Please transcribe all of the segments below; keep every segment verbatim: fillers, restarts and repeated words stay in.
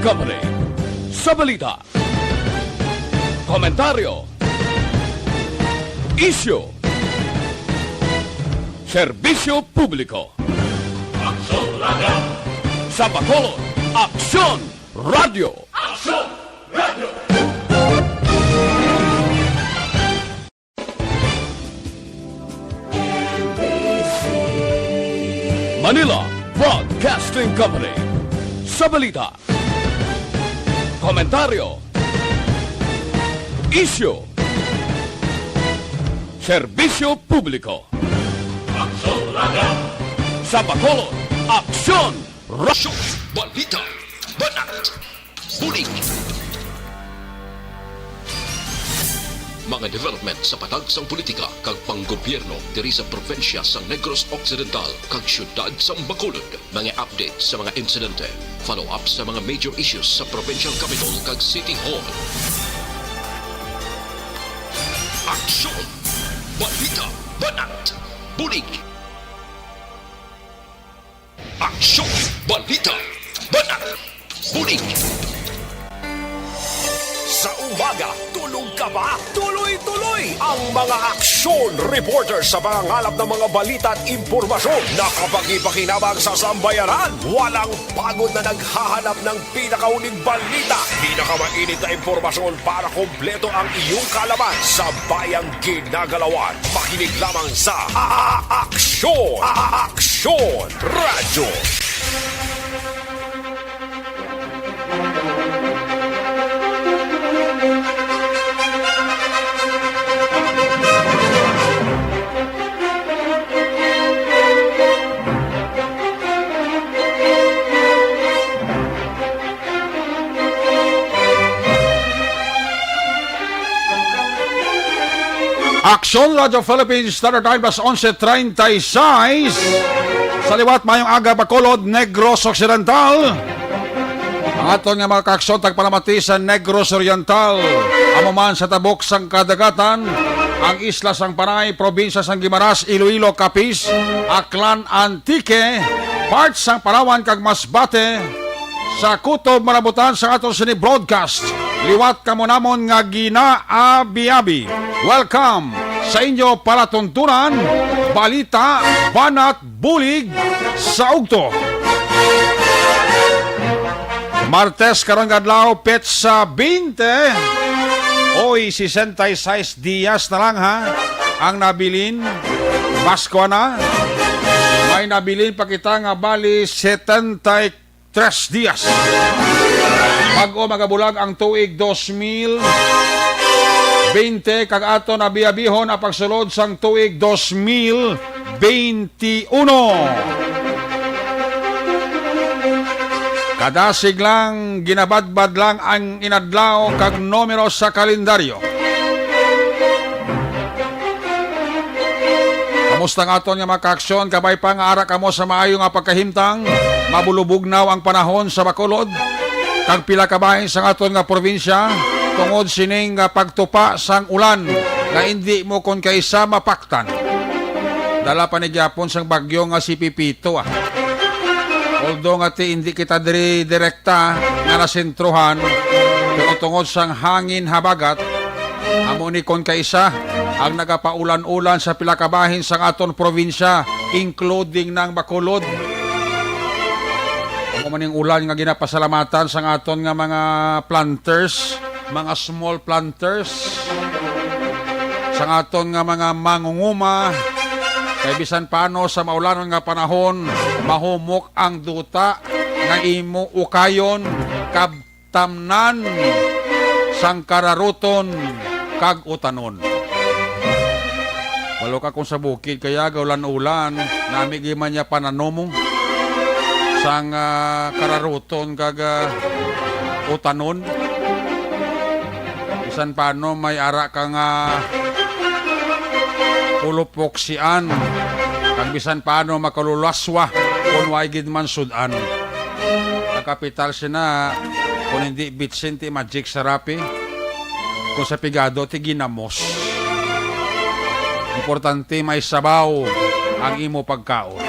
Company. Sa balita, komentaryo, isyu, serbisyo publiko. Aksyon Radio. Sa Bacolod, Aksyon Radio. Aksyon Radio. Manila Broadcasting Company. Sa balita, komentaryo, isyu, serbisyo publiko. Aksyon Radio. Sa Bacolod, Aksyon Radio. Balita, banat, bulig. Mga development sa patag sang politika kag panggobyerno diri sa probinsya sang Negros Occidental kag siyudad sang Bacolod. Mga update sa mga insidente, follow-up sa mga major issues sa provincial capitol kag city hall. Aksyon! Balita! Banat! Bulig! Aksyon! Balita! Banat! Bulig! Sa umaga, tulog ka ba? Tuloy-tuloy ang mga aksyon reporter sa pangangalap ng mga balita at impormasyon na kapakipakinabang sa sambayanan. Walang pagod na naghahanap ng pinakauling balita, pinakamainit na impormasyon para kompleto ang iyong kaalaman sa bayang ginagalawan. Makinig lamang sa A-, A-, Aksyon! A-, A-, Aksyon! Radyo. Aksyon Radio Philippines, Standard Time, alas onse treinta y seis. Sa liwat, mayong aga, Bacolod, Negros Occidental. Ang aton nga mga kaaksyon, tagpalamati sa Negros Oriental, amo man sa tabok sang kadagatan, ang isla sang Panay, probinsya sang Guimaras, Iloilo, Capiz, Aklan, Antique, part sang Palawan kag Masbate, sa kutob malabutan sang aton sini broadcast. Liwat kamo namon nga ginaabi-abi. Welcome sa inyo palatuntunan, balita, banat, bulig sa ugto. Martes karon nga adlaw, petsa twenty. Oy, sesenta y seis dias na lang, ha, ang nabilin. Pasko na. May nabilin pa kita nga bali setenta y tres dias. Bag-o magabulag ang tuig dos mil bente, kag ato na biyabihon ang pagsulod sang tuig dos mil bente uno. Kadasig lang, ginabadbad lang ang inadlaw kag numero sa kalendaryo. Kamusta ang aton nga mga kaaksyon? Kabay pa nga ara kamo sa maayo nga pagkahimtang, mabulubugnaw ang panahon sa Bacolod, kag pila ka bahin sang aton nga probinsya tungod sining nga pagtupa sang ulan nga indi mo kon kaisa mapaktan. Dala pa ni gyapon sang bagyo nga si Pepito, ah. Although nga ti indi kita diri direkta nga nasentrohan, pero tungod sang hangin habagat, amo ni kon kaisa ang nagapaulan-ulan sa pila ka bahin sang aton probinsya, including ng Bacolod. Amo man ning ulan nga ginapasalamatan sang aton nga mga planters, mga small planters, sang aton nga mga mangunguma, kay bisan paano sa maulanon nga panahon, mahumok ang duta nga imo ukayon, kabtamnan sang kararuton kag utanon. Walo ka kung sa bukid, kaya gaulan-ulan, nami gid man niya pananom sang, ah, kararuton kag, ah, utanon. Bisan paano may ara ka nga pulupoksian, kag bisan paano makalulaswa kung way gid man sud-an. Ang kapital sina, kung hindi bitsin ti magic sarap, eh. Kung sa pigado ti ginamos. Importante may sabaw ang imo pagkaon.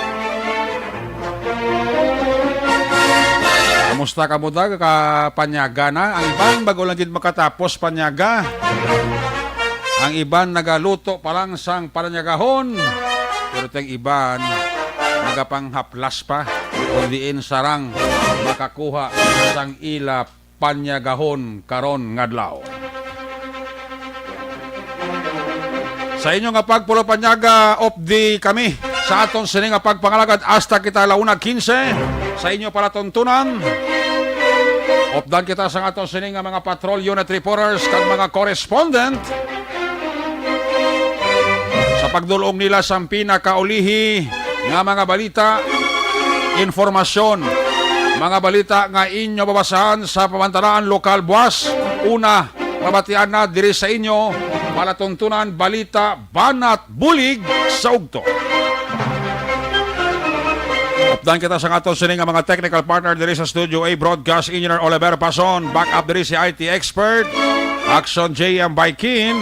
Musta ka mo, Dag? Ka panyaga na? Ang iban, bago lang gid makatapos panyaga. Ang iban nagaluto pa lang sang pananyagahon. Pero teng iban, nagapanghaplas pa. Kung diin sarang makakuha sang ila panyagahon karon nga adlaw. Sa inyo nga pagpulo panyaga, updi kami sa aton sini nga pagpangalagad hasta kita la una quince sa inyo palatuntunan. Updan kita sa aton sini nga mga patrol unit reporters kag mga correspondent sa pagdulong nila sang pinakaulihi nga mga balita, informasyon, mga balita nga inyo mababasahan sa pamantalaan lokal buwas. Una, mabatian na diri sa inyo, palatuntunan, balita, banat, bulig sa ugto. Updan kita sa aton sini nga mga technical partner diri sa Studio A, Broadcast Engineer Oliver Pason, backup diri si I T expert, Action J M Baikin.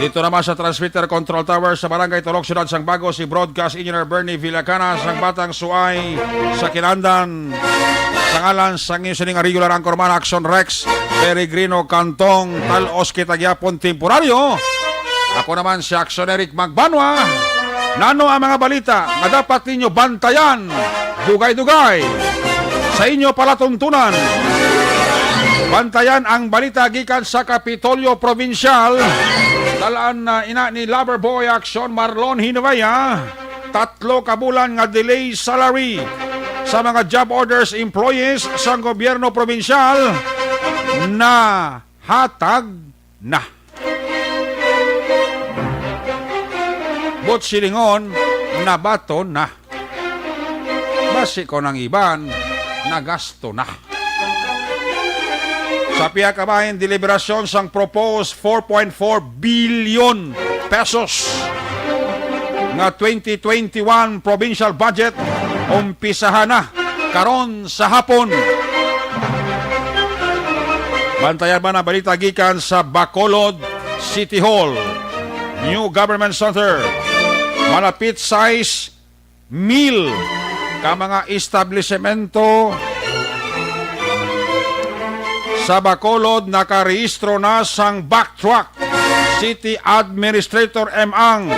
Dito naman sa transmitter control tower sa Barangay Tulog, Siyudad sang Bago, si Broadcast Engineer Bernie Villacana sang Batang Suay sa Kinandan. Sa ngalan sang inyo sining regular anchorman, Action Rex Peregrino Cantong, talos kita gyapon temporaryo. Ako naman si Action Eric Magbanwa. Nano ang mga balita nga dapat ninyo bantayan? Dugay-dugay sa inyo palatuntunan. Bantayan ang balita gikan sa Kapitolyo Provincial. Dalaan na ina ni Lover Boy Action Marlon Hinavaya. Tatlo ka bulan nga delay salary sa mga job orders employees sang gobyerno probinsyal na hatag na. But silingon, nabaton na. Basi ko nang iban, nagasto na. Sa pihak ka bahin, deliberasyon sang proposed four point four billion pesos nga twenty twenty-one provincial budget umpisahan na karon sa hapon. Bantayan man ang balita gikan sa Bacolod City Hall, New Government Center. Malapit sais mil ka mga establisemento sa Bacolod nakarehistro na sang Backtrack. City Administrator M. Ang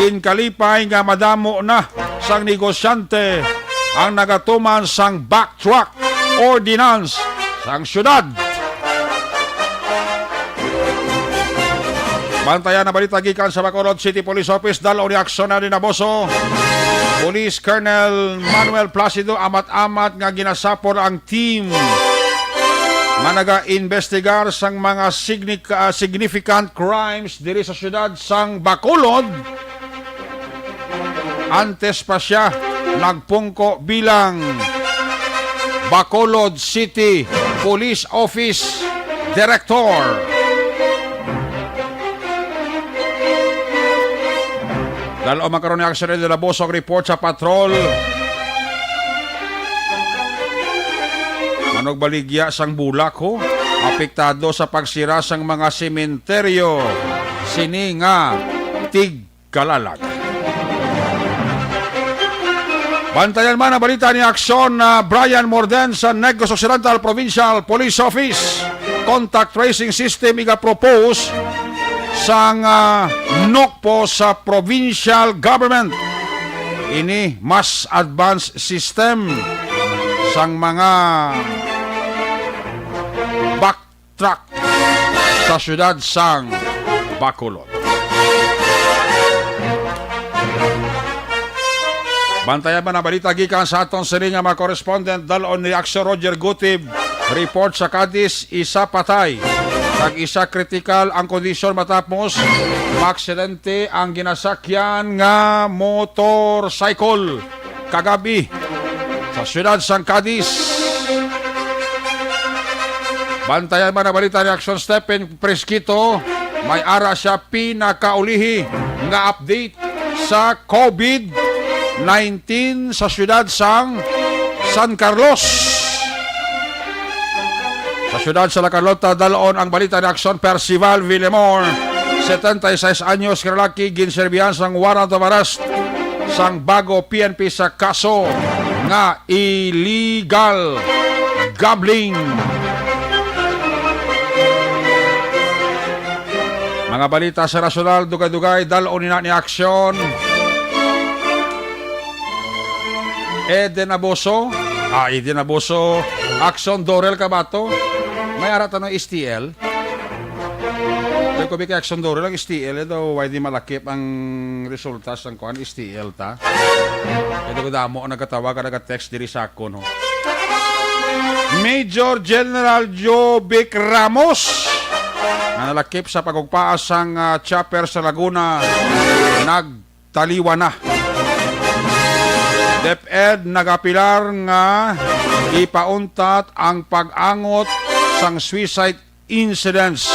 ginkalipay nga madamo na sang negosyante ang nagatuman sang Backtrack Ordinance sang syudad. Bantayan na balita gikan sa Bacolod City Police Office, dal-o ni Aksyon na dinaboso. Police Colonel Manuel Placido amat-amat nga ginasapol ang team nga naga-investigar sang mga signic-, ah, significant crimes diri sa syudad sang Bacolod. Antes pa siya nagpungko bilang Bacolod City Police Office Director. Dal-o man karon ni Aksyon na dinaboso ang report sa patrol. Manugbaligya sang bulak, ho. Apektado sa pagsira sang mga sementeryo sini nga tigkalalag. Bantayan man ang balita ni Aksyon na Brian Morden sa Negros Occidental Provincial Police Office. Contact tracing system iga-propose sang, ah, NOCPO sa provincial government. Ini mas advanced system sang mga backtrack sa siyudad sang Bacolod. Bantayan man ang balita gikan sa aton sini nga mga correspondent, dal-on ni Aksyon Roger Gutib. Report sa Cadiz, isa patay kag isa kritikal ang kondisyon matapos maaksidente ang ginasakyan nga motorcycle kagabi sa siyudad sang Cadiz. Bantayan man ang balita ni Aksyon Stephen Fresquito. May ara siya pinakaulihi nga update sa COVID nineteen sa siyudad sang San Carlos. Sa siyudad sa La Carlota, dal-on ang balita ni Aksyon Percival Villamor, setenta y seis anyos nga lalaki, ginserbihan sang warrant of arrest sang Bago P N P sa kaso illegal gambling. Mga balita sa nasyonal, dugay-dugay, dal-on ina ni aksyon. Eden Abuso. Ah, Eden Abuso. Action Dorel Kabato. May ara ta no S T L. Kay kubi kay Action Dorel ang S T L, ito, why di malakip ang resulta sang kuan, S T L ta? Ito ko damo ang nagkatawag, nag-text diri sa akon, no? Major General Jovic Ramos, na nalakip sa pagugpaa sang, ah, chopper sa Laguna, nagtaliwan na. DepEd nagapilar nga ipauntat ang pag-angot sang suicide incidents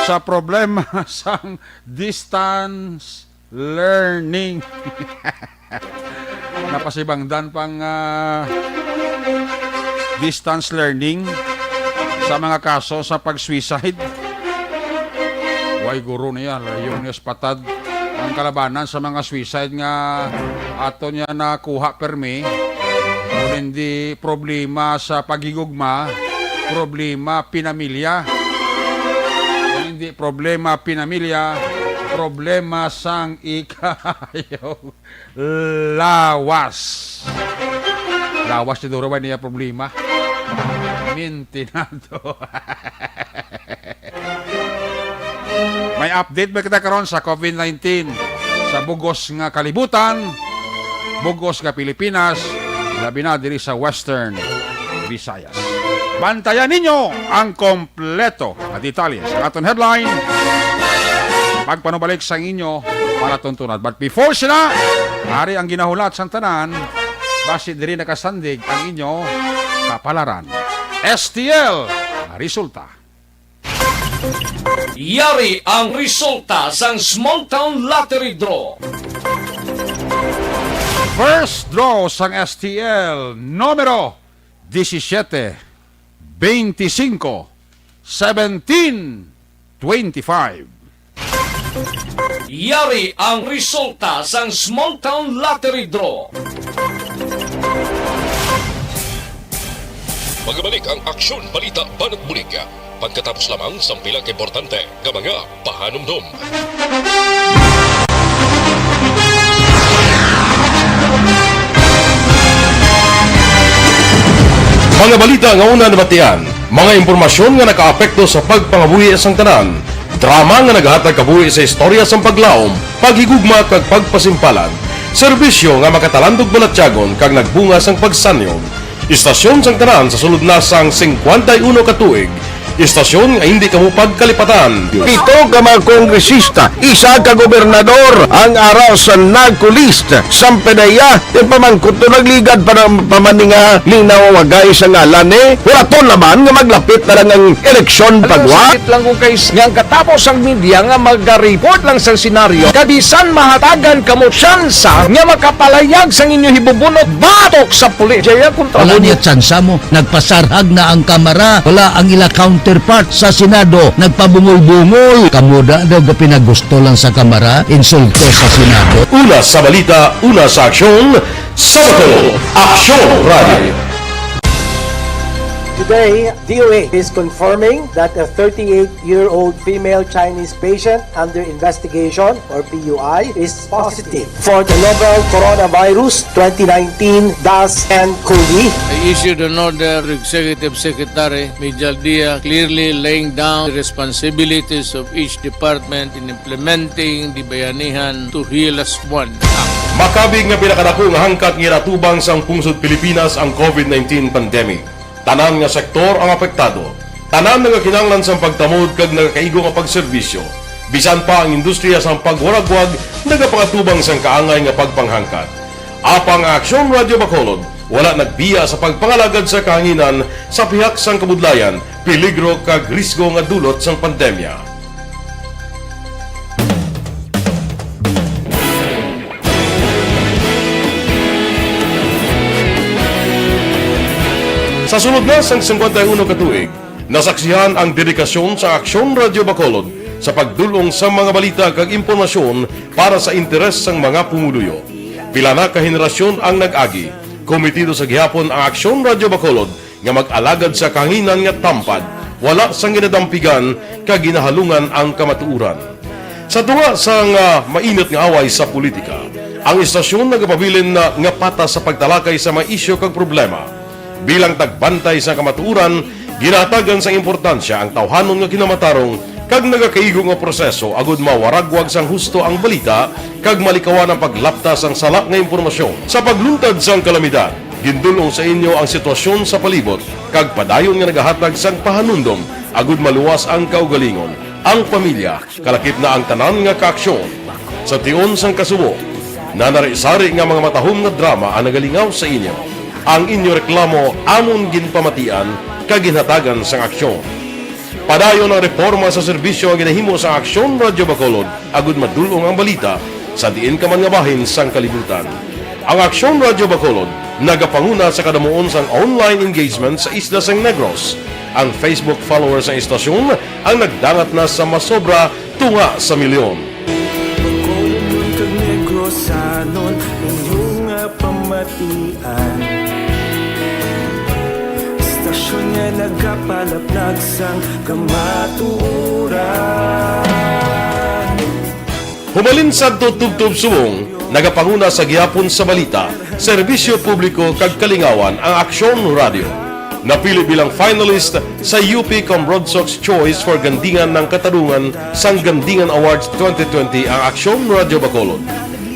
sa problema sang distance learning. Napasibangdan pang, ah, distance learning sa mga kaso sa pag-suicide. Way guro niya, layo niya sa patad ang kalabanan sa mga suicide nga ato niya nakuha permi. Kung hindi problema sa paghigugma, problema pinamilya. Kung hindi problema pinamilya, problema sang ikayo. Lawas. Lawas ni Duro ba niya problema? Mintinado. May update ba kita karon sa covid nineteen sa bugos nga kalibutan, bugos nga Pilipinas, labi na diri sa Western Visayas. Bantayan ninyo ang kompleto nga detalye sa aton headline. Pagpanubalik sa inyo para tuntunan. But before sila, ari ang ginahulat sang tanan, basi diri nakasandig ang inyo kapalaran. S T L, resulta. Yari ang resulta sang Small Town Lottery Draw. First draw sang S T L, numero disisiete, veinticinco, seventeen, twenty-five. Yari ang resulta sang Small Town Lottery Draw. Magabalik ang Aksyon Balita Banat Bulig pagkatapos lamang sang pila ka importante nga mga pahanumdom. Mga balita nga una nabatian, mga impormasyon nga nakaapekto sa pagpangabuhi sang tanan, drama nga nagahatag kabuhi sa istorya sang paglaom, paghigugma kag pagpasimpalan, serbisyo nga makatalandog balatyagon kag nagbunga sang pagsanyog. Istasyon sang tanan sa sulod na sang singkwenta y uno ka tuig, istasyon nga hindi kamo pagkalipatan. Pito ka mga kongresista, isa ka gobernador ang ara sa NAGCO list. Sampanaya, yung pamangkot to nagligad pa ng pamaninga linaw wagay sa ngalan ni Huraton naman nga maglapit na lang ang eleksyon pagwa. Sakit lang kung kay nga ang katapos ang media nga maga-report lang sa senaryo, kabisan mahatagan kamo tsansa nga makapalayag sang inyo hibubunot batok sa pulis. Jaya kontra Wala mo niya tsansa mo. Nagpasarhag na ang Kamara. Wala ang ila counterpart sa Senado. Nagpabungol-bungol. Kamo da daw gapinagusto lang sa Kamara. Insulto sa Senado. Una sa balita, una sa aksyon, Sabado, Aksyon Radio. Today, D O A is confirming that a thirty-eight-year-old female Chinese patient under investigation, or P U I, is positive for the novel coronavirus twenty nineteen dash N cov. I issued an order to Executive Secretary Mijal Dia, clearly laying down the responsibilities of each department in implementing the Bayanihan to Heal As One Act. Makabig nga pinakadako nga hangkat nga ginatubang sang pungsod Pilipinas ang covid nineteen pandemic. Tanan nga sektor ang apektado. Tanan nagakinahanglan sang pagtamod kag nagakaigo nga pagserbisyo. Bisan pa ang industriya sang pagwaragwag nagapangatubang sang kaangay nga pagpanghangkat. Apang ang Aksyon Radyo Bacolod wala nagbiya sa pagpangalagad sa kahanginan sa pihak sang kabudlayan, peligro kag risgo nga dulot sang pandemya. Sa sulod na sang singkwenta y uno ka tuig, nasaksihan ang dedikasyon sa Aksyon Radyo Bacolod sa pagdul-ong sa mga balita kag impormasyon para sa interes sang mga pumuluyo. Pila na ka henerasyon ang nag-agi, Komitido sa gihapon ang Aksyon Radyo Bacolod nga mag-alagad sa kahanginan nga tampad, wala sang ginadampigan kag ginahalungan ang kamatuoran. Sa tunga sang, ah, mainit nga away sa politika, ang istasyon nagapabilin na nga patas sa pagtalakay sa mga isyu kag problema. Bilang tagbantay sa kamatuoran, ginahatagan sang importansya ang tawhanon nga kinamatarong kag nagakaigo nga proseso agud mawaragwag sang husto ang balita kag malikawan ang paglapta sang sala nga impormasyon. Sa pagluntad sang kalamidad, gindul-ong sa inyo ang sitwasyon sa palibot kag padayon nga nagahatag sang pahanumdom agud maluwas ang kaugalingon, ang pamilya, kalakip na ang tanan nga kaaksyon. Sa tion sang kasubo, nanari-sari nga mga matahom nga drama ang nagalingaw sa inyo. Ang inyo reklamo amon ginpamatian kag ginhatagan sang aksyon. Padayon ang reporma sa serbisyo nga ginahimo sang Aksyon Radyo Bacolod agud madul-ong ang balita sa diin ka man nga bahin sang kalibutan. Ang Aksyon Radyo Bacolod nagapanguna sa kadamuon sang online engagement sa isla sang Negros. Ang Facebook followers sang istasyon ang nagdangat na sa masobra tunga sa milyon. Bacolodnon kag Negrosanon, inyo nga pamatian. Istasyon nga nagapalaplag sang kamatuoran. Humalin sadto tubtob subong, nagapanguna sa gihapon sa balita, serbisyo publiko kag kalingawan ang Aksyon Radyo. Napili bilang finalist sa U P Comrade Sox Choice for Gandingan ng Katarungan sang Gandingan Awards twenty twenty ang Aksyon Radyo Bacolod.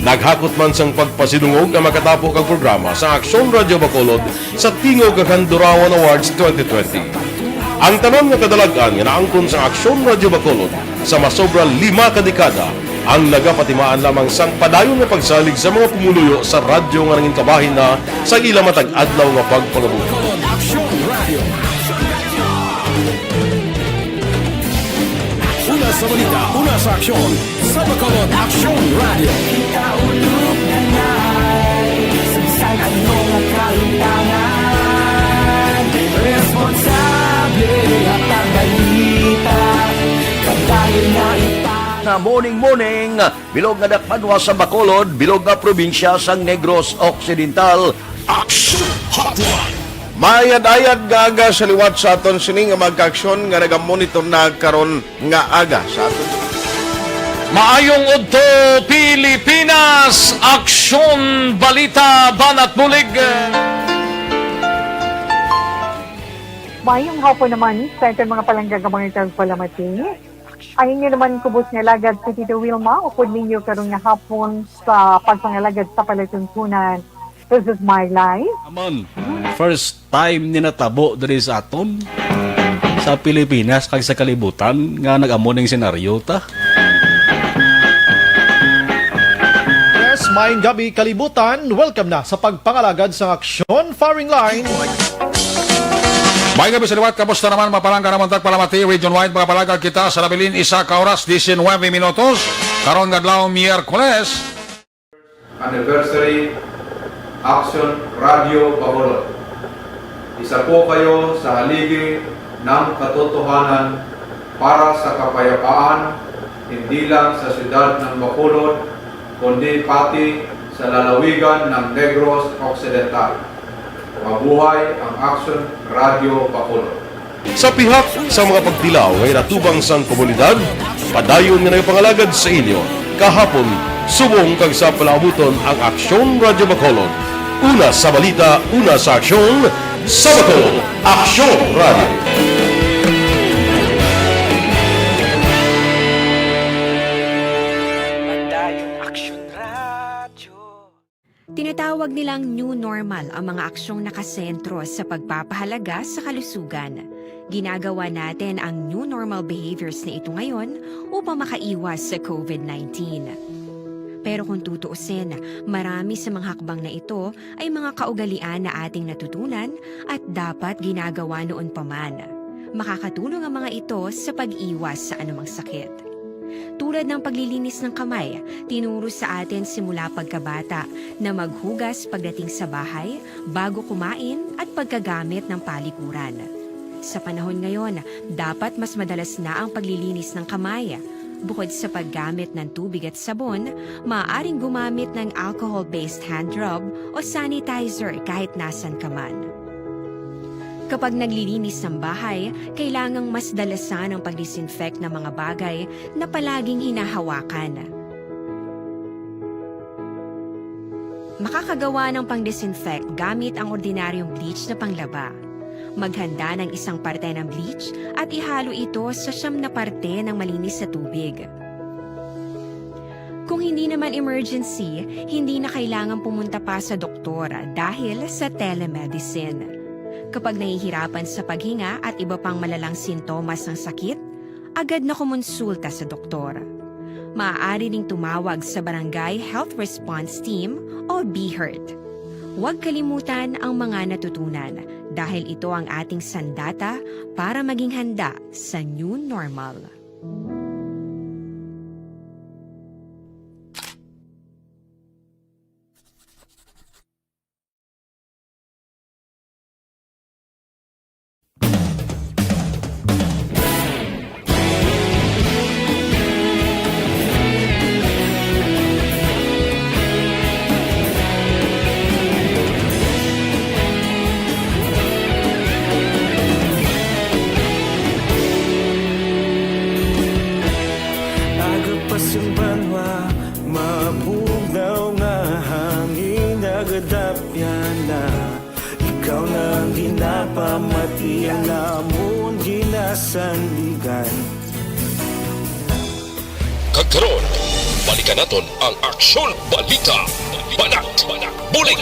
Naghakot man sang pagpasidungog ang makatapo kag programa sa Aksyon Radyo Bacolod sa Tingog kag Handurawan Awards twenty twenty. Ang tanan nga kadalag-an nga naangkon sa Aksyon Radyo Bacolod sa masobra lima ka dekada ang nagapatimaan lamang sang padayon nga pagsalig sa mga pumuluyo sa radyo nga nangin kabahin na sa ila matag adlaw nga pagpangabuhi. Bacolod Aksyon Radio. Una sa balita, una sa aksyon, sa Bacolod Aksyon Radio. Kita ulog na nga, sa bisan ano nga kahitangan, responsable at ang balita, padayon na ipag- Na morning, morning, bilog nga dakbanwa sa Bacolod, bilog nga probinsya sang Negros Occidental. Action Hotline. Maayad-ayad nga aga sa liwat sa aton sini nga mga kaaksyon nga nagamonitor na karon nga aga sa aton. Maayong udto, Pilipinas! Aksyon, balita, banat bulig. Maayong hapon naman sa aton mga palangga nga mga tagpalamati. Ang inyo naman kubos nga alagad si Tito Wilma, upod ninyo karon nga hapon sa pagpangalagad sa palatuntunan. This is my life. Amon, first time ni natabo diri sa aton, sa Pilipinas kag sa kalibutan nga nag-amo ning senaryo ta. Yes, maayong gabi kalibutan. Welcome na sa pagpangalagad sang aksyon firing line. May gabi sa liwat, kamusta naman, mapalangga naman tagpalamati, region wide, makapalag kita sa nabilin isa ka oras, diecinueve minutos, karon nga adlaw, Miyerkules. Anniversary Action Radio Bacolod. Isa po kayo sa haligi ng katotohanan para sa kapayapaan, hindi lang sa siyudad ng Bacolod, kundi pati sa lalawigan ng Negros Occidental. Mabuhay ang Action Radio Bacolod. Sa pihak sa mga pagtilaw nga ginatubang sang komunidad, padayon nga nagapangalagad sa inyo kahapon, subong kag sa palaabuton ang Aksyon Radyo Bacolod. Una sa balita, una sa aksyon, sa Bacolod, Aksyon Radyo. Padayon Aksyon Radyo. Tinatawag nilang new normal ang mga aksyong nakasentro sa pagpapahalaga sa kalusugan. Ginagawa natin ang new normal behaviors na ito ngayon upang makaiwas sa COVID nineteen. Pero kung tutuusin, marami sa mga hakbang na ito ay mga kaugalian na ating natutunan at dapat ginagawa noon pa man. Makakatulong ang mga ito sa pag-iwas sa anumang sakit. Tulad ng paglilinis ng kamay, tinuro sa atin simula pagkabata na maghugas pagdating sa bahay, bago kumain, at pagkagamit ng palikuran. Sa panahon ngayon, dapat mas madalas na ang paglilinis ng kamay. Bukod sa paggamit ng tubig at sabon, maaaring gumamit ng alcohol-based hand rub o sanitizer kahit nasan ka man. Kapag naglilinis ng bahay, kailangang mas dalasan ang pag-disinfect ng mga bagay na palaging hinahawakan. Makakagawa ng pang-disinfect gamit ang ordinaryong bleach na panglaba. Maghanda ng isang parte ng bleach at ihalo ito sa siyam na parte ng malinis na tubig. Kung hindi naman emergency, hindi na kailangan pumunta pa sa doktor dahil sa telemedicine. Kapag nahihirapan sa paghinga at iba pang malalang sintomas ng sakit, agad na kumonsulta sa doktor. Maaari ring tumawag sa Barangay Health Response Team o BHERT. Huwag kalimutan ang mga natutunan dahil ito ang ating sandata para maging handa sa new normal. Aga pa sing banwa, mabugnaw nga hangin, nagadapyan na. Ikaw na ang ginapamati, ang amon ginasandigan. Kag karon, balikan naton ang aksyon, balita, banat, bulig.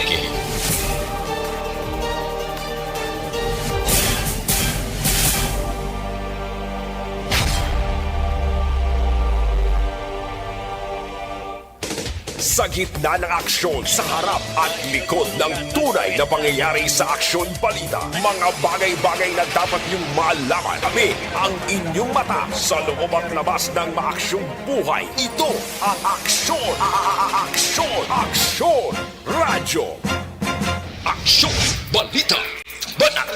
Sa gitna ng aksyon, sa harap at likod ng tunay na pangyayari sa Aksyon Balita, mga bagay-bagay na dapat niyong malaman. Kami ang inyong mata sa loob at labas ng maaksyong buhay. Ito ang Aksyon, a- a- a- Aksyon, Aksyon Radyo. Aksyon, balita, banat,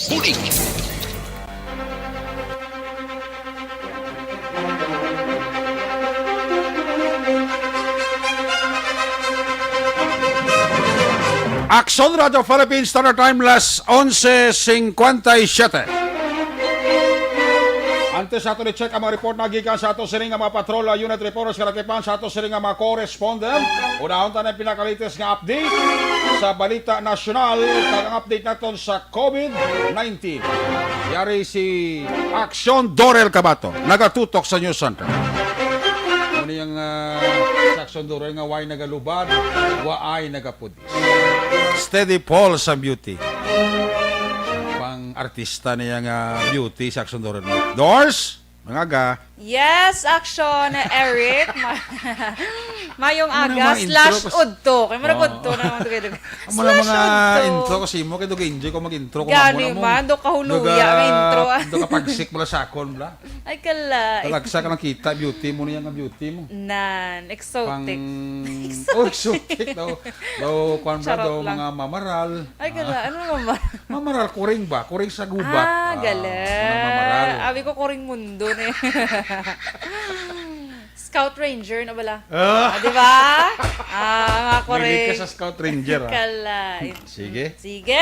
bulig. Aksyon Radyo Philippines, Standard Time, las onse cincuenta y siete. Antes sa ato ni-check ang mga report na gikan sa ato sining nga mga patrol, uh, unit reporters, kalakipan sa ato sining nga mga correspondent, unahon ta na ang pinakalites nga update sa balita nasyonal, kag ang update naton sa COVID nineteen. Yari si Aksyon Dorel Cabato, nagatutok sa News Center. Ano yung, ah, si Aksyon Dorel nga way nagalubad, waay nagapudi? Steady Paul sa beauty. Pang artista niya nga beauty si Aksyon Dorel. Dors, mga aga. Yes, Aksyon, Eric. Ma- Mayong aga, slash udto. Kay murag udto na naman to kayo. Amo na mga intro kasi mo, kay dugay enjoy ko mag-intro. Gani man, do kahuluya ang intro, ah. Do kapagsik mo lang sa akon, bla. Ay, kala. Talagsa ka lang kita, beauty mo niya nga beauty mo. Nan, exotic. Pang, oh, exotic daw. Daw, kwan ba, daw, mga mamaral. Ay, kala, ano mamaral? Mamaral, kuring ba? Kuring sa gubat. Ah, galing. Mga mamaral. Abi ko, kuring mundo na yun. Scout Ranger na bala. Ah, di ba? Ah, mga kuring. Mahilig ka sa Scout Ranger, ah. Kala. Sige. Sige.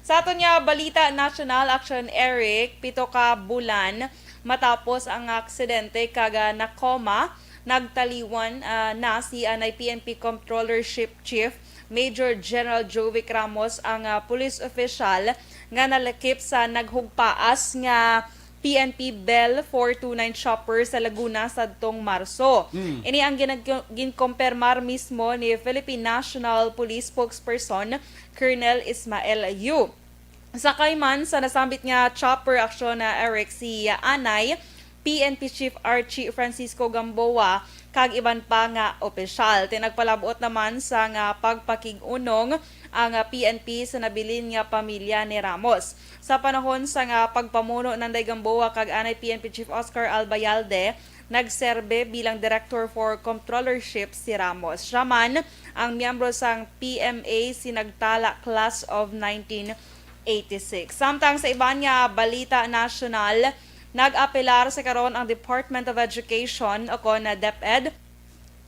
Sa aton nga balita nasyonal, Aksyon Eric, pito ka bulan matapos ang aksidente kag, ah, nakoma, nagtaliwan, ah, na si anay P N P Controllership Chief Major General Jovic Ramos, ang, ah, police official nga nalakip sa naghugpaas nga P N P Bell four two nine chopper sa Laguna sadtong Marso. Mm. Ini ang ginag-, ginkompermar mismo ni Philippine National Police Spokesperson Colonel Ismael Yu. Sakay man sa nasambit nga chopper, Aksyon Eric, si anay P N P Chief Archie Francisco Gamboa kag iban pa nga opisyal. Ti nagpalabot naman sa nga pagpakig-unong ang P N P sa nabilin nga pamilya ni Ramos. Sa panahon sa nga pagpamuno nanday Gamboa kag anay P N P Chief Oscar Albayalde, nagserbe bilang Director for Controllership si Ramos. Siya man ang miyembro sang P M A Sinagtala Class of nineteen eighty-six. Samtang sa iban nga balita nasyonal, Nag-apelar sa karon ang Department of Education o kon DepEd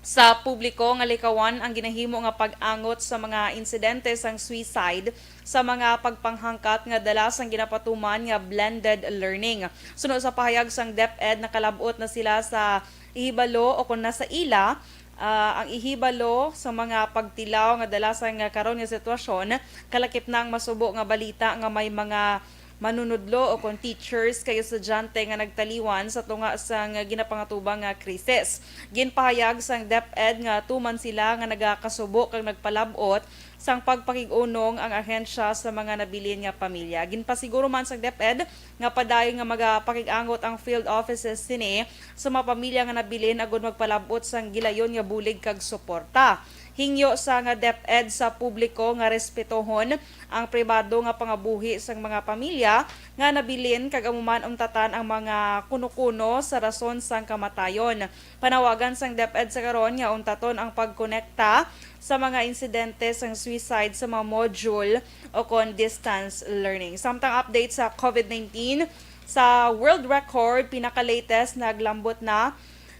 sa publiko nga likawan ang ginahimo nga pag-angot sa mga insidente sang suicide sa mga pagpanghangkat nga dala sang ginapatuman nga blended learning. Suno sa pahayag sang DepEd, nakalab-ot na sila sa ihibalo o kon nasa ila, ah, ang ihibalo sa mga pagtilaw nga dala sang karon nga sitwasyon, kalakip na ang masubo nga balita nga may mga manunudlo o kon teachers kag estudyante nga nagtaliwan sa tunga sang ginapangatubang nga krisis. Ginpahayag sang DepEd nga tuman sila nga nagakasubo kag nagpalab-ot sang pagpakig-unong ang ahensya sa mga nabilin nga pamilya. Ginpasiguro man sang DepEd nga padayon nga magapakig-angot ang field offices sini sa mga pamilya nga nabilin agud magpalab-ot sang gilayon nga bulig kag suporta. Hingyo sa nga DepEd sa publiko nga respetohon ang pribado nga pangabuhi sang mga pamilya nga nabilin kag amo man untatan ang mga kuno-kuno sa rason sang kamatayon. Panawagan sang DepEd sa karon nga untaton ang pagkonekta sa mga insidente sang suicide sa mga module o kon distance learning. Samtang update sa COVID nineteen, sa world record, pinaka-latest naglambot na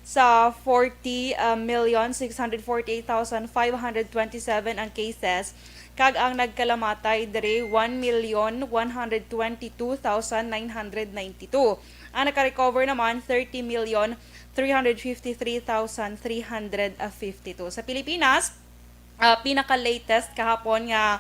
sa forty, ah, million six hundred forty-eight thousand five hundred twenty-seven ang cases, kag ang nagkalamatay diri one million one hundred twenty-two thousand nine hundred ninety-two. Ang nakarecover naman, thirty million three hundred fifty-three thousand three hundred fifty-two. Sa Pilipinas, ah, pinaka-latest kahapon nga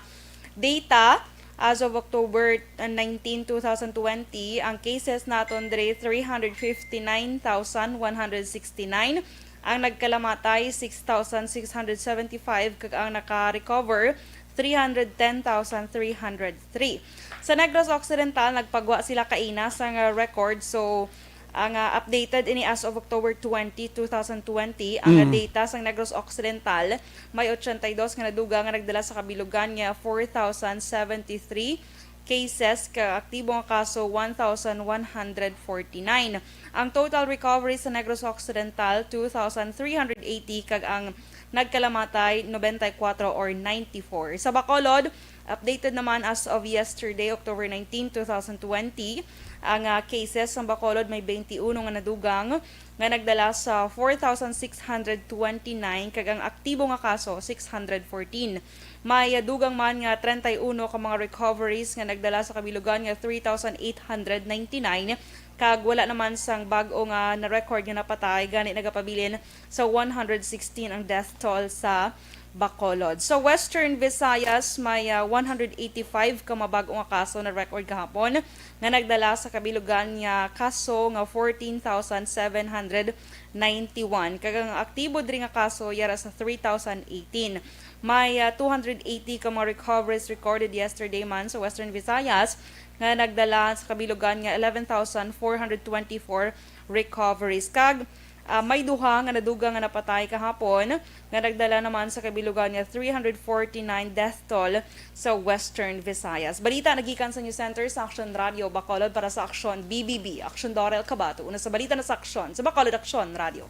data, as of October nineteen, two thousand twenty, ang cases naton diri three hundred fifty-nine thousand one hundred sixty-nine, ang nagkalamatay six thousand six hundred seventy-five, kag ang naka-recover three hundred ten thousand three hundred three. Sa Negros Occidental, nagpagwa sila kaina sang record. So, ang, ah, updated ini as of October twenty, two thousand twenty, ang, ah, Mm. data sang Negros Occidental, may ochenta y dos nga nadugang nga nagdala sa kabilugan nga four thousand seventy-three cases, ka aktibo nga kaso, one thousand one hundred forty-nine. Ang total recovery sa Negros Occidental, two thousand three hundred eighty, kag ang nagkalamatay, nobenta y kuwatro or ninety-four. Sa Bacolod, updated naman as of yesterday, October nineteen, two thousand twenty, ang, ah, cases sa Bacolod may twenty-one nga nadugang nga nagdala sa four thousand six hundred twenty-nine, kag ang aktibo nga kaso, six hundred fourteen. May, ah, dugang man nga treinta y uno ka mga recoveries nga nagdala sa kabilugan nga three thousand eight hundred ninety-nine, kag wala naman sang bag-o nga na-record nga napatay, gani nagapabilin sa one hundred sixteen ang death toll sa Bacolod. Sa Western Visayas, may, ah, one hundred eighty-five ka mabag-o nga kaso na record kahapon nga nagdala sa kabilugan nga kaso nga fourteen thousand seven hundred ninety-one, kag ang aktibo diri nga kaso yara sa three thousand eighteen. May, ah, two hundred eighty ka mga recoveries recorded yesterday man sa Western Visayas, nga nagdala sa kabilugan nga eleven thousand four hundred twenty-four recoveries. Kag, ah, may duha nga nadugang nga napatay kahapon, nga nagdala naman sa kabilugan nga three hundred forty-nine death toll sa Western Visayas. Balita nagikan sa News Center sa Action Radio Bacolod para sa Action B B B. Action Dorel Cabato, una sa balita na sa Action sa Bacolod Action Radio.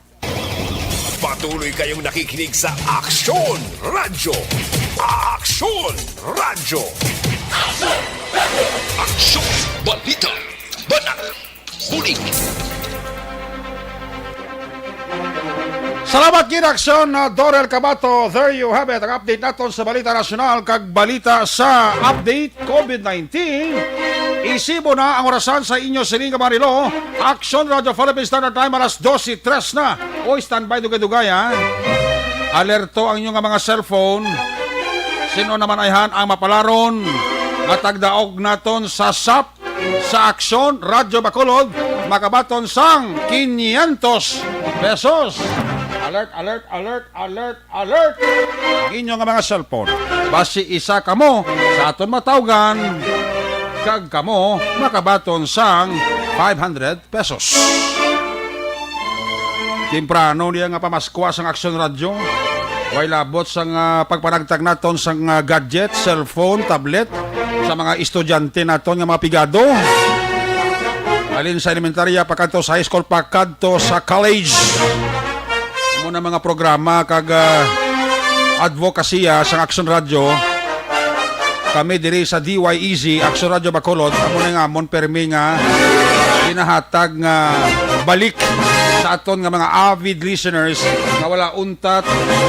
Patuloy kayong nakikinig sa Action Radyo. Action Radyo. Action Balita. Banat. Bulig. Salamat gid, Action, uh, Dorel Cabato. There you have it. Ang update naton sa balita nasyonal kag balita sa update COVID nineteen. Isibo na ang orasan sa inyo siling nga mga relo. Action Radio Philippines Standard Time, alas dose tres na. Oy, standby, dugay-dugay, ha. Alerto ang inyo nga mga cellphone. Sino naman ayhan ang mapalaron nga tagdaog naton sa sap sa Aksyon Radyo Bacolod, makabaton sang quinientos pesos. Alert, alert, alert, alert, alert! Ang inyo nga mga cellphone. Basi isa kamo sa aton matawgan, kag kamo makabaton sang five hundred pesos. Temprano niya nga pamaskwa sang Aksyon Radyo. Way labot sang, ah, pagpanagtag naton sang, ah, gadget, cellphone, tablet sa mga estudyante naton nga mga pigado. Halin sa elementarya pakadto sa high school, pakadto sa college. Amo na mga programa kag, ah, advokasya sang Aksyon Radyo. Kami diri sa D Y E Z, Aksyon Radyo Bacolod, amo na nga amon permi nga ginahatag nga balik sa aton nga mga avid listeners nga wala untat,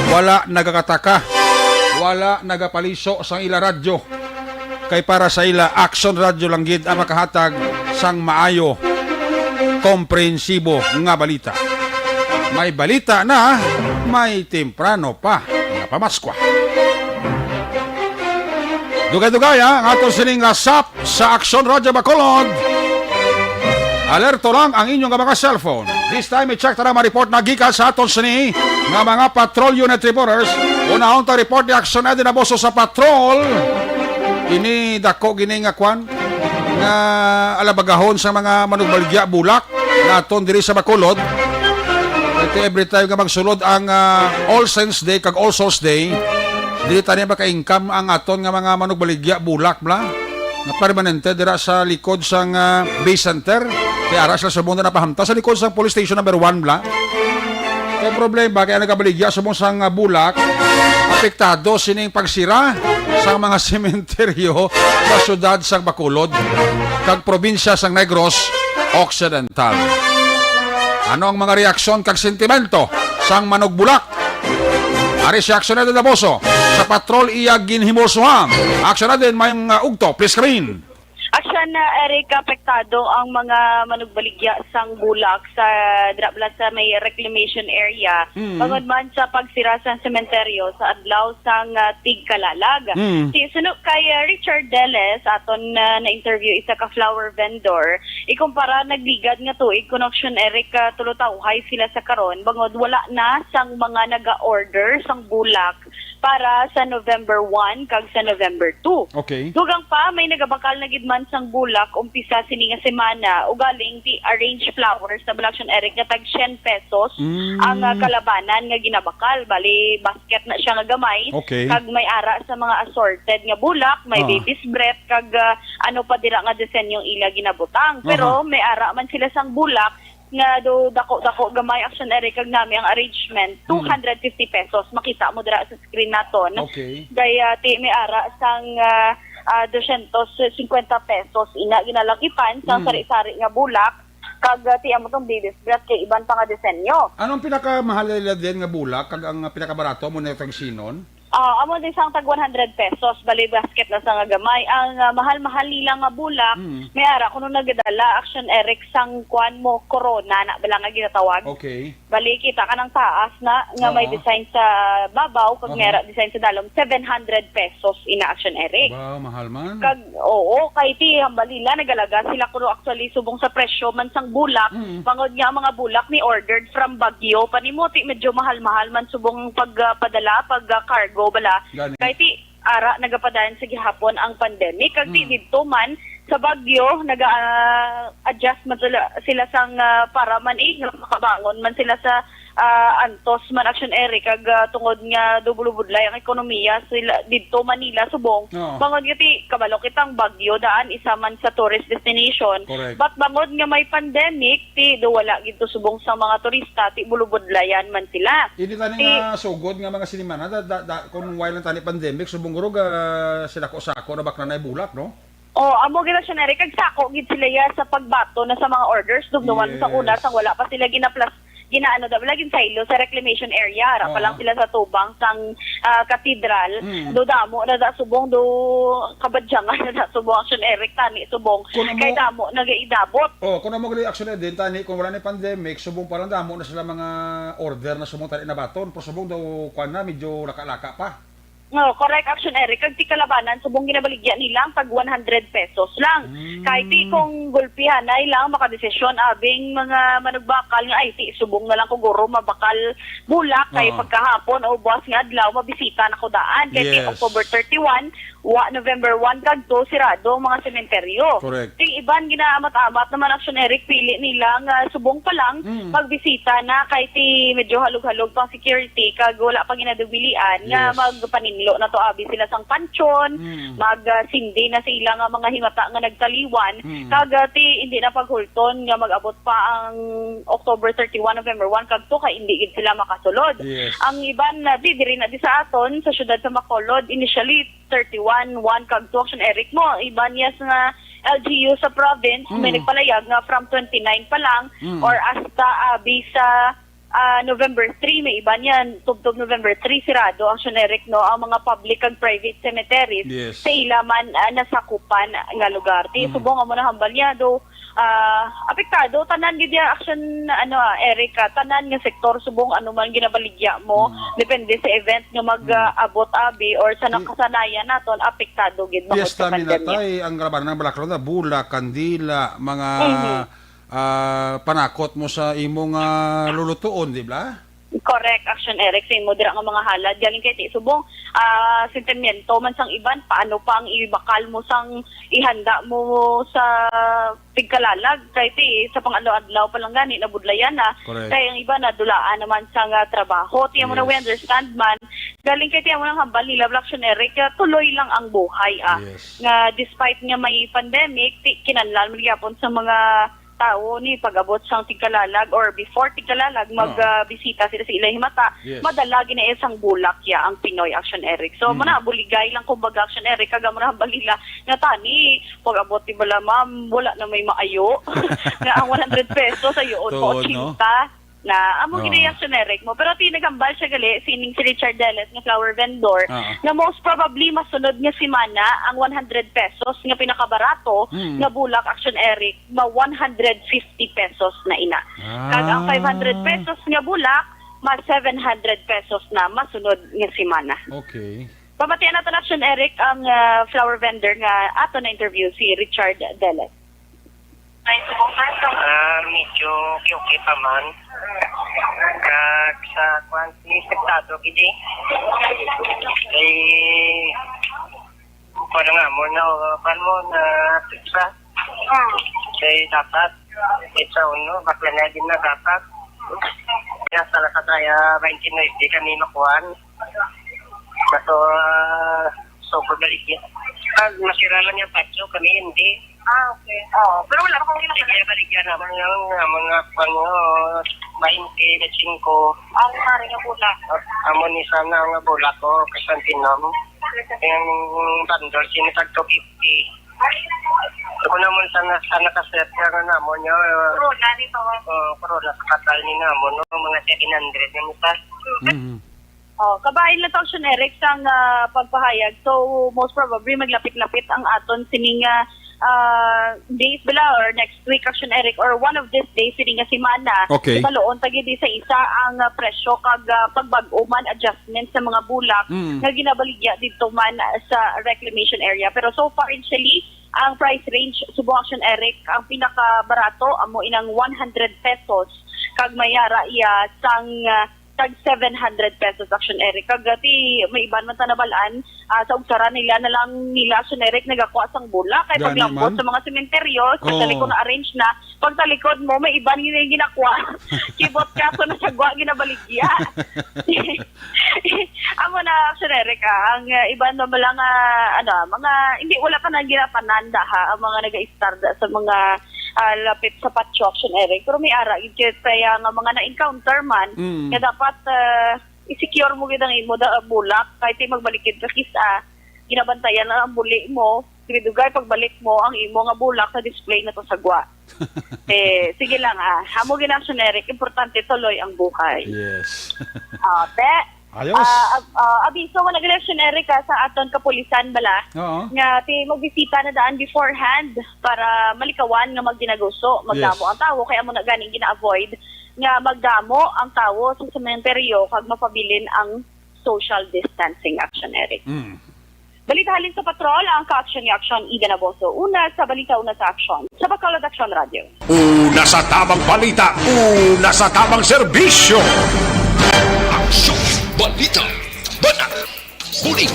wala nagakataka, wala nagapaliso sang ila radyo. Kay para sa ila, Action Radyo lang gid ang makahatag sang maayo, komprehensibo nga balita. May balita na, may temprano pa nga pamaskwa. Dugay-dugay, ha, ang aton sining, ah, sap sa Action Radyo Bacolod. Alerto lang ang inyong mga cellphone. This time, i-check ta na ang mga report na gikan sa aton sini nga mga patrol unit reporters. Unahon ta report ni Action Eddie Naboso sa patrol. Ini dako gini nga kwan nga alabagahon sa mga manugbaligya bulak naton diri sa Bacolod. Ito every time nga magsulod ang, ah, All Saints Day kag All Souls Day, dili tani maka-income ang aton nga mga manugbaligya bulak bla nga permanente dira sa likod sang, ah, base center. Kay ara sila subong na napahamta sa likod sang police station number one bla. Kay problema kay ang nagabaligya subong sang, ah, bulak, apektado sining pagsira sang mga sementeryo sa siyudad sang Bacolod kag probinsya sang Negros Occidental. Ano ang mga reaksyon kag sentimento sang manugbulak? Ari si Action Eddie Daboso sa patrol iya ginhimulsohan. Action Eddie, may mga ugto, please screen. Action, uh, Eric, apektado ang mga manugbaligya sang bulak sa dira bala sa may reclamation area. Mm. Bangod man sa pagsira sa sementeryo sa adlaw sang, uh, tigkalalag. Mm. Si suno kay, uh, Richard Deles, aton, uh, na-interview isa ka flower vendor, ikumpara nagligad nga tuig kun Action Eric, uh, tulotawhay sila sa karon bangod wala na sang mga naga-order sang bulak para sa November one kag sa November two. Okay. Dugang pa, may nagabakal na gid man sang bulak umpisa sini nga semana, ugaling ti arranged flowers na bala, Action Eric, nga tag syen pesos Mm. ang, ah, kalabanan nga ginabakal. Bali, basket na siya nga gamay. Okay. Kag may ara sa mga assorted nga bulak, may Aha. baby's breath, kag, ah, ano pa dira nga disenyong ila ginabutang. Pero Aha. may ara man sila sang bulak nga do dako-dako gamay, Action Eric, kag nami ang arrangement, Mm. two hundred fifty pesos. Makita mo dira sa screen naton. Okay. Kay, ah, ti may ara sang, ah, ah, dosyentos singkwenta pesos ina ginalakipan sang Mm. sari-sari nga bulak, kag, ah, ti amo tong baby's breath kay iban pa nga disenyo. Ano ang pinakamahal nila din nga bulak kag ang, ah, pinakabarato mo na tag sinon? Ah, amo din sang tag one hundred pesos, bali basket na sa nga gamay. Ang, ah, mahal-mahal nila nga bulak, Mm. may ara kuno nagadala, Action Eric, sang kwan mo, corona na bala nga ginatawag. Okay. Bali, kita ka ng taas na nga may Oo. design sa babaw, kag Aha. may ara design sa dalom, seven hundred pesos ina, Action Eric. Wow, mahal man. Kag, oo, kay ti, hambal nila, nagalaga sila kuno actually subong sa presyo man sang bulak, Mm. bangod nga ang mga bulak ni ordered from Baguio. Panimo, ti, medyo mahal-mahal man subong pag, ah, padala, pag, ah, cargo bala. Gani. Kay ti, ara, nagapadayon sa gihapon ang pandemic. Kag ti Mm. didto man sa Baguio, naga, ah, adjust man sila, sila sang, ah, para man, eh, nga makabangon man sila sa, ah, antos man, Action Eric, kag, ah, tungod nga do bulubudlay ang ekonomiya sila didto Manila, subong. Oo. Bangod nga ti, kabalo kitang Baguio daan isa man sa tourist destination. Correct. But bangod nga may pandemic, ti do wala gid to subong sa mga turista, ti bulubudlayan man sila. Ini tani Ti nga sugod nga mga sinimana, da, da, da, kung wala lang tani pandemic, subong guro ga sila ko sako na bakla na bulak, no? Oh, amo gid, Action Eric, kag sako gid sila ya sa pagbaton na sa mga orders, dumduman Yes. sa una, sang wala pa sila ginaplas, ginaano daw, laging saylo sa reclamation area, ara pa Oo. lang sila sa tubang sang, ah, katedral, Mm. do damo na da subong, do kabadyangan na da subong, Action Eric, tani subong, Kung amo kay damo nagaidabot. Oh, kung amo gani, Action Eddie, tani, kung wala ni pandemic, subong pa lang damo na sila mga order na subong tani nabaton, pero subong daw, kwan na, medyo laka-laka pa. No, correct, Action Eric. Kag ti kalabanan, subong ginabaligya nila ang tag one hundred pesos lang. Mm. Kay ti kung gulpihanay lang, makadesisyon abing mga manugbakal nga, "Ay, ti, subong na lang ko guro mabakal bulak, kay Oo. pagkahapon o buwas nga adlaw, mabisita na ko daan." Kay ti Yes. October thirty-one, wa, November one kag two, sirado ang mga sementeryo. Correct. Ti iban, ginaamat-amat naman, Action Eric, pili nila nga subong pa lang, Mm. magbisita na, kay ti medyo halog-halog pang security kag wala pa ginadubilian nga Yes. magpaninlo na to abi sila sang panchon, Mm. mag, ah, sindi na sa ila nga mga himata nga nagtaliwan, Mm. kag, ah, ti hindi na paghulton nga mag-abot pa ang October thirty-one, November one kag two kay hindi gid sila makasulod. Yes. Ang iban na di diri na di sa aton sa siyudad sa Bacolod, initially thirty-one, one kag two, Action Eric, mo. Iban, yes, nga L G U sa province, may Mm. nagpalayag nga from twenty-nine pa lang Mm. or hasta abi sa, ah, November three, may iban yan, tubtob November three, sirado ang Action Eric, no, ang mga public kag private cemeteries Yes. sa ila man, ah, nasakupan nga lugar. Ti Mm. subong amo na hambal niya, do, ah, apektado tanan gid ya, Action, ano, ah, Eric, ah, tanan nga sektor subong ano man ginabaligya mo, Mm. depende sa event nga mag, Mm. ah, abot abi or sa Ti- nakasanayan naton, apektado gid bangod Piyesta sa pandemya. Minatay, ang kalabanan ng Balaklon na bulak, kandila, mga, Mhm. ah, panakot mo sa imong, ah, lulutuon, di ba? Correct, Action Eric, sa imo dira nga mga halad. Galing kay ti subong, ah, sentimiento man sang iban, paano pa ang ibakal mo sang ihanda mo sa tigkalalag? Kay ti, sa pang-adlaw-adlaw pa lang gani, nabudlayan na. Correct. Kay ang iba nadulaan naman sa nga trabaho. Ti amo na, we Yes. understand man. Galing kay ti amo nang hambal nila, Action Eric, ah, tuloy lang ang buhay, ah. Yes. Nga despite nga may pandemic, ti, kinahanglan man gyapon sa mga tawo ni pag-abot sang tigkalalag or before tigkalalag, mag, Oo. ah, bisita sila sa ilay himata, Yes. madala gina sang bulak ya ang Pinoy, Action Eric. So, Mm. mana, buligay lang kumbaga, Action Eric, kag amo na hambal nila nga tani, pag-abot ni bala, ma'am, wala na may maayo. Nga ang one hundred pesos, ayoon mo, Tuod, no? Ochenta na. Amo Oo. gid ang Action Eric mo. Pero ti nagambal siya gali, sining si Richard Deles nga flower vendor, Oo. nga most probably masunod nga semana ang one hundred pesos nga pinakabarato Mm. nga bulak, Action Eric, ma one hundred fifty pesos na ina. Ah. Kag ang five hundred pesos nga bulak, ma seven hundred pesos na masunod nga semana. Okay. Pamatian nato na, Action Eric, ang, ah, flower vendor nga ato na interview, si Richard Deles. Ah, medyo okay-okay pa man. Kag sa kwan, si estado gid eh. Eh, kuwan nga mo na, kuwan mo na, pizza. Kay dapat, pizza uno, bakla na din na dapat. Kaya sa lakas ay, ah, twenty-nine, di kami makuhaan. Kaso, ah, so, pagbaligya. Ah, masira lang yung patio, kami hindi. Ah, okay. Oo. Pero wala pa kami Sige, baligyan naman yung, ah, mga, ano, twenty na singko. Ang pare nga pula. Amo ni sana nga bulak ko, kasantinom. Yung bundle, sinitag two fifty. Ako naman sana, sana kaset ka na naman yung, Corona, di ba? Oh, corona sa katal ni naman, no? Mga seven hundred yung isa. Mm. Oh, kabahin lang to, Action Eric, sang, ah, pagpahayag. So, most probably, maglapit-lapit ang aton sining, ah, ah, days bala or next week, Action Eric, or one of these days, sining nga semana. Okay. Baloon ta gid sa isa ang, ah, presyo kag, ah, pagbag-o man adjustment sa mga bulak Mm. nga ginabaligya dito man, ah, sa reclamation area. Pero so far, initially, ang price range, subong, Action Eric, ang pinakabarato amo inang one hundred pesos, kag may ara iya sang, ah, tag seven hundred pesos, Action Eric. Kag, ah, ti, may iban man ta nabalaan, ah, sa ugsaran nila na lang nila, Action Eric, nagakuha sang bulak. Kay Gani paglambot man. Sa mga sementeryo, sa Oo. talikod na arrange na, pagtalikod mo, may iban nga ginakuha. Kibot ka, so nasagwa, ginabaligya. Amo na, Action Eric, ah, ang, ah, iban na lang, ah, ano, mga, hindi, wala pa na ginapananda, ha, ang mga nag-istarda sa mga, ah, lapit sa patio, Action Eric. Pero may ara, gid kaya nga mga na-encounter man, Mm. nga dapat, ah, i-secure mo gid ang imo da, bulak, kahit di magbalik gid ka kis-a, ginabantayan lang ang buli mo, dugay pagbalik mo, ang imo nga bulak na display na to sa gwa. Eh, sige lang, ah. Amo gid na, Action Eric, importante tuloy ang buhay. Yes. Ah, te, Ayos. Ah, ab-, ah, abiso mo nag-, Action Eric, ah, sa aton kapulisan bala Oo. nga ti magbisita na daan beforehand para malikawan nga magdinaguso, magdamo Yes. ang tawo, kaya mo na ganing gina-avoid nga magdamo ang tawo sa sementeryo kag mapabilin ang social distancing, Action Eric. Mm. Balita halin sa patrol, ang ka-action ni Action, Ida Naboso. Una sa balita, una sa aksyon. Sa Bacolod Action Radio. Una sa tabang balita, una sa tabang serbisyo. Aksyon, balita, banat, bulig.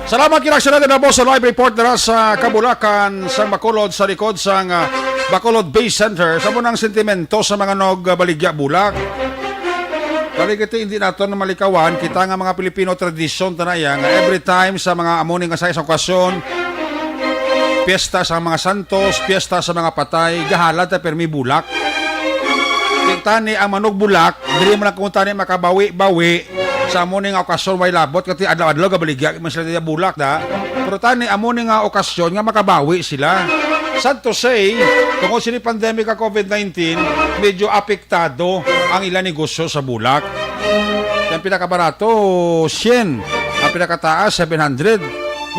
Salamat kina Action Ida Naboso, live report dira sa Kabulacan, sa Bacolod, sa likod sang, ah, Bacolod Base Center. Sa munang sentimento sa mga nagbaligya bulak. Kali kiti, hindi naton malikawan, kita nga mga Pilipino, tradisyon ta na iya nga every time sa mga amo ni nga sa isang okasyon, piyesta sa mga santos, piyesta sa mga patay, gahalad ta permi bulak. Kita ni ang manug bulak, dili man lang kung tani makabawi-bawi sa amo ni nga okasyon, way labot, kati adlaw-adlaw gabaligya man sila niya bulak, da. Pero tani, amo ni nga okasyon nga makabawi sila. Sad to say, tungod sini pandemic nga covid nineteen, medyo apektado ang ilang negosyo sa Bulak. Ang pinakabarato, syen. Ang pinakataas, seven hundred.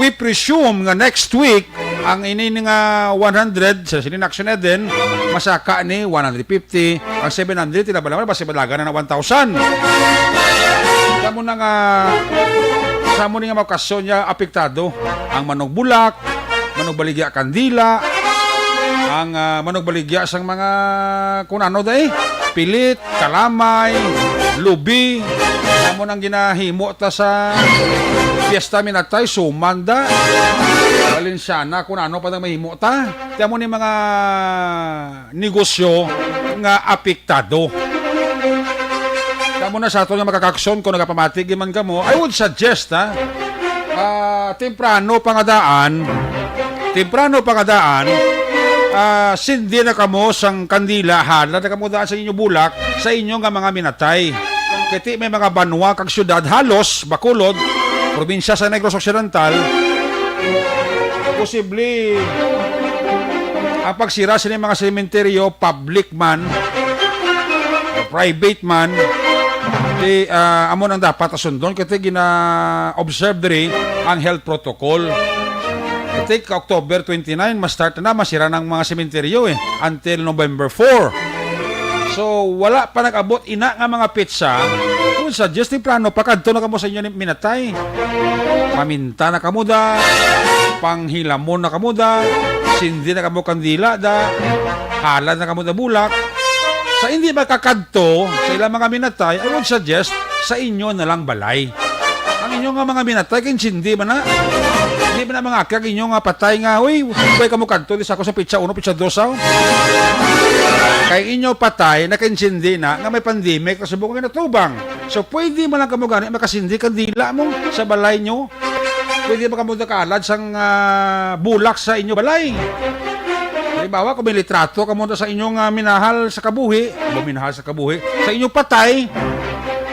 We presume nga next week, ang ini nga one hundred sa sini Action Eden, masaka ni one hundred fifty. Ang seven hundred, tinabalaman, basi balagan na na one thousand. Kamo na nga, sa mo ni nga mga okasyon niya, apektado ang Manug Bulak, Manug Baligya Kandila, ang, ah, Manug Baligya sang mga, kung ano, day, pilit, kalamay, lubi, amo nang ginahimo ta sa Fiesta Minatay, sumanda, Valenciana, kung ano pa nang mahimo ta. Ti amo ni mga negosyo nga apektado. Kamo na sa aton nga makakakson, kung nagapamati gyud man kamo, I would suggest, ha, ah, temprano pa nga daan, temprano pa nga daan, ah, sindi na kamo sang kandila, halad na kamo daan sa inyo bulak, sa inyo nga mga minatay. Kay ti may mga banwa kag syudad, halos, Bacolod, probinsya sa Negros Occidental, posible ang pagsira sini mga sementeryo, public man, private man, ti, ah, amo nang dapat asundon, kay ti gina-observe diri ang health protocol. Kay ti ka October twenty-nine, ma-start na, masira ng mga sementeryo, eh, until November four. So, wala pa nag-abot ina nga mga petsa, kung sa Diyos, temprano pa, kadto na kamo sa inyo ni-, minatay. Paminta na kamo da, panghilamon na kamo da, sindi na kamo kandila da, halad na kamo da bulak. Sa hindi makakadto sa ilang mga minatay, I would suggest sa inyo na lang balay. Ang inyo nga mga minatay, kay sindi man na. Hindi man na mga akyag inyo nga patay nga, "Uy, way kamo kadto, di sa ako sa pitsa uno, pitsa dos, ah." Kay inyo patay, nakainsindi na nga may pandemic, na subong nga natubang. So, pwede man lang kamo gani, makasindi kandila mo sa balay nyo. Pwede ba kamo nakalad sang, ah, bulak sa inyo balay? Halimbawa, kung may litrato kamo sa inyong, ah, minahal sa kabuhi, o minahal sa kabuhi, sa inyong patay,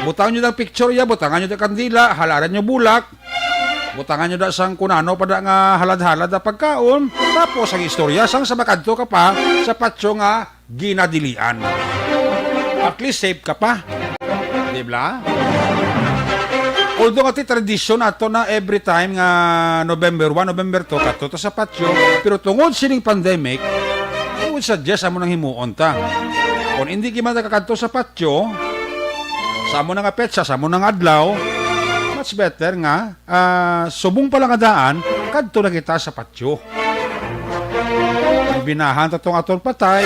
butang nyo ang picture ya, butangan nyo ang kandila, halaran nyo bulak, butangan nyo da sang kunano pa da nga halad-halad na pagkaon, tapos ang istorya sang sa makadto ka pa sa patyo nga ginadilian. At least safe ka pa. Di ba? Although nga ti tradisyon ato na every time nga November one, November two, kadto ta sa patyo, pero tungod sining pandemic, I would suggest amo nang himuon ta. Kung hindi kita makakadto sa patyo, sa amo na nga petsa, sa amo na nga adlaw, much better nga, ah, subong pa lang nga daan, kadto na kita sa patyo. Binahan ta tong aton patay.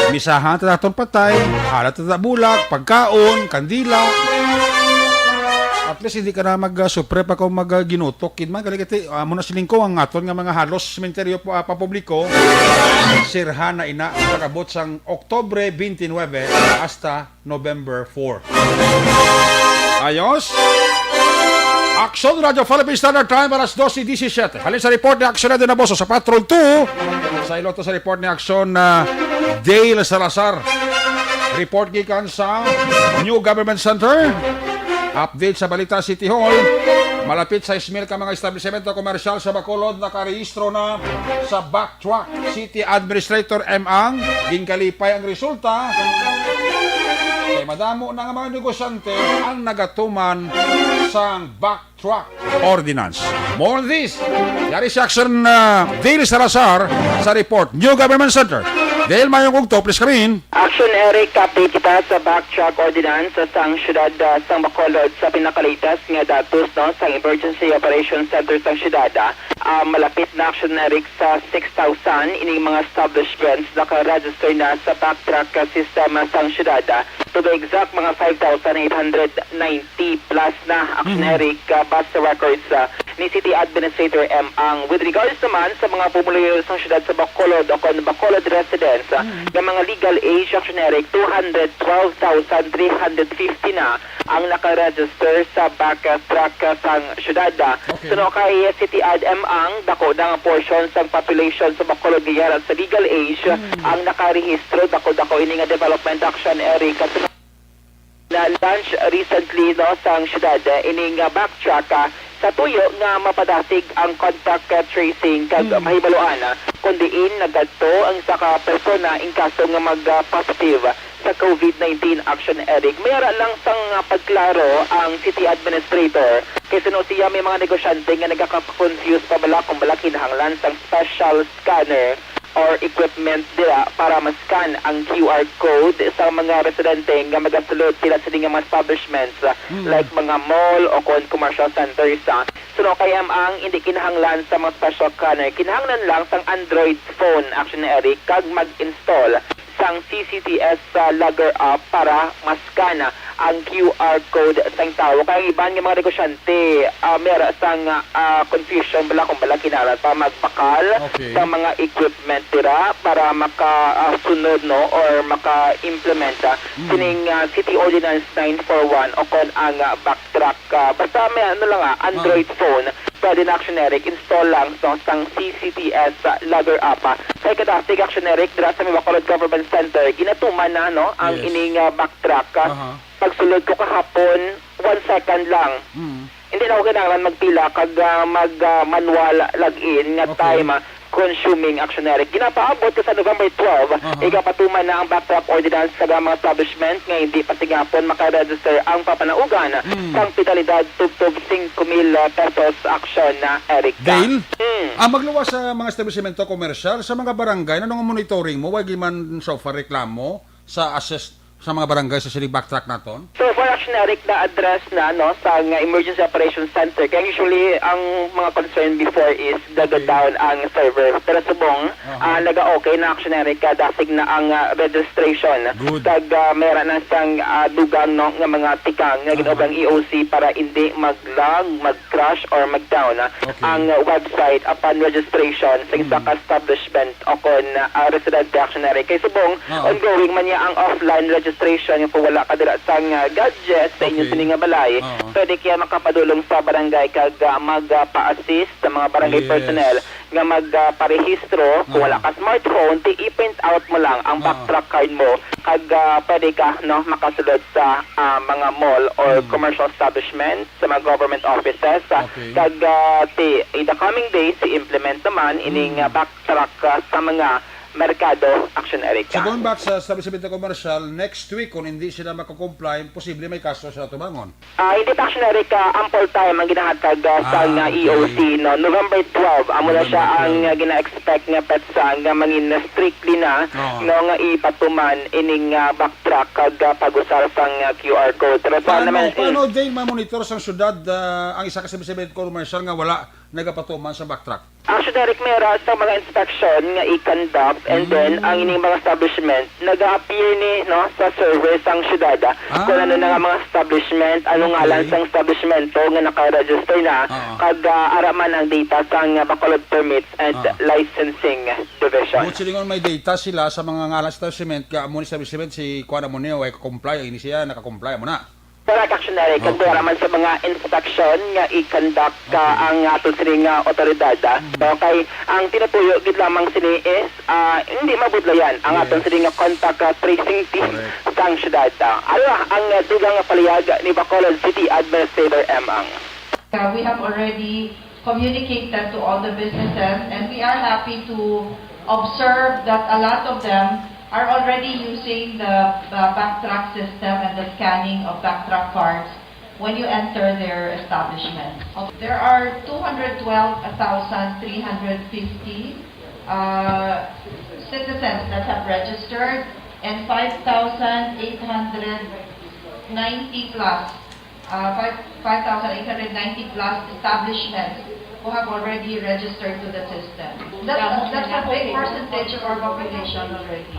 Misahan ta aton patay. Halad ta bulak, pagkaon, kandila. At least hindi ka na mag-, ah, supre pa kung mag-, ah, ginutok. Kid man, kali kiti, amo na siling ko, ang aton nga mga halos sementeryo pa, ah, papubliko, sirhan na ina, pag-abot sang Oktubre twenty-nine hasta November four. Ayos? Aksyon Radyo Philippine Standard Time, alas dose disisiyete. Halin sa report ni Aksyon Edo Naboso sa Patrol two. Sa ilot sa report ni Aksyon, ah, Dale Salazar. Report gikan sa New Government Center. Update sa balita, City Hall. Malapit sais mil ka mga establisemento komersyal sa Bacolod nakarehistro na sa Backtrack. City Administrator M. Ang, ginkalipay ang resulta. Kay madamo na nga mga negosyante ang nagatuman sang Backtrack Ordinance. More on this. Yari si Action, uh, Dale Salazar sa report. New Government Center. Dale, mayong ugto, please come in. Action Eric, update kita sa Backtrack Ordinance sang syudad, ah, sang Bacolod sa pinakalatest nga datos, no, sang Emergency Operation Center sang syudad. Ah, ah, malapit na, Action Eric, sa six thousand ining mga establishments naka-register na sa Backtrack, ah, sistema sang syudad. Ah, to be exact, mga five thousand eight hundred ninety plus na, Action Eric, ah, base sa records, ah, ni City Administrator M. Ang. With regards naman sa mga pumuluyo sang syudad sa Bacolod o kon Bacolod residents, ah, nga mga legal age, Action Eric, two hundred twelve thousand three hundred fifty na ang naka-register sa Backtrack sang syudad. Okay. Suno kay City Ad M. Ang, dako na nga portion sang population sa Bacolod nga yara sa legal age ang nakarehistro. Dako-dako ini nga development, Action Eric. Na-launch recently, no, sang syudad, eh, ining, ah, Backtrack, ah, sa tuyo nga mapadasig ang contact, ah, tracing kag Hmm. mahibaluan, ah, kon diin nagadto ang isa ka persona in kaso nga mag, ah, positive sa covid nineteen, Action Eric. May ara lang sang, ah, pagklaro ang city administrator kay suno siya may mga negosyante nga nagaka-confuse pa bala kung bala kinahanglan sang special scanner or equipment dira para ma-scan ang Q R code sa mga residente nga magasulod sila sini nga mga establishments, ah, Hmm. like mga mall o kon commercial centers, ah. Suno kay M ang hindi kinahanglan sa mga special scanner, kinahanglan lang sang Android phone, Action Eric, kag mag-install sang C C T S sa Logger app para ma-scan ang Q R code sang tawo. Kay ang iban nga mga negosyante, ah, may ara sang, ah, confusion bala kung bala kinahanglan pa magbakal Okay. sa mga equipment dira para maka, ah, sunod, no, or maka-implement, ah, Mm. sining, ah, City Ordinance nine four one o kon ang, ah, Backtrack. Ah, basta may ano lang, ah, Android Ah. phone, pwede na, Action Eric, install lang, no, sang C C T S, ah, Logger app, ah. Kay kadasig, Action Eric, dira sa may Bacolod Government Center, ginatuman na, no, ang Yes. ining, ah, Backtrack, ah. Aha. Pagsulod ko kahapon, one second lang. Mm. Hindi na ako kinahanglan magpila kag, ah, mag, ah, manual log-in nga Okay. time, ah, consuming, Action Eric. Ginapaabot ka sa November twelve, Aha. igapatuman na ang Backtrack Ordinance sa mga establishment nga hindi pa sigapon maka-register ang papanaugan Mm. sang penalidad tubtob singko mil pesos, Action Eric. Dale? Mm. Ah, magluwas sa mga establisimento komersyal sa mga barangay. Ano nga monitoring mo? Way man so far reklamo sa assess sa mga barangay sa sining Backtrack naton? So far, Action Eric, na-address na, no, sa nga Emergency Operations Center. Kaya usually, ang mga concern before is daga Okay. down ang server. Pero subong, Aha. ah, naga-okay na, Action Eric, ah, dasig na ang, ah, registration. Good. Kag, ah, may ara na sang, ah, dugang, no, nga mga tikang nga Aha. ginaubang E O C para hindi mag-lag, mag-crash, or mag-down, ah, Okay. ang, ah, website upon registration sa isa Mhm. ka establishment o kon, ah, residente, Action Eric. Kay subong, Oo. ongoing man niya ang offline registration. Kung wala ka dira sang, ah, gadget sa inyo Okay. sini nga balay, Oo. pwede kaya makapadulong sa barangay kag, ah, mag, ah, pa-assist sa mga barangay Yes. personnel nga mag, ah, parehistro. Kung Oo. wala ka smartphone, ti i-print out mo lang ang Oo. Backtrack card mo kag, ah, pwede ka, no, makasulod sa, ah, mga mall or Hmm. commercial establishment, sa mga government offices, ah, Okay. kag, ah, ti, in the coming days, i-implement naman ining, Hmm. ah, Backtrack, ah, sa mga merkado, Action Eric. So, going back sa establishment commercial, next week, kung hindi sila makakomply, posible may kaso sila tubangon? Ah, hindi pa, Action Eric, ah, ample time ang ginahatag, ah, sa Ah, nga okay. E O C, no? November twelve, amo na siya November ang, twelve. ah, gina-expect nga petsa nga mangin strictly na, Oo. no, nga ipatuman ining, ah, Backtrack kag, ah, pag-usar sang, ah, Q R code. Pero sa Paano, naman, paano, mm. Jane, ma-monitor sang syudad, ah, ang isa ka establishment commercial nga wala nagapatuman sa Backtrack? Action Eric, may ara sa mga inspection nga i-conduct, and then Mm. ang ining mga establishment naga-appear ni, no, sa server sang syudad, ah, Ah. kung ano na nga mga establishment, ano Okay. ngalan sang establishmento nga naka-register na, Oo. kag, ah, ara man ang data sang, ah, Bacolod Permits and Oo. Licensing Division. Buot silingon may data sila sa mga ngalan sa establishment, nga amo ni establishment si kuan amo ni, way comply, ini siya naka-comply, amo na. Correct, Action Eric. Kag Okay. wala man sa mga inspection nga i-conduct ka Okay. ang aton sini nga otoridad, ah. Mm. No, kay ang tinutuyo gid lamang sini is, ah, hindi mabudlayan ang Yes. aton sini nga contact, ah, tracing team Correct. sang syudad, ah. Ano ang, ah, dugang nga palihag ni Bacolod City Administrator M. Ang. Uh, we have already communicated to all the businesses, and we are happy to observe that a lot of them are already using the, the Backtrack system and the scanning of Backtrack cards when you enter their establishment. There are two hundred twelve thousand three hundred fifty, uh, citizens that have registered and five thousand eight hundred ninety plus uh, five, five thousand eight hundred ninety plus establishments who have already registered to the system. That's, that's a big percentage of our population already.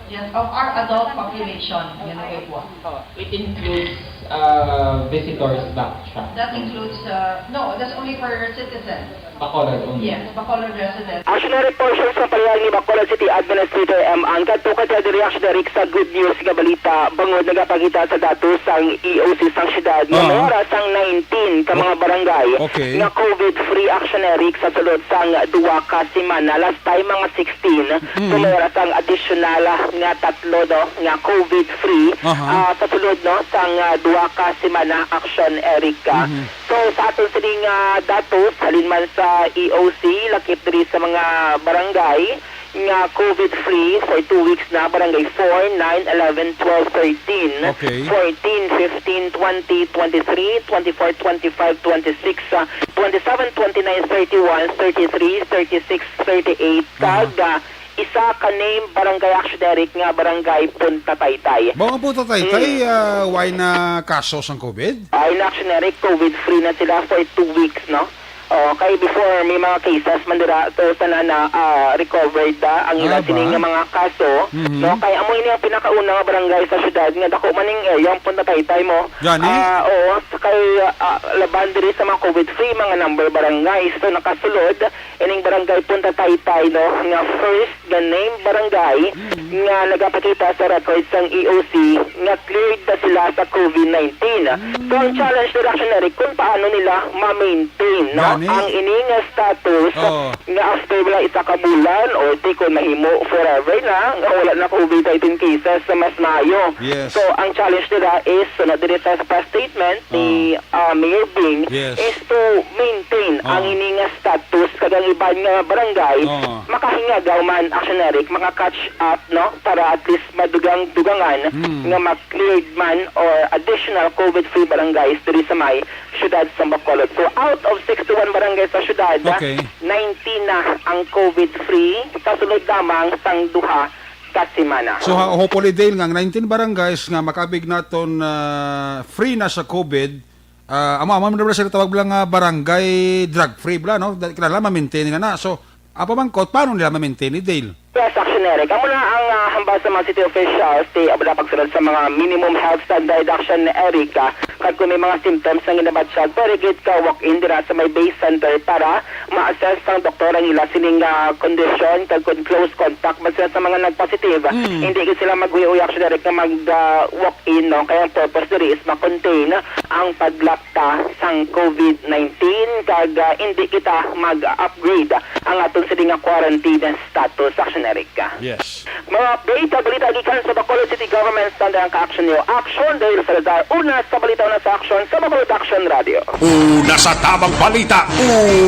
Yes, of our adult population, yun ang ibuwa. Oh, it includes, uh, visitors Backtrack. That includes, uh, no, that's only for citizens. Bacolod only. Yes, Bacolod resident. Action Eric, portion sa pahayag ni Bacolod City Administrator M. Ann, kadto ka diri, Action Eric, sa good news nga balita bangod nagapakita sa datos sang E O C sang syudad nga Oo. may ara sang nineteen ka O-, mga barangay okay. nga COVID-free, Action Eric, sa sulod sang duha ka semana. Last time, mga sixteen. Mm. So, may ara sang additional nga tatlo, no, nga COVID-free, Aha. ah, sa sulod, no, sang, ah, duha ka semana, Action Eric. Mhm. So, sa aton sining, ah, datos, halin man sa E O C, lakip diri sa mga barangay nga COVID-free for two weeks na, Barangay four, nine, eleven, twelve, thirteen, Okay. fourteen, fifteen, twenty, twenty-three, twenty-four, twenty-five, twenty-six, ah, twenty-seven, twenty-nine, thirty-one, thirty-three, thirty-six, thirty-eight, Aha. kag, ah, isa ka name barangay, Action Eric, nga Barangay Punta Taytay. Ba, ang Punta Taytay, Mm. ah, wala na kaso sang COVID? Ay, na, Action Eric, COVID-free na sila for two weeks, no? Oh, kay before, may mga cases man dira, so sana na, ah, recovered da ang ila Ah, ba? sining nga mga kaso, Mhm. no? Kay amo ini ang pinakauna nga barangay sa syudad nga dako man ning area ang Punta Taytay mo. Gani? Ah, oo, kay, ah, laban diri sa mga COVID-free, mga number barangay. So, nakasulod ining Barangay Punta Taytay, no, nga first nga name barangay Mm. nga nagapakita sa record sang E O C nga cleared na sila sa COVID nineteen. Mm. So, ang challenge nila, Action Eric, kung paano nila ma-maintain, no, Gani. ang ini nga status Oo. nga after wala isa ka bulan or di ko nahimo forever na nga wala na COVID nineteen cases sa mas maayo. Yes. So, ang challenge nila is, sunod diri sa press statement ni, Oo. ah, Mayor Bing, Yes. is to maintain Oo. ang ini nga status kag ang iban nga barangay Oo. makahingagaw man, Action Eric, maka-catch up, no, para at least madugang-dugangan Mm. nga ma-cleared man or additional COVID-free barangays diri sa may siyudad sa Bacolod. So, out of sixty-one barangays sa siyudad, Okay. nineteen na ang COVID-free sa sulod lamang sang duha ka semana. So, ha-, hopefully, Dale, nga ang nineteen barangays nga makabig naton, ah, free na sa COVID, ah, amo, amo na bala sila tawag bala nga barangay drug-free bala, no? Da-, kinahanglan ma-maintain nila na. So, ang pamangkot, paano nila ma-maintain ni Dale? Yes, Action Eric. Amo na ang, ah, hambal sa mga city officials, ti, amo na pagsunod sa mga minimum health standard, Action Eric, ah, kag kung may mga symptoms nga ginabatyag, pwede gid ka walk-in dira sa may base center para ma-assess sang doktor ang ila sining, ah, kondisyon, kag kung close contact man sila sa mga nagpositive, Mm. hindi gid sila mag-uyo-uyo, Action Eric, nga mag, ah, walk-in, no? Kay ang purpose diri is ma-contain ang paglapta sang COVID nineteen, kag, ah, hindi kita mag-upgrade ang aton sini nga quarantine status, Action Eric. Yes. Mga update, balita gikan sa Bacolod City Government, standard ang ka-action niyo. Action, Dale Salazar, una sa balita, una sa action, sa Bacolod Action Radio. Una sa tamang balita,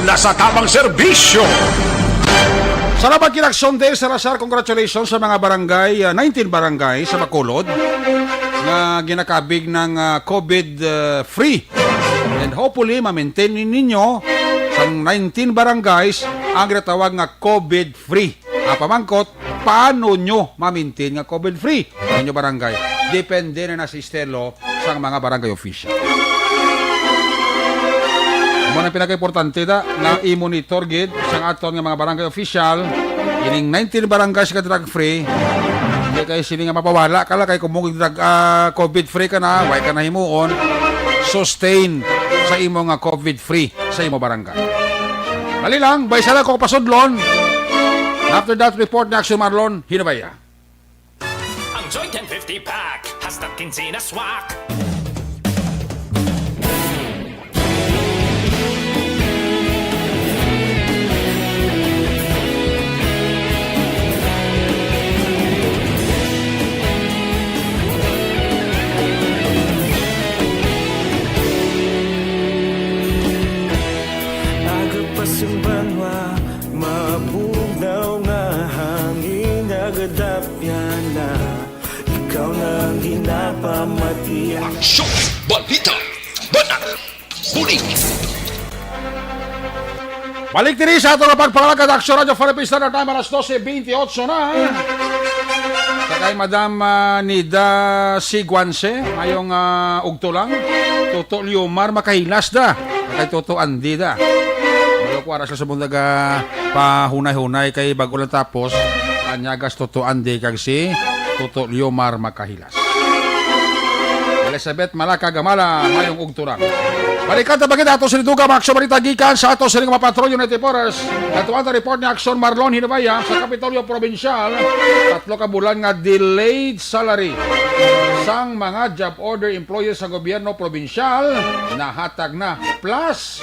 una sa tamang serbisyo. Salamat, Kinaksyon Dale Salazar. Congratulations sa mga barangay, ah, nineteen barangay sa Bacolod nga ginakabig ng, ah, COVID, ah, free. And hopefully, ma-maintain ninyo sa nineteen barangays ang ginatawag nga COVID free. Ang pamangkot, paano nyo ma-maintain nga COVID free ang inyo barangay? Depende na na sa estilo sang mga barangay official. Amo na pinakaimportante da, nga i-monitor gid sang aton nga mga barangay official, ining nineteen barangays ka drug free. Hindi kay sini nga mapawala ka la kay kung mo drug, ah, COVID free ka na, way ka na himuon, sustain sa imo nga COVID free sa imo barangay. Dali lang, bay, sa lang ko pasudlon. After that report ni Action Marlon, hinabaya. Ang Joy ten fifty Pack, hasta quince na swak. Aga pa sing banwa, mabugnaw nga hangin, nagadapyan na. Ikaw na ang ginapamati. Aksyon! Balita! Banat! Bulig! Balik diri sa ato nga pagpangalagad, Aksyon Radio Philippines Standard Time, alas dose bentiocho na. Sa kay Madam, ah, Nida Siguanse, mayong, ah, ugto lang. Toto Liomar Makahilas da. Sa kay Toto Andy da. Malo ko ara sila sa bundag, ah, pahunay-hunay kay bago lang tapos. Anyagas Toto Andy kag si Toto Liomar Makahilas. Wala Sebet Malaka Gamala, mayong ugturan. Balikan ta pa kita ato sa dugang mga aksyon balita gikan sa ato sa mga patrolyo na tipores. Natuan ta report ni Aksyon Marlon Hinabaya sa Kapitolyo Probinsyal. Tatlo ka bulan nga delayed salary sang mga job order employees sa gobyerno probinsyal nahatag na. Plus,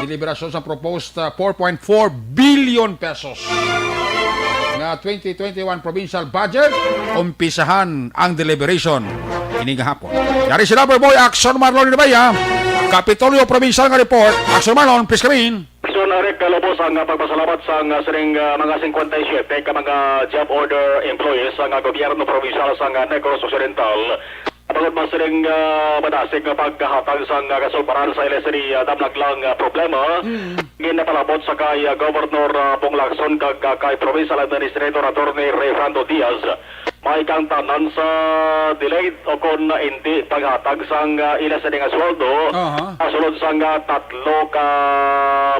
deliberasyon sa proposed, uh, four point four billion pesos nga twenty twenty-one provincial budget, umpisahan ang deliberation ining hapon. Yari si Lover Boy, Action Marlon Ribaya, Kapitolyo Provincial nga report. Action Marlon, please come in. Action Eric, kalubos ang, uh, pagpasalamat sa, uh, sining, uh, mga fifty-seven ka mga job order employees sa, uh, gobyerno probinsyal sa, uh, Negros Occidental. Bangod man sining, ah, madasig nga pagkahatag sang, ah, kasulbaran sa ila sini, ah, damlag lang, ah, problema, Mm. ginapalabot sa kay, ah, Governor, ah, Bong Lacson kag, ah, kay Provincial Administrator Attorney Rayfrando Diaz. May kang tanan sa delayed o kon hindi paghatag sang, ah, ila sini nga sweldo Aha. sa sulod sang, ah, tatlo ka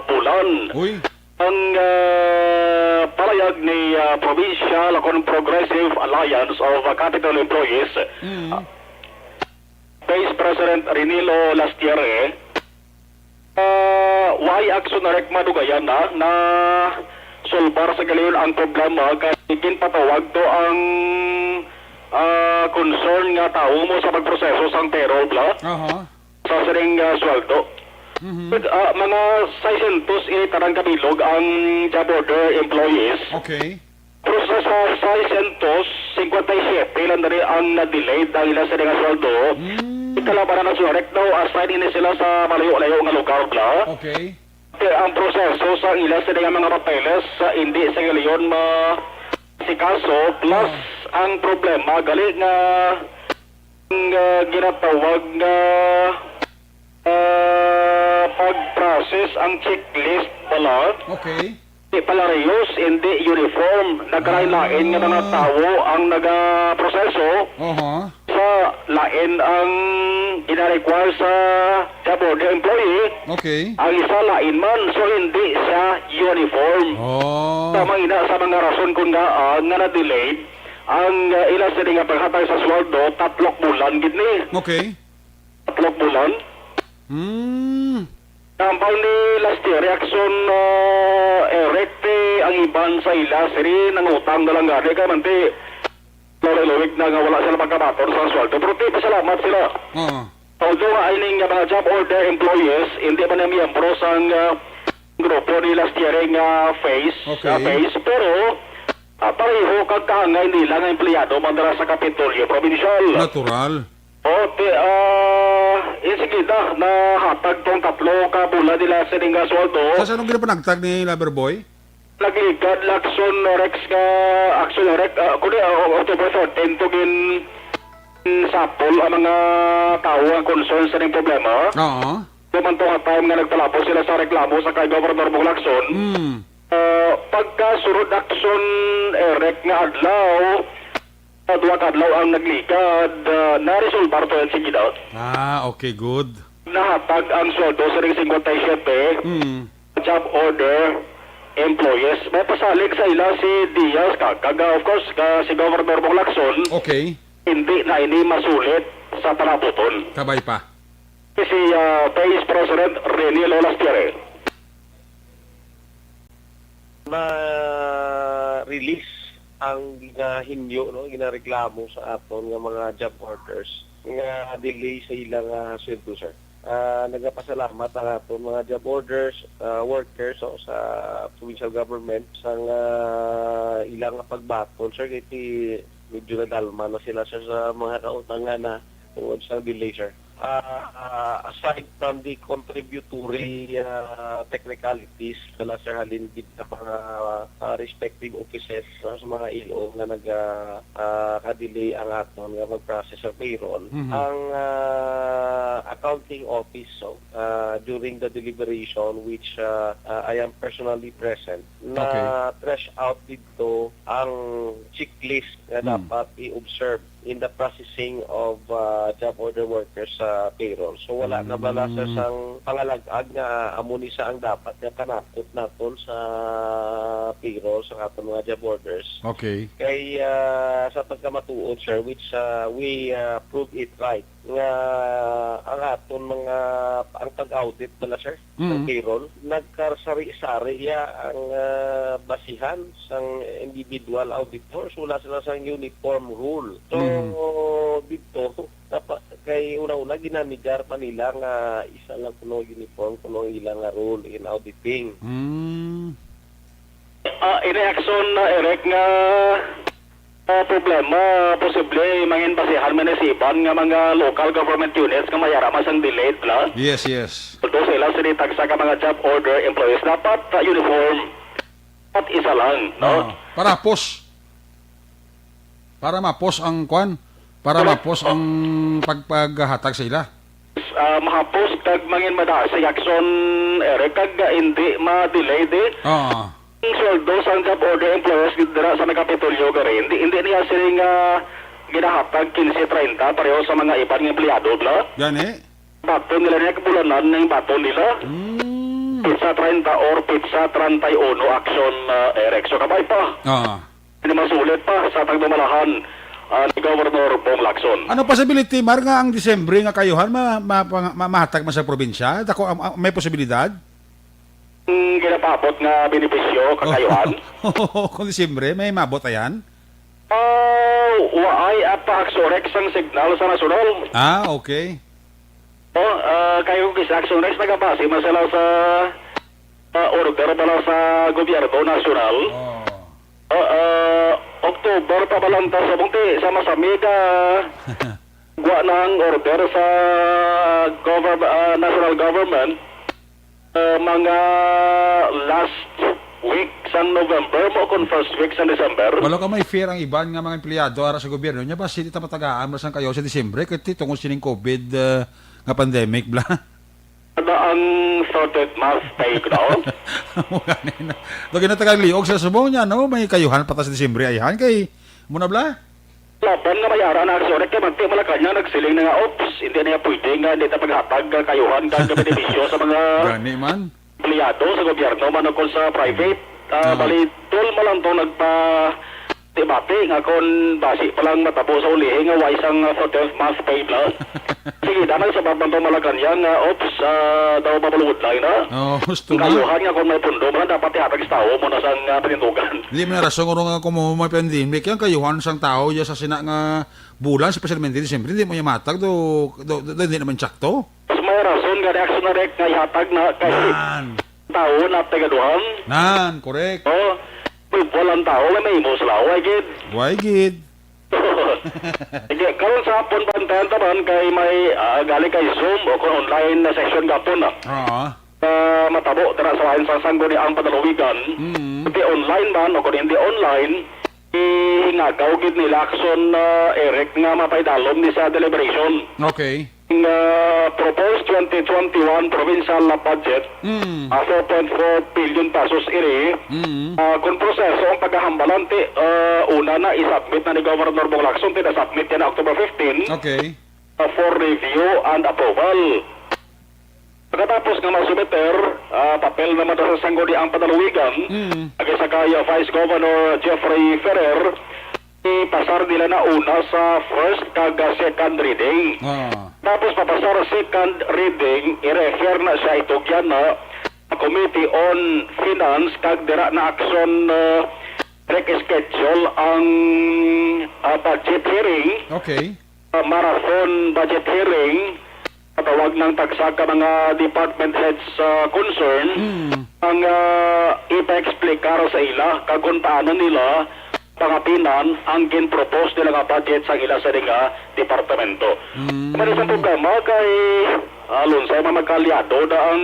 bulan. Uy. Ang, ah, palayag ni, ah, Provincial kon Progressive Alliance of, ah, Capital Employees, Mm. ah, Vice President Renilo Lastiere, ah, why action na rek madugayan na, na solbar sa galiyon ang problema kay ginpatawag to ang, ah, concern nga tawo mo sa pagproseso sang payroll bla. Aha. Sa sining, ah, sweldo. Mhm. Pag, ah, mga seiscientos ini tanan kabilog ang job order employees. Okay. Pero sa, sa seiscientos cincuenta y siete lang dali ang na-delayed ang ila sini nga sweldo. Mm. Ikalabanan na suwarek daw, assign ini sila sa malayo-layo nga lugar bla. Okay. Kaya ang proseso sa ila sini nga mga papeles sa hindi sa galiyon ma si kaso plus Ah. ang problema gali nga nga ginatawag nga, ah, pag-process ang checklist pala. Okay. Di pala reuse, hindi uniform. Nagkalain-lain nga mga Ah. tawo ang nagaproseso Aha. sa lain ang gina-require sa job order employee. Okay. Ang isa lain man, so hindi siya uniform. Oh. Tama ina sa mga rason kung nga, ah, nga na-delayed ang, ah, ila sini nga paghatag sa sweldo, tatlok bulan gid ni. Okay. Tatlok bulan. Hmm. Tambal ni last year, reaksyon, ah, Eric, ti ang iban sa ila, siri, nangutang na lang gani, kay man ti, lawig-lawig na nga wala sila magkabaton sa sweldo. Pero ti, pasalamat sila. Oo. Although nga ining nga mga job order employees, hindi man na miyembro sang, ah, grupo ni last year nga phase, Okay. ah, phase, pero, ah, pareho kag kaangay nila nga empleyado man dira sa Kapitolyo Provincial. Natural. O, ti, ah, insigida, nahatag tong tatlo ka bulan nila sining nga sweldo. Sa, sa anong ginapanagtag ni Lover Boy? Nagligad, Lacson, Rex, nga, actually, Rex, ah, kundi, ah, October thirteen to gin-, sapol ang mga tawo nga concern sa ning problema. Oo. Duman to nga time nga nagpalapos sila sa reklamo sa kay Governor Bong Lacson, Mm. ah, pagkasunod action, Eric, nga adlaw, ah, duha ka adlaw ang nagligad, ah, naresolbar to yan, sige daw. Ah, okay, good. Nahatag ang sweldo sa ring cincuenta y siete Mm. job order employees. May pasalig sa ila si Diaz, ka, kag, ah, of course, ka, si Governor Bong Lacson, Okay. hindi na ini masulit sa panabuton. Kabay pa. Si, ah, Vice President Rene Lolas Tiare. Na-release ang ginahinyo, no, ginareklamo sa aton nga mga job orders nga delay sa ilang, ah, sweldo, sir. Ah, nagapasalamat ang aton mga job orders, ah, workers, no, sa provincial government sa nga ilang pagbaton, sir, kay ti-, medyo nadalma na sila, sir, sa mga kautangan na tungod sa delay, sir. Ah, ah, aside from the contributory, ah, technicalities, wala, sir, halin gid sa mga, ah, respective offices, ah, sa mga L O nga naga, ah, ka-delay ang aton nga mag-process sa payroll. Mhm. Ang, ah, accounting office, so, ah, during the deliberation, which, ah, ah, I am personally present, Okay. na-trash out dito ang checklist nga Hmm. dapat i-observe in the processing of, ah, job order workers sa payroll. So, wala na bala sa Mm. sang pangalag-ag nga amo ni sa ang dapat nga panakot naton sa payroll sa aton mga job orders. Okay. Kay, ah, sa pagkamatuod, sir, which, ah, we, ah, prove it right nga ang aton mga, ang pag-audit bala, sir, ng Mm. payroll, nagkasari-sari ya ang, ah, basihan sang individual auditors. Wala sila sang uniform rule. So, Mm. dito, napa-, kay una-una, ginamigar pa nila nga isa lang kuno uniform kuno ang ila nga rule in auditing. Mm. Ah, ini action, ah, Eric, nga, ah, problema, posible mangin basihan man ni sa iban nga mga local government units nga mayara man sang delayed la. Yes, yes. Although sa ilang sini tagsa ka mga job order employees, dapat, ah, uniform. Dapat isa lang, no? Ah, para pos. Para mapos ang kwan, para Correct. mapos ang pagpaghatag sa ila. Ah, mahapos kag mangin madasig action, Eric, kag, ah, hindi ma-delay di. Oo. Ang sweldo sang job order employers dira sa may Kapitolyo gari, hindi, hindi niya sini nga ginahatag quince treinta pareho sa mga iban nga empleyado, bla? Gani? Baton nila niya kabulanan nga baton nila. Mm. Pizza treinta or pizza treinta y uno action, ah, Eric. So, kabay pa. Ah. Hindi masulit pa sa tagdumalahan, ah, ni Governor Bong Lacson. Ano possibility, Mar, nga ang Disyembre nga kayuhan ma-, ma-, ma-, mahatag man sa probinsya? Dako, am-, am-, may posibilidad? Ang ginapaabot nga benepisyo kakayuhan? Oo, kung Disyembre, may mabot ayan? Oh, waay at pa-, aksorek sang signal sa nasyonal. Ah, okay. Oh, ah, kayo kung sa aksorek, nagabase man sila sa, ah, order pala sa gobyerno nasyonal. Oh. Ah, ah, October pa ba lang ta sa bungti, sa masamig, ah, gwa na ang order sa govern-, ah, national government. Ah, mga last week sang November mo kon first week sang December. Wala ka may fear ang iban nga mga empleyado ara sa gobyerno niya ba, hindi ta matagaan bala sang kayo sa Disyembre kay tungod sining COVID, ah, nga pandemic bla. Ano ang thirteenth month pay ko daw? Amo gani na. Do ginatagal liog sa subo niya, no? May kayuhan pa ta sa Disyembre ayhan kay muna bla. Laban nga may ara na aksyon kay Manti Malacañang nagsiling na nga, "Oops, hindi na pwede nga hindi ta paghatag nga kayuhan kag benepisyo sa mga Gani man. empleyado sa gobyerno man o kon sa private." Ah, Ah. bali, tol man lang to nagpa-debate nga kon basi pa lang matabo sa ulihi nga way sang, ah, thirteenth month pay bla. Sige, danay sa Batman to Malacañang nga, oops, ah, daw mabalugod lang na. Oh, gusto Ang nga. kayuhan nga kung may pundo man, dapat ihatag sa tao mo na sang, ah, panindugan. Di man rason nga kung mo may pandemic yan, kayuhan sang tao, ya sa sina nga bulan, especially Disyembre, hindi mo yamatag, do, do, do, do, hindi naman tsakto. Mas may rason nga reaksyon na rek nga ihatag na kay Nan. tao na tagaduhan. Nan, correct. Oh, may buwan ang tao nga may imo sila. Why, gid? Why, gid? Sige, karon sa hapon, bantayan ta man kay may, ah, gali kay Zoom o kung online na session gapon na. Oo. Ah, matabo dira sa lain sa sangguniang panaluwigan. Mm. Hindi online man o kung hindi online, ihingagaw gid nila aksyon, ah, Eric, nga mapaidalom ni sa deliberation. Okay. Nga proposed twenty twenty-one provincial budget, Mm. ah, four point four billion pesos ini, Mm. ah, kung proseso ang pagkahambalan ti, ah, una na i-submit na ni Governor Bong Lacson, ti na-submit yan na October fifteen, Okay. ah, for review and approval. Pagkatapos nga masumiter, ah, papel naman sa sangguniang panaluwigan, Mm. agi sa kay, ah, Vice Governor Jeffrey Ferrer, ipasar nila na una sa first kag, ah, second reading. Ah. Tapos papasar second reading, i-refer na siya itugyan na sa Committee on Finance kag dira na action, ah, rek-schedule ang, ah, budget hearing. Okay. Ah, marathon budget hearing, patawag ng tagsa ka mga department heads sa concern, Mm. ang, ah, ipa-explicar sa ila kag kung paano nila pangapinan ang gin-propose nila nga budget sa ila sa nga departamento. Mm. May isang problema kay, ah, lunsay man magkaalyado na ang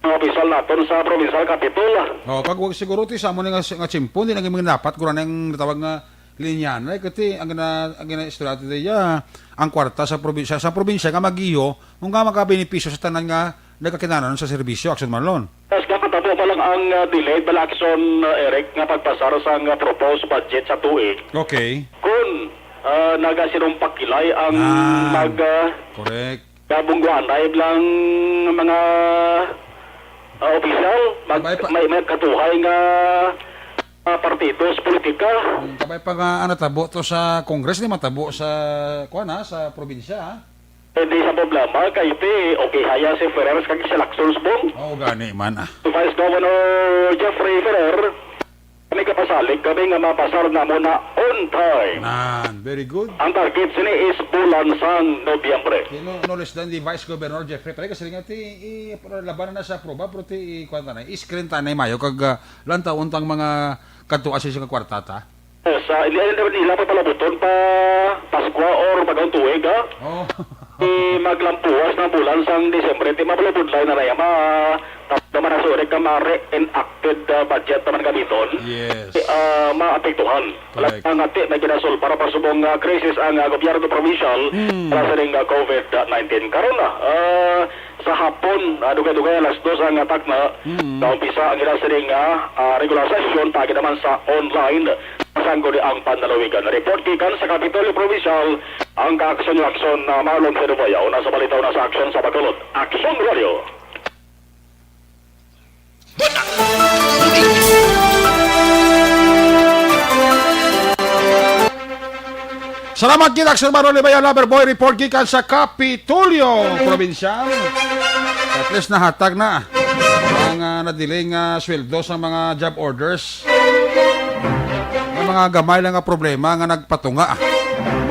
mga opisyal naton sa provincial capitol. Oh, kag wag siguro ti sa amo ni nga, nga tiyempo, hindi na gid dapat gura na ang natawag nga linya na, eh, kasi ang gina-, ang gina-istorya ti iya, ang kwarta sa probinsya, sa probinsya nga magiho, kung nga makabenepisyo sa tanan nga nagkakinahanglan sa serbisyo, Action Marlon. Tapos nga matabo pa lang ang, ah, delayed bala action, ah, Eric, nga pagpasar sa nga proposed budget sa tuig. Okay. Kung Ah, nagasinumpakilay ang Ah, mag, ah, correct. kabungguanay lang mga, ah, opisyal, mag-, Kabay pa- may, may katuhay nga, ah, partidos politika. Hmm, kabay pa nga, ano, tabo to sa Congress, di matabo sa, kuwan, ha, sa probinsya, ha? Hindi sa problema, kay ti, okay, haya si Ferrer kag si Lacson, Bong. Oo, gani man, ah. Vice Governor Jeffrey Ferrer, kami kapasalig kami nga mapasar na mo na on time. Nan, very good. Ang target sini is bulan sang Nobyembre. Kino, no less than the Vice Governor Jeffrey Ferrer, kasi nga ti, i-, labanan na sa aproba, pero ti, i-, kuwan ta na, i-screen ta na mayo, kag, ah, lantawon tang mga kadto asi sa kwarta ta. Sa, hindi, hindi, hindi nila pa palabuton pa Paskwa or Bagong Tuig, ha? Oh. Di maglampuwas na bulan sang Disyembre, di mapalabudlay na na yan. Ma-, tap naman ang surik ka ma-re-enacted, ah, budget naman gamiton. Yes. Ah, maapektuhan. Correct. Wala nga ti, may ginasul para pa subong, ah, krisis ang, ah, gobyerno provincial Hmm. para sa ring, ah, covid nineteen. Karon na, ah, sa hapon, ah, dugay-dugay alas dos ang, ah, takna, Mm. naumpisa ang ila sining, ah, ah, regular session, paagi naman sa online. Sangguni ang panlalawigan. Report gikan sa Kapitolyo Provincial, ang ka-aksyon ni Aksyon na Marlon Fedobaya. Una sa balita, una sa aksyon sa Bacolod. Aksyon Radio. Salamat gid, Aksyon Marlon Fedobaya, Lover Boy, report gikan sa Kapitolyo Provincial. At least nahatag na ang, ah, na-delay nga sweldo sa mga job orders. May mga gamay lang nga problema nga nagpatunga.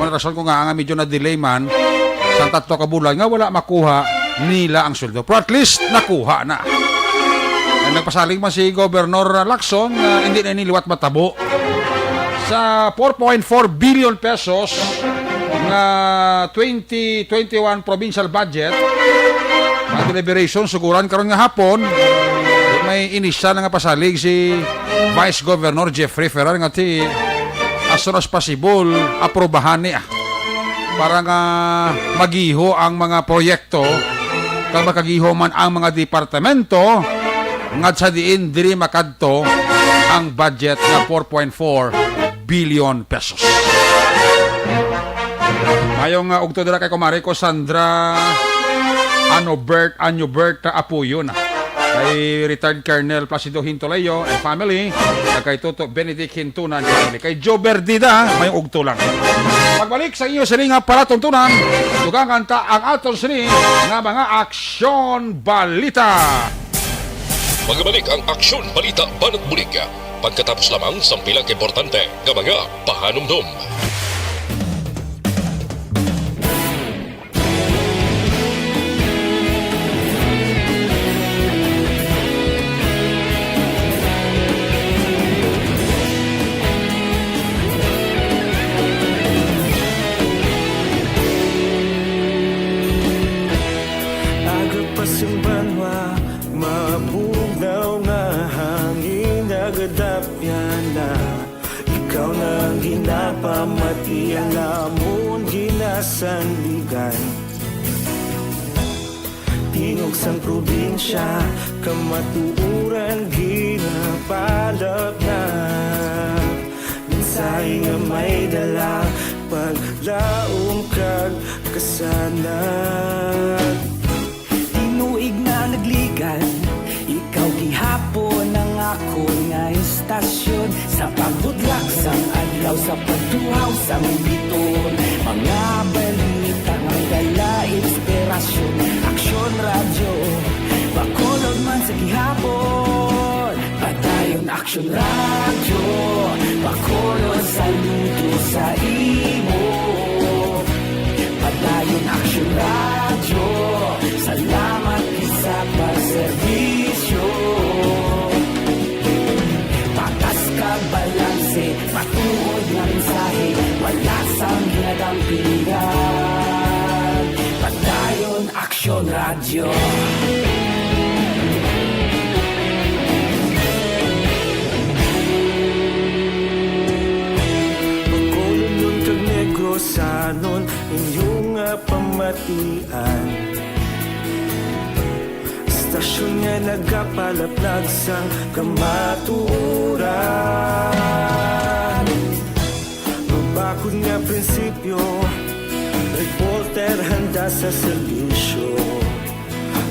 Mo na rason ko nga nga medyo na-delay man sa tatlo ka bulan nga wala makuha nila ang sweldo. Pero at least nakuha na. Ay, nagpasalig man si Governor Lacson nga hindi na ini liwat matabo. Sa four point four billion pesos nga twenty twenty-one provincial budget, ang deliberation suguran karon nga hapon, may initial na nga pasalig si Vice Governor Jeffrey Ferrer nga ti as soon as possible, aprobahan ni, ah, para nga magiho ang mga proyekto kag makagiho man ang mga departamento nga sa diin diri makadto ang budget nga four point four billion pesos. Mayong, ah, ugto dira kay kumare ko Sandra Anobert, Anobert Apuyo na. Kay retired Colonel Placido Hintoleyo and family, kag kay Toto Benedict Hintunan family. Kay Joe Berdida, mayong ugto lang. Pagbalik sa inyo sini nga palatuntunan, dugangan ta ang aton sini nga mga aksyon balita. Magabalik ang aksyon balita banat bulig pagkatapos lamang sang pila ka importante nga mga pahanumdom. Aga pa sing banwa, mabugnaw nga hangin, nagadapyan na. Ikaw na ang ginapamati, ang amon ginasandigan. Tingog sang probinsya, kamatuoran ginapalapnap. Mensahe nga may dala, paglaom kag kasanag. Tinuig na nagligan, ikaw gihapon ang akon nga istasyon. Sa pagbudlak sang adlaw, sa pagtuhaw sang biton, mga balita nga dala inspirasyon. Aksyon Radyo, Bacolod man sa gihapon. Padayon Aksyon Radyo, Bacolod, saludo sa imo. Padayon Aksyon Radyo, salamat gid sa pagserbisyo. Patas kag balanse, matuod nga mensahe, wala sang ginadampingan. Padayon Aksyon Radyo. Bacolodnon kag Negrosanon, inyo nga pamatian. Istasyon nga nagapalaplag sang kamatuoran. Mabakod nga prinsipyo sa serbisyo.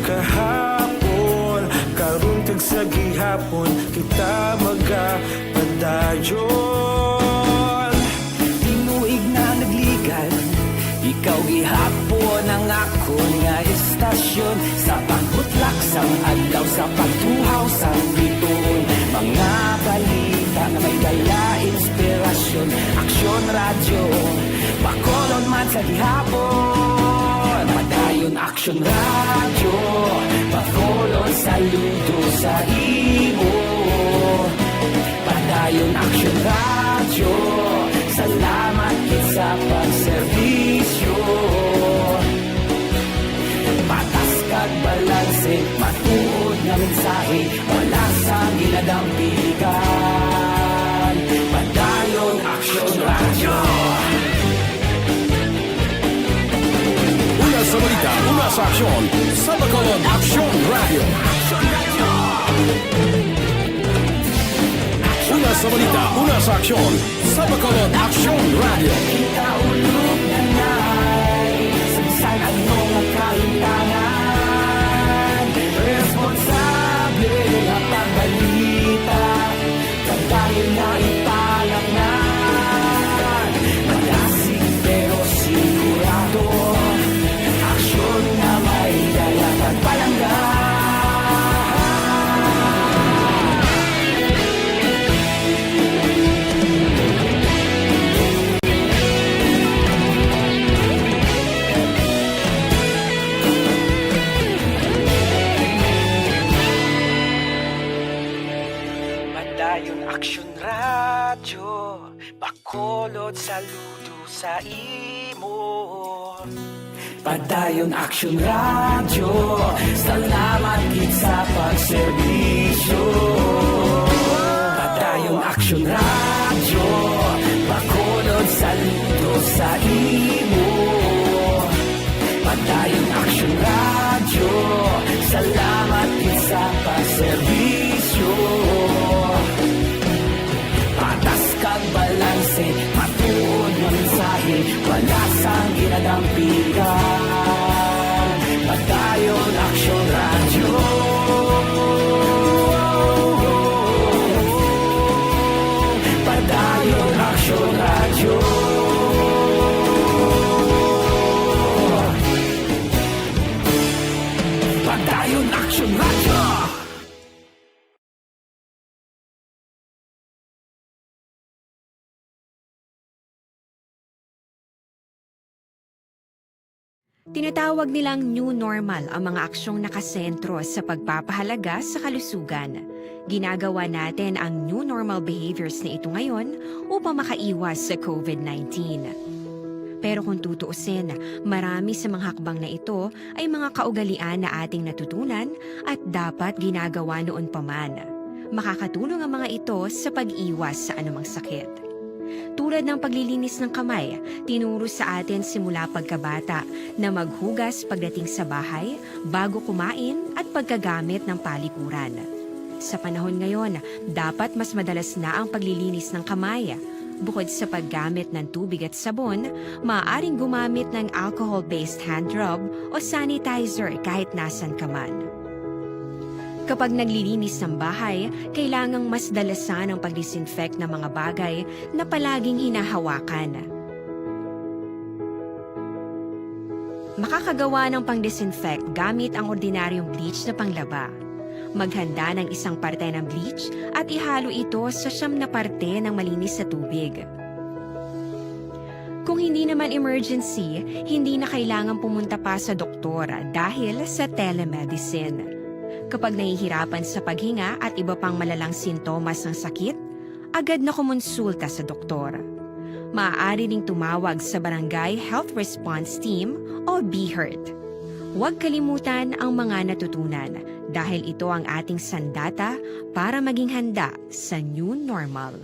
Kahapon, karon, kag sa gihapon, kita magapadayon. Tinuig na nagligan, ikaw gihapon ang akon nga estasyon. Sa pagbutlak sang adlaw, sa pagtuhaw sang bituon, mga balita nga may dala inspirasyon. Aksyon Radyo, Bacolod man sa gihapon. Padayon Aksyon Radyo, Bacolod, saludo sa imo. Padayon Aksyon Radyo, salamat gid sa pagserbisyo. Patas kag balanse, matuod nga mensahe, wala sang ginadampigan. Padayon Aksyon Radyo. Una sa balita, una sa aksyon, sa Bacolod Aksyon Radyo. Una sa balita, una sa aksyon, sa Bacolod Aksyon Radyo. Kita ulog na nay, sa bisan ano nga kahimtangan, responsable nga pagbalita. Padayon na ipalaknag, madasig pero sigurado. Aksyon nga may dala kag palangga. Padayon Aksyon Radyo, Bacolod, saludo sa imo. Padayon Aksyon Radyo, salamat gid sa pagserbisyo. Padayon Aksyon Radyo, Bacolod, saludo sa imo. Padayon Aksyon Radyo, salamat gid sa pagserbisyo. Patas kag balanse, matuod nga mensahe, wala sang ginadampigan. Padayon Aksyon Radyo. Padayon Aksyon Radyo. Padayon Aksyon Radyo. Tinatawag nilang new normal ang mga aksyong nakasentro sa pagpapahalaga sa kalusugan. Ginagawa natin ang new normal behaviors na ito ngayon upang makaiwas sa covid nineteen. Pero kung tutuusin, marami sa mga hakbang na ito ay mga kaugalian na ating natutunan at dapat ginagawa noon pa man. Makakatulong ang mga ito sa pag-iwas sa anumang sakit. Tulad ng paglilinis ng kamay, tinuro sa atin simula pagkabata na maghugas pagdating sa bahay, bago kumain, at pagkagamit ng palikuran. Sa panahon ngayon, dapat mas madalas na ang paglilinis ng kamay. Bukod sa paggamit ng tubig at sabon, maaaring gumamit ng alcohol-based hand rub o sanitizer kahit nasan ka man. Kapag naglilinis ng bahay, kailangang mas dalasan ang pag-disinfect ng mga bagay na palaging hinahawakan. Makakagawa ng pang-disinfect gamit ang ordinaryong bleach na panglaba. Maghanda ng isang parte ng bleach at ihalo ito sa siyam na parte ng malinis na tubig. Kung hindi naman emergency, hindi na kailangan pumunta pa sa doktor dahil sa telemedicine. Kapag nahihirapan sa paghinga at iba pang malalang sintomas ng sakit, agad na kumonsulta sa doktor. Maaari ring tumawag sa Barangay Health Response Team o BHERT. Huwag kalimutan ang mga natutunan dahil ito ang ating sandata para maging handa sa new normal.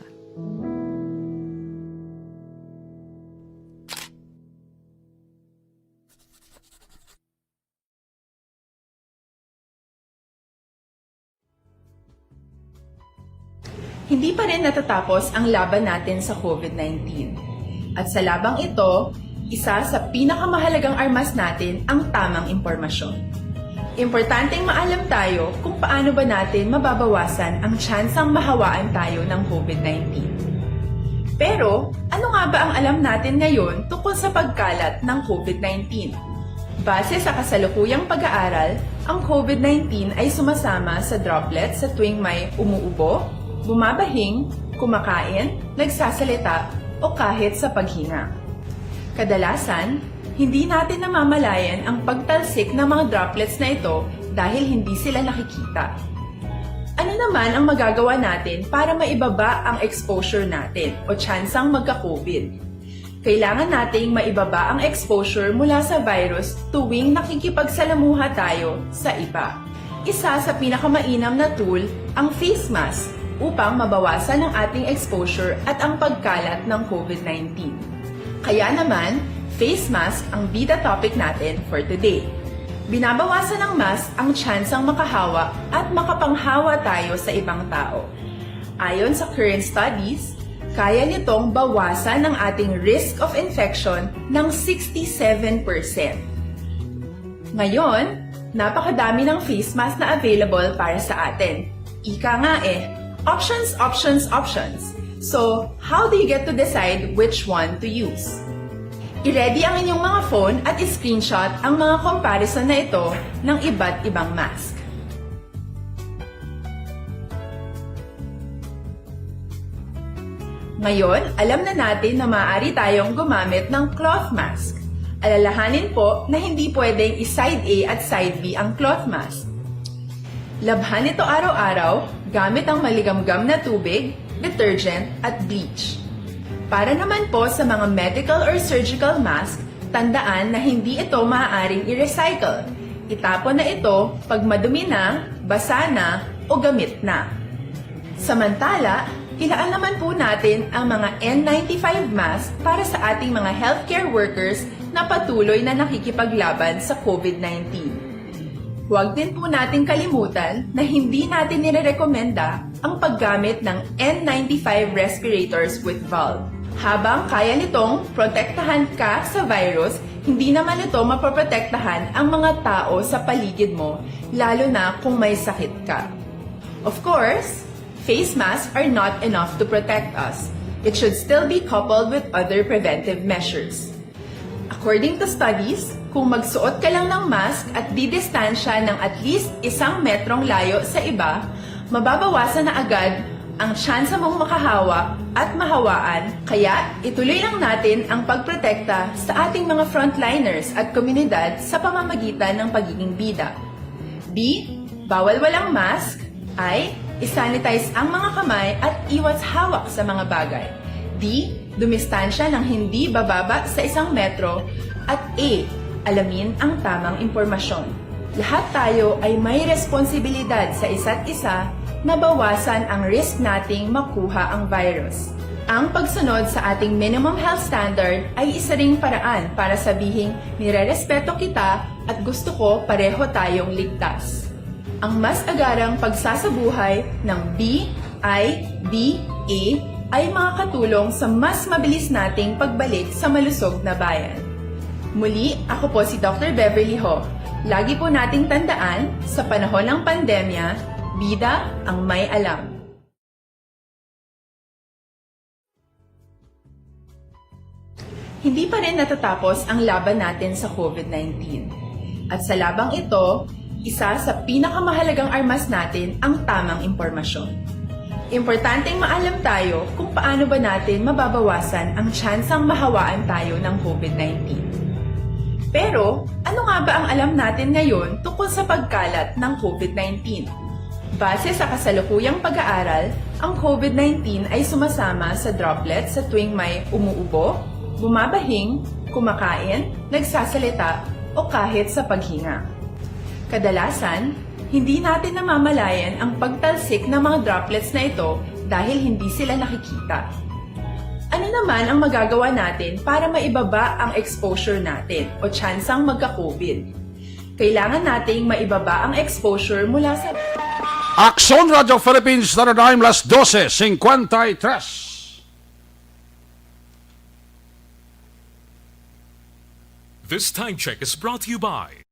Hindi pa rin natatapos ang laban natin sa covid nineteen. At sa labang ito, Isa sa pinakamahalagang armas natin ang tamang impormasyon. Importanteng maalam tayo kung paano ba natin mababawasan ang tsansang mahawaan tayo ng COVID nineteen. Pero, ano nga ba ang alam natin ngayon tungkol sa pagkalat ng COVID nineteen? Base sa kasalukuyang pag-aaral, ang COVID nineteen ay sumasama sa droplets sa tuwing may umuubo, bumabahing, kumakain, nagsasalita, o kahit sa paghinga. Kadalasan, hindi natin namamalayan ang pagtalsik ng mga droplets na ito dahil hindi sila nakikita. Ano naman ang magagawa natin para maibaba ang exposure natin o tsansang magka-COVID? Kailangan nating maibaba ang exposure mula sa virus tuwing nakikipagsalamuha tayo sa iba. Isa sa pinakamainam na tool ang face mask upang mabawasan ang ating exposure at ang pagkalat ng COVID nineteen. Kaya naman, face mask ang bida topic natin for today. Binabawasan ng mask ang tsansang makahawa at makapanghawa tayo sa ibang tao. Ayon sa current studies, kaya nitong bawasan ang ating risk of infection ng sixty-seven percent. Ngayon, napakadami ng face mask na available para sa atin. Ika nga eh, options, options, options. So, how do you get to decide which one to use? I-ready ang inyong mga phone at i-screenshot ang mga comparison na ito ng iba't ibang mask. Ngayon, alam na natin na maaari tayong gumamit ng cloth mask. Alalahanin po na hindi pwedeng i-side A at side B ang cloth mask. Labhan ito araw-araw gamit ang maligamgam na tubig, detergent, at bleach. Para naman po sa mga medical or surgical mask, tandaan na hindi ito maaaring i-recycle. Itapon na ito pag madumi na, basa na, o gamit na. Samantala, ilaan naman po natin ang mga N ninety-five mask para sa ating mga healthcare workers na patuloy na nakikipaglaban sa COVID nineteen. Huwag din po nating kalimutan na hindi natin nirerekomenda ang paggamit ng N ninety-five respirators with valve. Habang kaya nitong protektahan ka sa virus, hindi naman ito mapoprotektahan ang mga tao sa paligid mo, lalo na kung may sakit ka. Of course, face masks are not enough to protect us. It should still be coupled with other preventive measures. According to studies, kung magsuot ka lang ng mask at didistansya ng at least isang metrong layo sa iba, mababawasan na agad ang tsansa mong makahawa at mahawaan, kaya ituloy lang natin ang pagprotekta sa ating mga frontliners at komunidad sa pamamagitan ng pagiging bida. B, bawal walang mask. I, i-sanitize ang mga kamay at iwas hawak sa mga bagay. D, dumistansya ng hindi bababa sa isang metro. At E, alamin ang tamang impormasyon. Lahat tayo ay may responsibilidad sa isa't isa na bawasan ang risk nating makuha ang virus. Ang pagsunod sa ating minimum health standard ay isa ring paraan para sabihing nirerespeto kita at gusto ko pareho tayong ligtas. Ang mas agarang pagsasabuhay ng B I B A ay makakatulong sa mas mabilis nating pagbalik sa malusog na bayan. Muli, ako po si Doctor Beverly Ho. Lagi po nating tandaan, sa panahon ng pandemya, bida ang may alam. Hindi pa rin natatapos ang laban natin sa COVID nineteen. At sa labang ito, isa sa pinakamahalagang armas natin ang tamang impormasyon. Importanteng maalam tayo kung paano ba natin mababawasan ang tsansang mahawaan tayo ng COVID nineteen. Pero, ano nga ba ang alam natin ngayon tungkol sa pagkalat ng COVID nineteen? Base sa kasalukuyang pag-aaral, ang COVID nineteen ay sumasama sa droplets sa tuwing may umuubo, bumabahing, kumakain, nagsasalita, o kahit sa paghinga. Kadalasan, hindi natin namamalayan ang pagtalsik ng mga droplets na ito dahil hindi sila nakikita. Ano naman ang magagawa natin para maibaba ang exposure natin o tsansang magka-COVID? Kailangan nating maibaba ang exposure mula sa Aksyon Radyo Philippines, Standard Time, las dose cincuenta y tres. This time check is brought to you by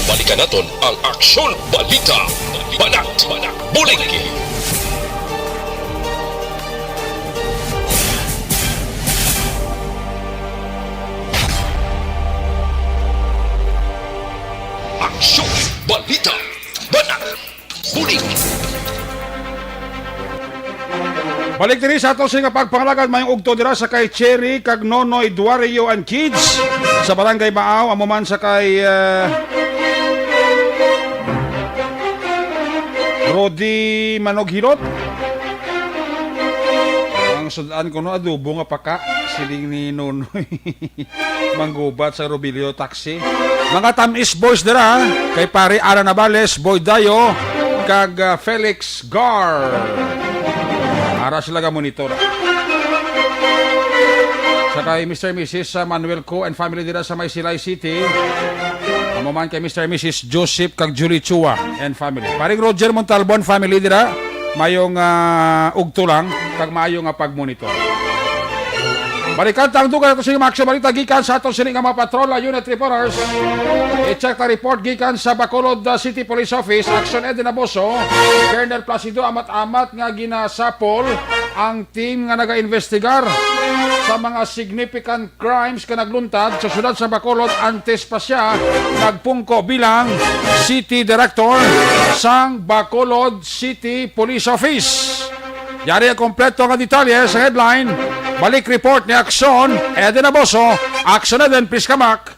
Balikan naton ang Aksyon Balita. Banat, bulig. Aksyon Balita. Banat, bulig. Balik diri sa ato sini nga pagpangalagad, mayong udto dira sa kay Cherry kag Nonoy Duario and kids sa Barangay Maaw, amo man sa kay, ah, Rodi Manoghilot. Ang sudan ko, no, adobo nga paka, siling ni Nonoy. Manggubat sa Robilio Taxi. Mga tamis boys dira, kay pare Ara Navales, Boy Dayo, kag, ah, Felix Gar. Ara sila ga monitor. Sa kay Mister Missus, ah, Manuel Co and family dira sa may Silay City. Amo man kay Mister Missus Joseph kag Julie Chua and family. Paring Roger Montalbon family dira, mayong, ah, udto lang, kag maayo nga pagmonitor. Balikan ta ang dugay ato sa mga aksyon balita gikan sa aton sini nga mga patrol, ah, unit reporters. I-check ta report gikan sa Bacolod, ah, City Police Office, Action Eden Aboso, Colonel Placido, amat-amat nga ginasapol ang team nga nagaimbestigar sa mga significant crimes nga nagluntad sa siyudad sa Bacolod antes pa siya nagpungko bilang City Director sang Bacolod City Police Office. Yari ang kompleto nga detalye sa headline. Balik report ni Aksyon Eden Aboso. Aksyon Eden, please come back.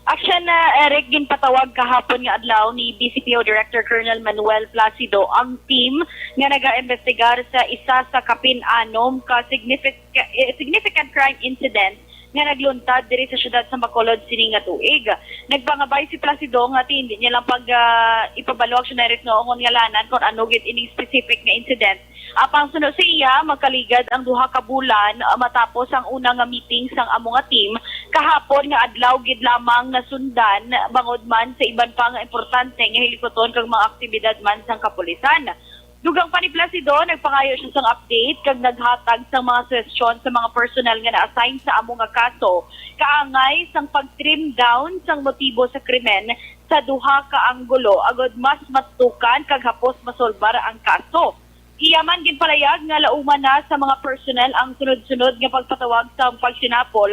Aksyon na, Eric, ginpatawag kahapon nga adlaw ni B C P O Director Colonel Manuel Placido ang team nga nagaimbestigar sa isa sa kapin-anom ka signific-, eh, significant crime incident nga nagluntad diri sa siyudad sa Bacolod sining nga tuig. Nagpangabay si Placido nga ti hindi niya lang pag, ah, ipabalo, Aksyon Eric, no, ngon ngalanan kung ano gid ining specific nga incident. Apang suno sa iya, magkaligad ang duha ka bulan, ah, matapos ang una nga meeting sang amo nga team kahapon nga adlaw gid lamang nasundan bangod man sa iban pa nga importante nga hilikuton kag mga aktibidad man sang kapulisan. Dugang pa ni Placido, nagpangayo siya sang update kag naghatag sang mga suhestyon sa mga personnel nga na-assign sa amo nga kaso, kaangay sang pag-trim down sang motibo sa krimen sa duha ka anggulo agod mas matukan kag hapos masolbar ang kaso. Iya man ginpalayag nga lauman na sa mga personnel ang sunod-sunod nga pagpatawag sa pagsinapol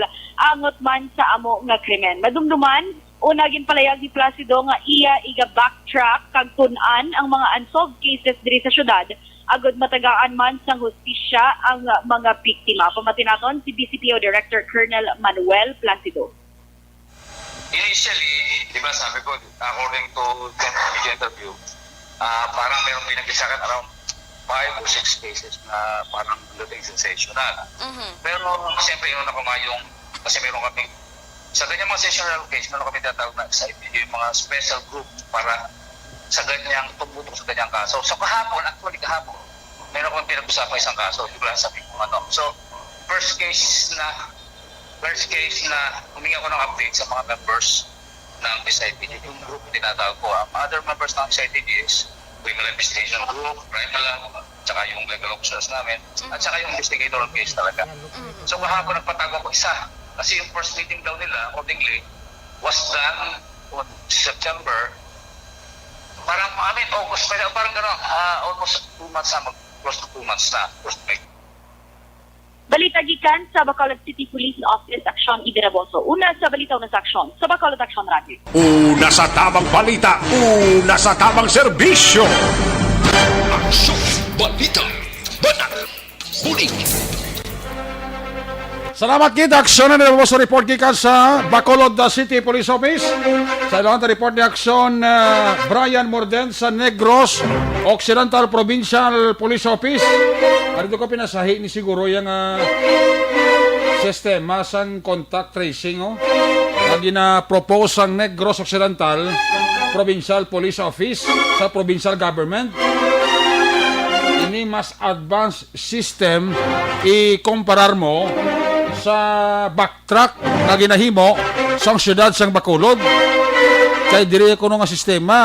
angot man sa amo nga krimen. Madumduman, una ginpalayag ni Placido nga iya iga-backtrack kag tun-an ang mga unsolved cases diri sa syudad agod matagaan man sang hustisya ang mga biktima. Pamati naton si B C P O Director Colonel Manuel Placido. Initially, di ba, sabi ko, according to the interview, ah, parang meron binanggit sa akin around five or six cases na parang dating sensational. Mhm. Pero, siyempre, yun ako nga yung, kasi meron kaming, sa ganyang mga sensational case, meron kami tinatawag na S I P, yung mga special group para sa ganyang, tumutok sa ganyang kaso. So, kahapon, actually, kahapon, meron akong pinag-usapan isang kaso, yung lang sabi ko, ano. So, first case na, first case na humingi ako ng update sa mga members ng S I T G, yung group na tinatawag ko. Ang other members ng S I T G is Criminal Investigation Group, Crime Lab, tsaka yung legal officers namin, at saka yung investigator on case talaga. So, kahapon nagpatago ako isa. Kasi yung first meeting daw nila, accordingly, was done on September. Parang, I mean, August, parang gano'n, ah, almost two months na, mag-, close to two months na, close to May. Balita gikan sa Bacolod City Police Office, Aksyon Eden Aboso. Una sa balita, una sa aksyon, sa Bacolod Aksyon Radio. Una sa tabang balita, una sa tabang serbisyo. Aksyon Balita, Banat, Bulig. Salamat gid, Aksyon Eden Aboso, report gikan sa Bacolod, uh, City Police Office. Sa ilang report ni Aksyon, uh, Brian Morden sa Negros Occidental Provincial Police Office. Ano ko pinasahi ni siguro yung, ah, sistema sang contact tracing, oh, nga gina-propose sang Negros Occidental Provincial Police Office sa provincial government. Ini mas advanced system ikumparar mo sa backtrack nga ginahimo sang siyudad sang Bacolod. Kay diri kuno nga sistema,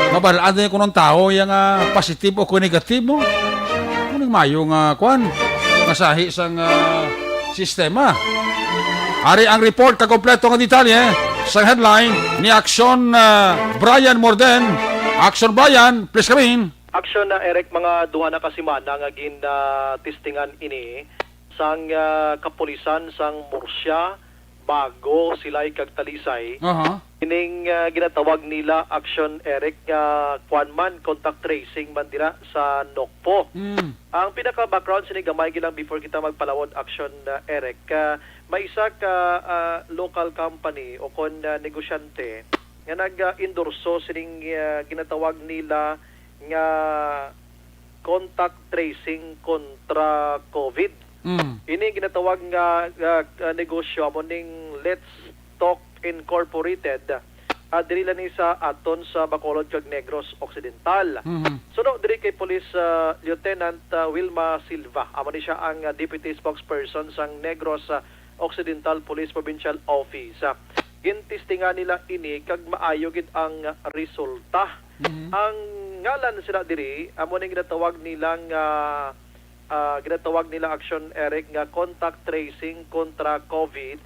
mabalaan din kuno ang tawo yang, ah, positive o kung negatibo. Ano mayo nga, kwan, nga sahi sang, ah, sistema. Ari ang report, kakompleto nga detalye sang headline ni Action, ah, Brian Morden. Action, Brian, please come in. Action na, Eric, mga duha na ka semana nga gin, ah, testingan ini sang, ah, kapulisan sang Murcia, Bago, Silay kag Talisay. Aha. Ining, ah, ginatawag nila Action, Eric, nga kwan man, contact tracing man dira sa Nokpo. Mm. Ang pinaka-background sini, gamay gilang before kita magpalawod, Action, ah, Eric, ah, may isa ka, ah, local company o kon, ah, negosyante nga nag-endorso sining, ah, ginatawag nila nga contact tracing kontra COVID. Mm. Ini ginatawag nga, nga, nga negosyo amo ning Let's Talk Incorporated, ah, diri lang ni sa aton sa Bacolod kag Negros Occidental. Mhm. Suno diri kay Police, ah, Lieutenant, ah, Wilma Silva, amo ni siya ang, ah, deputy spokesperson sang Negros, ah, Occidental Police Provincial Office. Ah, gintestingan nila ini kag maayo gid ang resulta. Mhm. Ang ngalan sila diri, amo ning ginatawag nila nga, ah, ginatawag nila, Action, Eric, nga contact tracing kontra COVID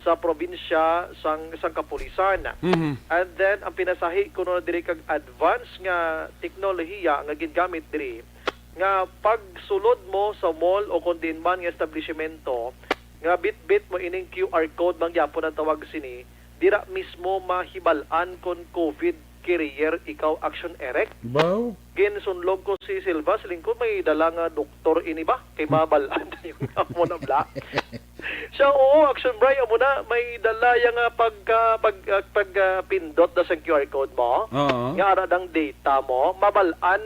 sa probinsya sang, sang kapulisan. Mhm. And then, ang pinasahi kuno diri kag advance nga teknolohiya nga gingamit diri, nga pagsulod mo sa mall o kon diin man nga establishmento, nga bitbit mo ining Q R code, man gyapon ang tawag sini, dira mismo mahibal-an kon COVID carrier ikaw, Action, Eric. Baw? Ginsunlog ko si Silva, siling ko, "May dala nga doktor ini ba? Kay mabal-an na yung amo na bla." Siya, "Oo, Action Bray, amo na, may dala ya nga pagka-, pag-, ah, pag, ah, pindot na sa Q R code mo. Oo. Nga ara dang data mo, mabal-an,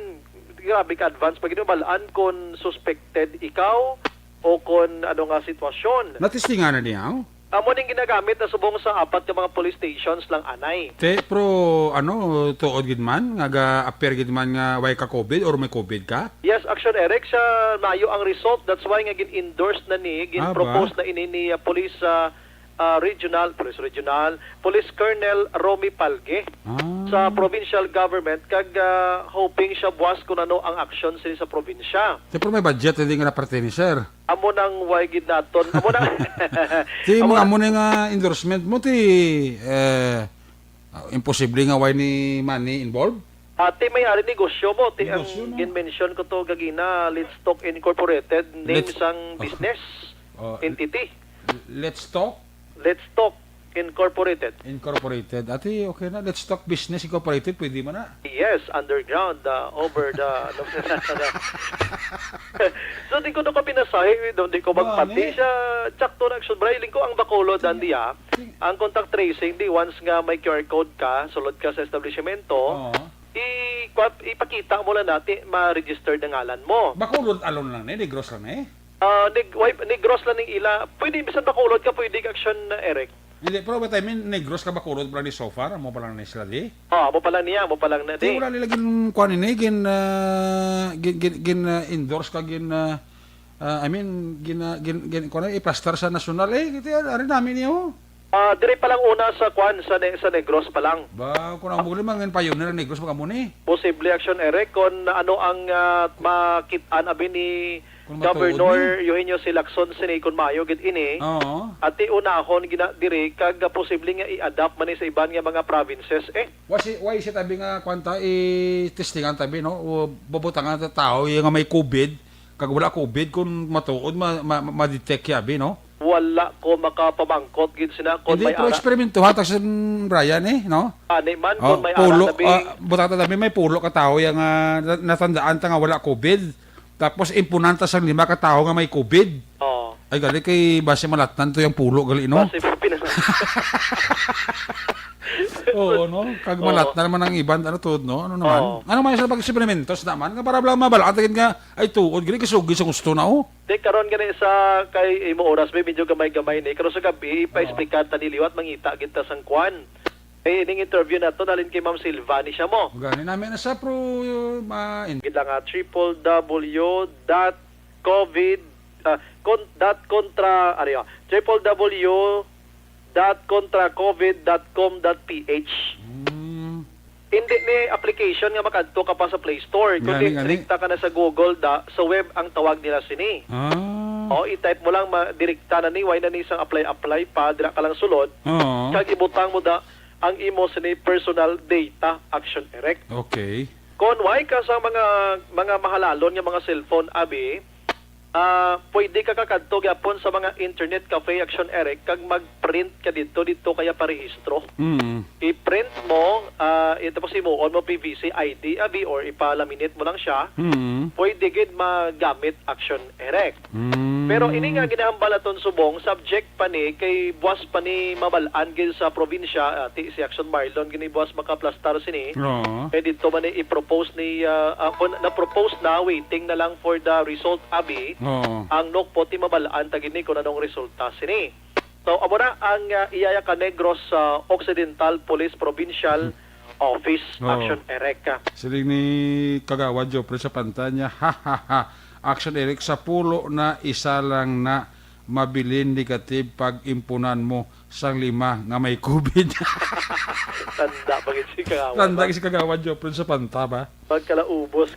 grabe ka advance pag mabal-an kon suspected ikaw o kon ano nga sitwasyon." Natistingan na niya, oh? Amo ning ginagamit na subong sa apat ka mga police stations lang anay. Te, pero ano, tuod gid man, nga ga-appear gid man nga way ka COVID or may COVID ka? Yes, Action Eric, siya maayo ang result. That's why nga gin-endorse na ni, Ah, ba? gin-propose na ini ni, ah, Police, ah, ah, Regional, Police Regional, Police Colonel Romy Palge Ah. sa provincial government, kag, ah, hoping siya buwas kung ano ang aksyon sini sa probinsya. Te, pero may budget, hindi nga na parte ni sir. Amo nang way gid naton. Amo na. Ti, Amo mga na. amo na nga endorsement mo, ti, eh, ah, imposible nga way ni money involved? Ati, may ari negosyo mo. Ti, ang Negosyo, no? gin-mention ko to gagina, Let's Talk Incorporated, name Let's sang Oh. business Oh, entity. Let's Talk? Let's Talk Incorporated. Incorporated. Ati, okay na. Let's Talk Business Incorporated, pwede man na. Yes, underground, uh, over the So, di ko na ko pinasahe, di ko Ba, magpati ne? siya. Tsakto na, Action Bray. Ling ko ang Bacolod, Sige. Andy, ah. Sige. Ang contact tracing, di, once nga may Q R code ka, sulod ka sa establishmento, Oo. i-, kwa-, ipakita mo lang natin, ma-register na ngalan mo. Bacolod alone lang ni, Negros lang ni? Ah, Neg-, why, Negros lang ning ila. Pwede, bisan Bacolod ka, pwede ka, Action, Eric. Hindi, pero what I mean, Negros ka Bacolod pa lang ni so far? Amo pa lang ni sila di? Oh, amo pa lang niya, amo pa lang na Di, di. wala nila gin-, kuha ni, gin-, ah, gin-, gin-, gin-, ah, endorse ka, gin-, ah, ah, I mean, gin-, ah, gin-, gin-, kuha na, iplastar sa nasyonal. Eh, kita yan, ari namin niyo. Ah, diri pa lang una sa kwan, sa Ne-, sa Negros pa lang. Ba, kung ang muli, mga pioneer ang Negros, mga muni. Posible, Action Eric, kung ano ang, ah, makit-an abi ni Kung matuod Governor ni. Eugenio C. Lacson sini, kung maayo gid ini, Oo. ati unahon gina diri, kag posible nga i-adapt man ni sa iban nga mga provinces, eh. Wa si, wa si tabi nga, kwan ta, i-testingan tabi, no? O bubutangan ta tao yung nga may COVID, kag wala COVID, kung matuod, ma-, ma-, ma-detect yabi, no? Wala ko makapamangkot gid sina kung Hindi, may pero ara. eksperimento ha, ta si Brian, eh, no? Ani man, Oh, kung may pulo, ara na bi- ah, butang ta tabi, may pulo ka tao yung, ah, na-, natandaan ta nga wala COVID. Tapos impunan ta sang lima ka tawo nga may COVID. Oo. Ay, gali kay base malatnan to yung pulo, gali, no? Base pinas- Oo, no? Kag Oo. malatnan naman ang iban, ano, tuod, no? Ano naman? Oo. Ano man sa pag-eksperimento sa naman? Nga para lang mabalaan ta gid nga, ay, tuod, gali, kay sugi sa gusto na, oh. Di, karon gani sa kay imo oras, may medyo gamay-gamay ni. Karon sa gabi, Oo. pa-explicar ta ni liwat, mangita kita sang kwan. Eh, ining interview na to, nalin kay Ma'am Silva ni siya mo. Gani namin na sa pro, ma-, in- Gid lang, ah, triple W dot covid ah, con-, dot contra, ano yun, triple W dot contra covid dot com dot P H. Mm. Hindi ni application nga makadto ka pa sa Play Store, kundi Gani, gani. direkta ka na sa Google, da, sa web ang tawag nila sini. Ah. O, i-type mo lang, ma-, direkta na ni, way na ni sang apply-apply pa, dira ka lang sulod, Oo. kag ibutang mo da ang imo sini personal data, Action Erect. Okay. Kon way ka sa mga, mga mahalalon nga mga cellphone, abi, ah, pwede ka kakadto gyapon sa mga internet cafe, Action Erect, kag mag-print ka dito, dito kaya parehistro. Mm. I-print mo, ah, i-, tapos himuon mo P V C I D, abi, or ipa-laminate mo lang siya. Mm. Pwede gid magamit, Action Erect. Mm. Pero ini nga ginahambal naton subong, subject pa ni, kay buwas pa ni mabal-an gid sa probinsya, ah, ti si Action Marlon gini buwas makaplastar sini. Oo. Kay dito man ni i-propose ni, ah, ah, kun na-propose na, waiting na lang for the result, abi, Oo. ang Nokpo ti mabal-an ta gini kung anong resulta sini. So, amo na ang, ah, iyaya ka Negros, ah, Occidental Police Provincial Office, Oo. Action Erect. Siling ni Kagawad Jopre sa pantanya, ha, ha, ha. Action Erect, sa pulo na isa lang na mabilin negative pag impunan mo sang lima nga may covid. Tanda pa gid si Kagawad. Tanda si Kagawad Jopre sa panta ba? Pagkalaubos.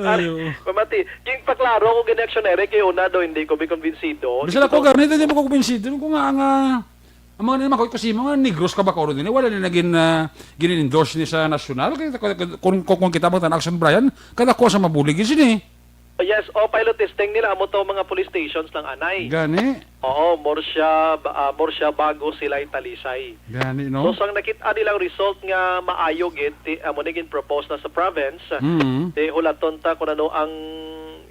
Ay, oo. Pamati, king paklaro ko gani, Action Erect, kay una daw hindi ko bi kumbinsido. Bisan Hindi ako ko gani, hindi mo ko kumbinsido. Kung nga, nga, ang mga nila, makoy ko si mga Negros ka ba ko rin? Wala na naging, ah, gin-endorse ni sa nasyonal. Kaya kung, kung, kung kita magtan Action Brian, kada ko sa mabulig yun sini. Yes, o pilot testing nila, amo to mga police stations lang, anay. Gani. Oo, more siya, ba-, ah, more siya bago sila'y Talisay. Gani, no? So, sang nakit-an nilang result nga maayo gid, ti, amo ni gin-propose na sa province, Mm. ti hulaton ta kung ano ang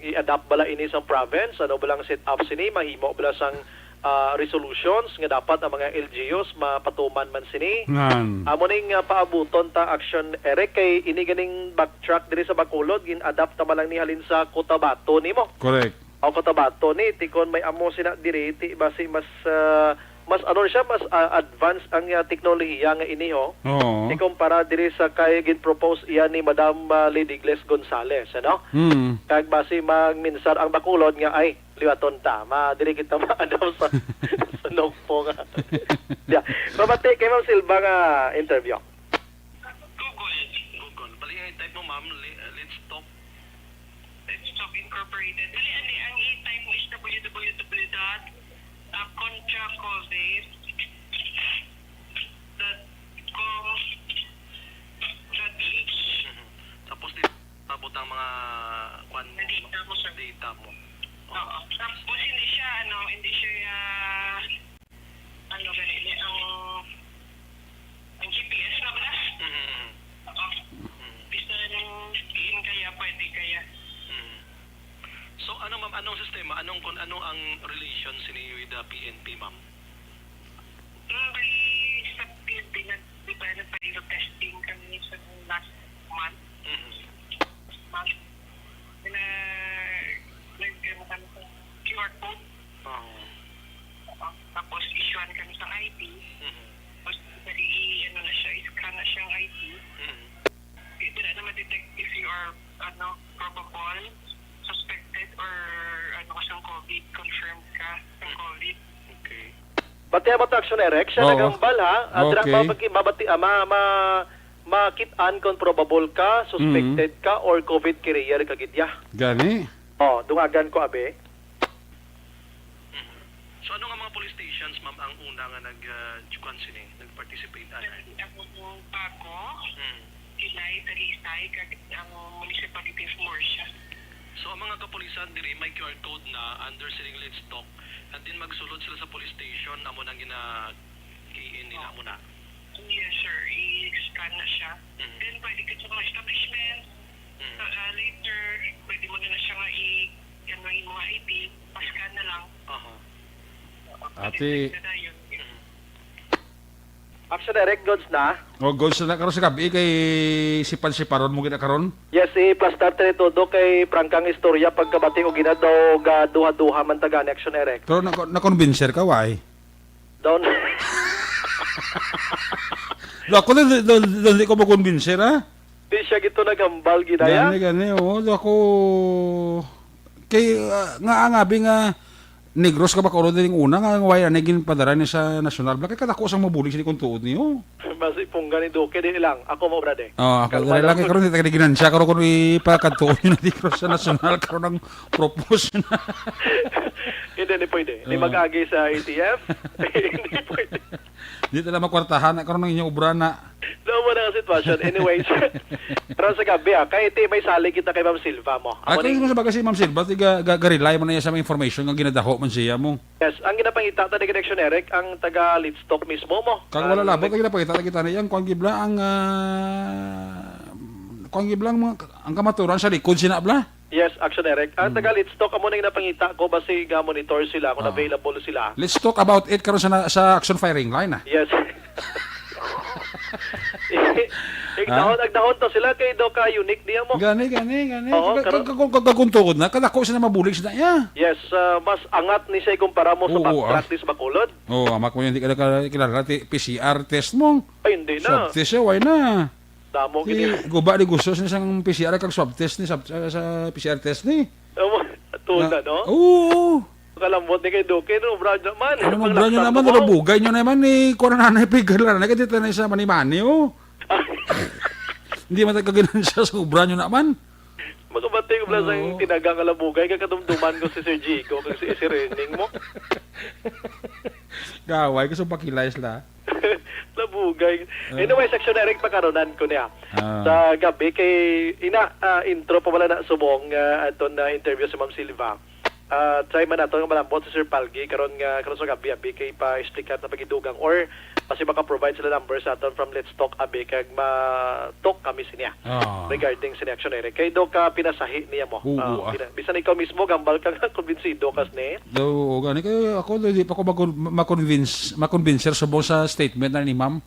i-adapt bala ini sang province, ano bala ang set up sini, mahimo bala sang, ah, resolutions nga dapat ang mga L G Us mapatuman man sini. Ngan. Amo ning, ah, paabuton ta, Action Erect, kay ini ganing backtrack diri sa Bacolod, gin-adapt naman lang ni halin sa Cotabato nimo. Correct. O Cotabato ni, ti kon may amo sina diri, ti basi mas, ah, mas ano siya, mas, ah, advanced ang, ah, teknolohiya nga ini, ho. Oo. Ti kumpara diri sa kay gin-propose iya ni Madam, ah, Lady Gles Gonzales, ano? Mm. Kag basi magminsar ang Bacolod nga, ay, liwaton ta. Ma, diri kita maadaw sa, sa Nokpo nga. Yeah. Pamati kay Ma'am Silva nga interview. Google. Google. Bali, ang type mo, ma'am, li-, Let's Talk. Let's Talk Incorporated. Dali, ali, ang i-type mo is W W W dot contra covid dot com dot P H. Mhm. Tapos di abot ang mga kwan mo, Data mo, sir. data mo. Oo. Oo. Tapos hindi siya, ano, hindi siya, ah, ano, ganili, ang, ang G P S na ba na? Mhm. Oo. Mhm. Bisan diin kaya, pwede kaya. Mhm. So, ano, ma'am, anong sistema? Anong, kung ano ang relation sini with the P N P, ma'am? Mm, bali, sa P N P, nag-, di ba, nagpa-reload testing kami sa last month? Mhm. Month. Na, nag-, ano kami sa Q R code. Oo. Oo. Tapos, issuean kami sa I D. Mhm. Tapos, bali, i-, ano na siya, i-scan na siyang I D. Mhm. Di, di na ma-detect if you are, ano, probable, suspected, or, ano, ka sang covid, confirmed ka sang Mm. covid. Okay. Bati mo ta, Action Erect, siya Oo. naghambal, ha? Ah, dira Okay. mabati-, mabati-, ah, ma-, ma-, makit-an kung probable ka, suspected Mm. ka, or covid carrier ka gid ya. Gani? Oh, dungagan ko, abi. Mhm. So, ano nga mga police stations, ma'am, ang una nga nag, ah, kuwan sini, nag-participate, ana? Ang, ang Bago, Hmm. Silay, Talisay, kag ang Municipality of Murcia. So, ang mga kapulisan diri may Q R code na under sining Let's Talk, and then magsulod sila sa police station, amo nang gina-key in nila, amo na. Yes, sir. I-scan na siya. Mhm. Then, pwede ka sa mga establishment. Mhm. So, ah, later, pwede mo na, na siya nga i-, ano, yung mga I D, pa-scan na lang. Aha. Oo, Ate. Pwede na yun. Mhm. Action Erect, goods na. O, goods na karon sa gabi kay sipan-siparon mo gina karon. Yes, si Plastar Teretodo kay prangkang istorya pagkabati og ina daw ga duha-duha man taga ni Action Erect. Pero nako-, nakonbinser ka, why? Down. Lo, ako, dali, dali, dali ko makonbinser, ha? Di siya gito naghambal, ginaya? Gani, gani, oo. Ako, kay, ah, nga, ang abi nga, Negros ka ba karon din una nga why na ginpadara ni sa nasyonal? Bakit kadako sang mabulig sini kung tuod niyo? Basi pungga ni Duque, di lang. Ako mo, brad, eh. Oh, ako Kalma dali lang lang. Kay karon, di tayo ginansya. Karon kung ipakadtuon niyo na Negros sa nasyonal, karon ang propose na. Hindi, hindi pwede. Hindi Oh. mag-agi sa A T F. Hindi pwede. Di tala makwartahan na karon ang inyong obra na. Daw mo na ang sitwasyon. Anyways, pero sa gabi, ah, kay ti may salig kita kay Ma'am Silva mo. Amo Ako ni yung sa bagay si Ma'am Silva, tiga, ga, ga-rely man na niya sa mga information nga ginadaho man siya mo. Yes, ang ginapangita ta ni Connection Eric, ang taga Litstock mismo mo. Kag wala Ah, labot, ang ginapangita ta kita na iyang kuwan gibla ang, ah, kuwan gibla ang mga, ang kamaturan sa likod sina bla. Yes, Action Eric. Ang Hmm. taga Litstock, amo na ginapangita ko, basi ga-monitor sila kung Ah. available sila. Let's talk about it karon sa na, sa action firing line, ah. Yes. Igdahon, Ha? Agdahon to sila kay do ka unique niya mo. Gani, gani, gani. Oo, Kag-, karon kag-, kag-, kag-, kung tuod na, kadako sila mabulig sila, ya. Yes, ah, mas angat ni siya kumpara mo sa Oo, backtrack ah. Di sa Bacolod. Oo, ama ko yun, di ka naka-, kilala, ti-, P C R test mo. Ay, hindi na. Swab test siya, why na? Damo Ti, gini. guba ni gusto sa isang P C R kag swab test ni, sa, sa, sa P C R test ni. Ewan, tuod Na, na, no? Oo. Kalambot ni kay Duque, no? Brad naman. Ano mo, Pang brad nyo laksan naman, mo. Ano, bugay nyo naman ni, kuha na nanay, pigal na, nagkatita na sa mani-mani, oh. Hindi man tayo kaginansya sa obra nyo naman. Makabati ko pala sa Oo. Tinaga nga labugay, kay kadumduman ko si Sir Jigo, kag si, si Rening mo. Gaway ko sa pakilay sila. Labugay. Ah. Anyway, Section Eric, pakaronan ko niya. Ah. Sa gabi kay, ina, ah, intro pa wala na subong, ah, aton na interview si Ma'am Silva. Ah, try man nato nga malambot si Sir Palgi karon nga, karon sa gabi, abi, kay pa-explicar na pagidugang or kasi maka-provide sila number sa aton from Let's Talk, abi, kag ma-talk kami siya. Ah. Regarding sa reaction, Eric. Kay do ka pinasahi niya mo. Oo, Ah, ah. pina-, bisan ikaw mismo, gambal ka nga, kumbinsido ka ni. Do, oo, gani. Kay ako, di pa ko makon-, makonvince, makonvincer subong sa statement na ni ma'am.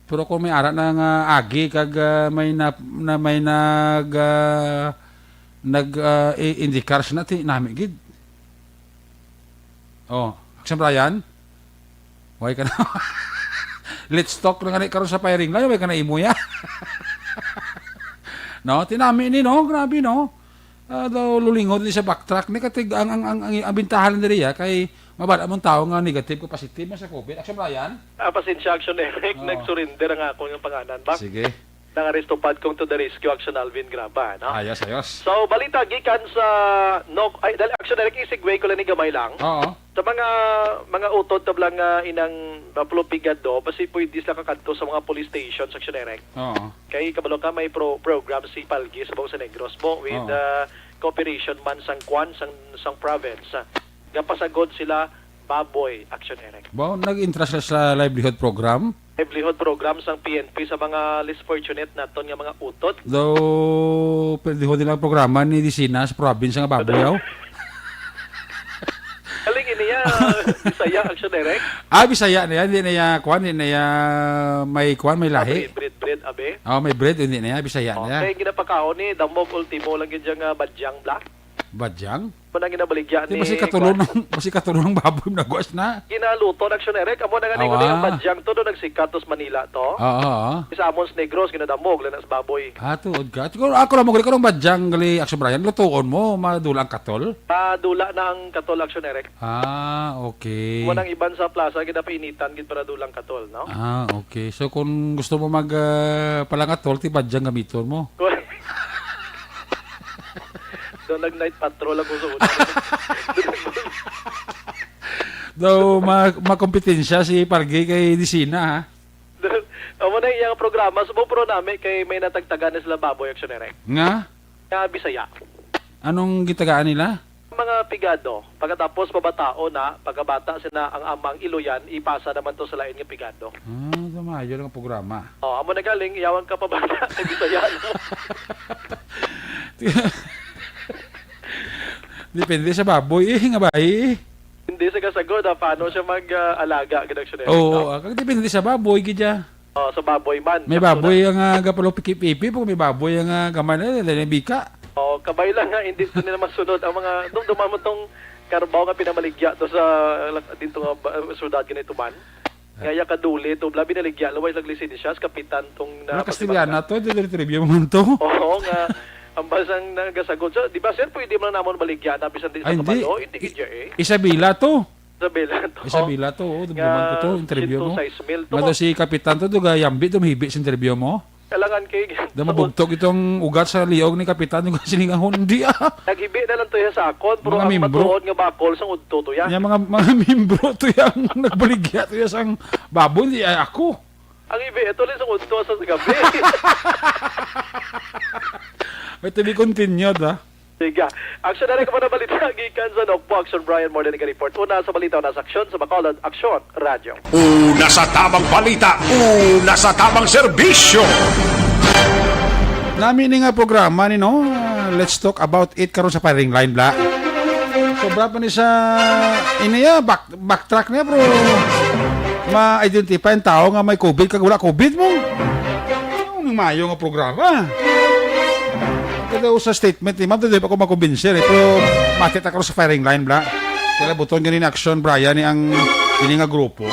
Pero kung may ara na nga agi, kag, ah, may na, na may nag, ah, nag, ah, i-, indikar siya na, ti-, nami gid. Oh, Action Brian? Why ka na? Let's talk na nga ni karon sa firing line, why ka na imo ya? No, tinami ni, no? Grabe, no? Ah, daw lulingod ni sa backtrack ni katig ang, ang, ang, ang, ang bintahan diri ya kay mabala mong tao nga negative ko positive man sa covid. Action Brian? Ah, pasensya, Action Eric. Oo. Nag-surrender ang akong panganan ba? Sige. Nangaresto pad kong to the rescue, Action Alvin Graba, no? Ayos, ayos. So, balita gikan sa, no, ay, dali, Action Eric, i-segue ko lang ni gamay lang. Oo. Sa mga, mga utod tablang nga inang Buffalo Pigado, basi pwede sila kakadto sa mga police station, Action Eric. Oo. Kay kabalo ka, may pro-, program si Palgi sa Bangsa Negros mo with, Oo. uh, cooperation man sang kwan, sang, sang province. Gapasagod sila baboy, Action Eric. Ba, nag-interest ka sa livelihood program? Livelihood program sang P N P sa mga less fortunate naton nga mga utod. Daw, pwede ho nilang programa ni Disina sa probinsya nga baboy, aw? Kaling ini ya, Bisaya, Action Eric. Ah, Bisaya na yan. Hindi na ya, kwan, hindi na ya may kwan, may lahi. Ah, breed, breed, breed, abe. Oh, may breed, hindi na ya. Bisaya na ya. Okay, ginapakaon ni Dambog Ultimo lang yun dyan nga badyang, bla. Badyang? Mo nang ginabaligya Di ni ba si katulong kwan? Ng, ba si katulong ng baboy na guwas na? Ginaluto na, Action Eric. Amo na nga ni Awa. Kuno yung badyang to, do nagsikat to sa Manila to. Oo, oo. Sa amon sa Negros, ginadamog, lanas baboy. Ah, tuod ka. Siguro ako lang mo, gali ko ng badyang, gali, Action Brian, lutuon mo, madula ang katol. Madula na ang katol, Action Eric. Ah, okay. Mo nang iban sa plaza, ginapainitan, gid para dulang katol, no? Ah, okay. So, kung gusto mo mag, ah, palangatol, ti badyang gamiton mo. Daw nag-night patrol ako sa una. Daw ma-, makompetensya si Palgi kay Disina, ha? Amo na iyang programa. Subong pro nami kay may natagtagan na sila baboy, Action Eric. Nga? Nga Bisaya. Anong gitagaan nila? Mga pigado. Pagkatapos, pabataon na, pagkabata sina ang amang iluyan, ipasa naman to sa lain nga pigado. Ah, sa maayo lang ang programa. Oh, amo na galing, yawan ka pabata kay Bisaya, no? Depende sa baboy, eh, nga bayi, eh. Hindi sa kasagod, ah, paano siya mag, ah, alaga, gid ang sunod, Oo, no? Ah, kag depende sa baboy, gid, ah. Oh, sa baboy man. May Sakto baboy na. Ang, ah, gapalo pikipipi, po, may baboy ang, ah, gamay na, dali na bika. Oh, kabay lang nga, hindi to nila masunod ang mga, dumduman mo tong karbaw nga pinamaligya to sa, dito nga ba, syudad ganito man. Nga ya kaduli to, bla, binaligya, luway lag lisensya sa kapitan tong na Mga Castellana to, dili interview mo man to. Oo, nga, ang basang nagasagot. So, di ba, sir, pwede man namon baligya na bisan di sa Ay, hindi. kabalo? Hindi, I-, gid, eh. Isabela to. Isabela to. Isabela to, oh, Nga, duduman ko to, interview mo. siyento sais mil to, Nga daw ma'am. si Kapitan to, duga yambi, dumahibi sa interview mo. Kailangan kay Da mabugtok itong ugat sa liog ni Kapitan, yung siningang hindi, ah. Naghibi na lang to ya sa akon, pero Mga ang membro. matuod nga bakol sang udto to ya. Ya, mga, mga membro to yang nagbaligya to ya sang baboy, hindi ay ako. Ang ibi, ito lang sa udto sa gabi. May to be continued, ha? Sige. Action Direct, mga balita gikan sa Nokpo. Action Brian, more than report. Una sa balita, una sa aksyon sa Bacolod. Action, Radyo. Una sa tamang balita, una sa tamang serbisyo. Nami ni nga programa ni, no? Ah, let's talk about it karon sa firing line, bla. Sobra pa ni sa iniya, back, backtrack niya, bro. Ma-identify ang tao nga may covid kag wala covid mo. Ano ning mayo nga programa? Kada usa statement ni ma'am, dili pa ko makumbinser, eh. Pero mati ta karon sa firing line, bla. Kaya buton gani ni Action, Brian, ni ang ini nga grupo.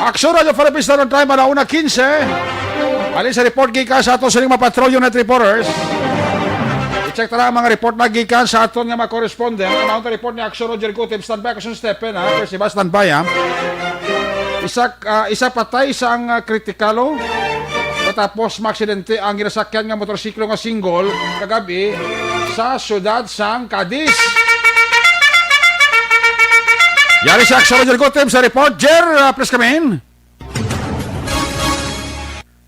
Action Radio Philippines, na time, ala una quince. Alin sa report gikan sa ato sining mga Patrol Unit reporters. I-check ta lang ang mga report na gikan sa aton nga mga correspondent. Ang mga report ni Action Roger Gutib, standby, Action Stephen, ha? First, diba, standby, ha? Isa, ah, isa patay sa ang, ah, kritikalo. Matapos maaksidente ang ginasakyan nga motorsiklo nga single kagabi sa siyudad sang Cadiz. Yari si Action Roger Gutib sa report. Jer, ah, please come in.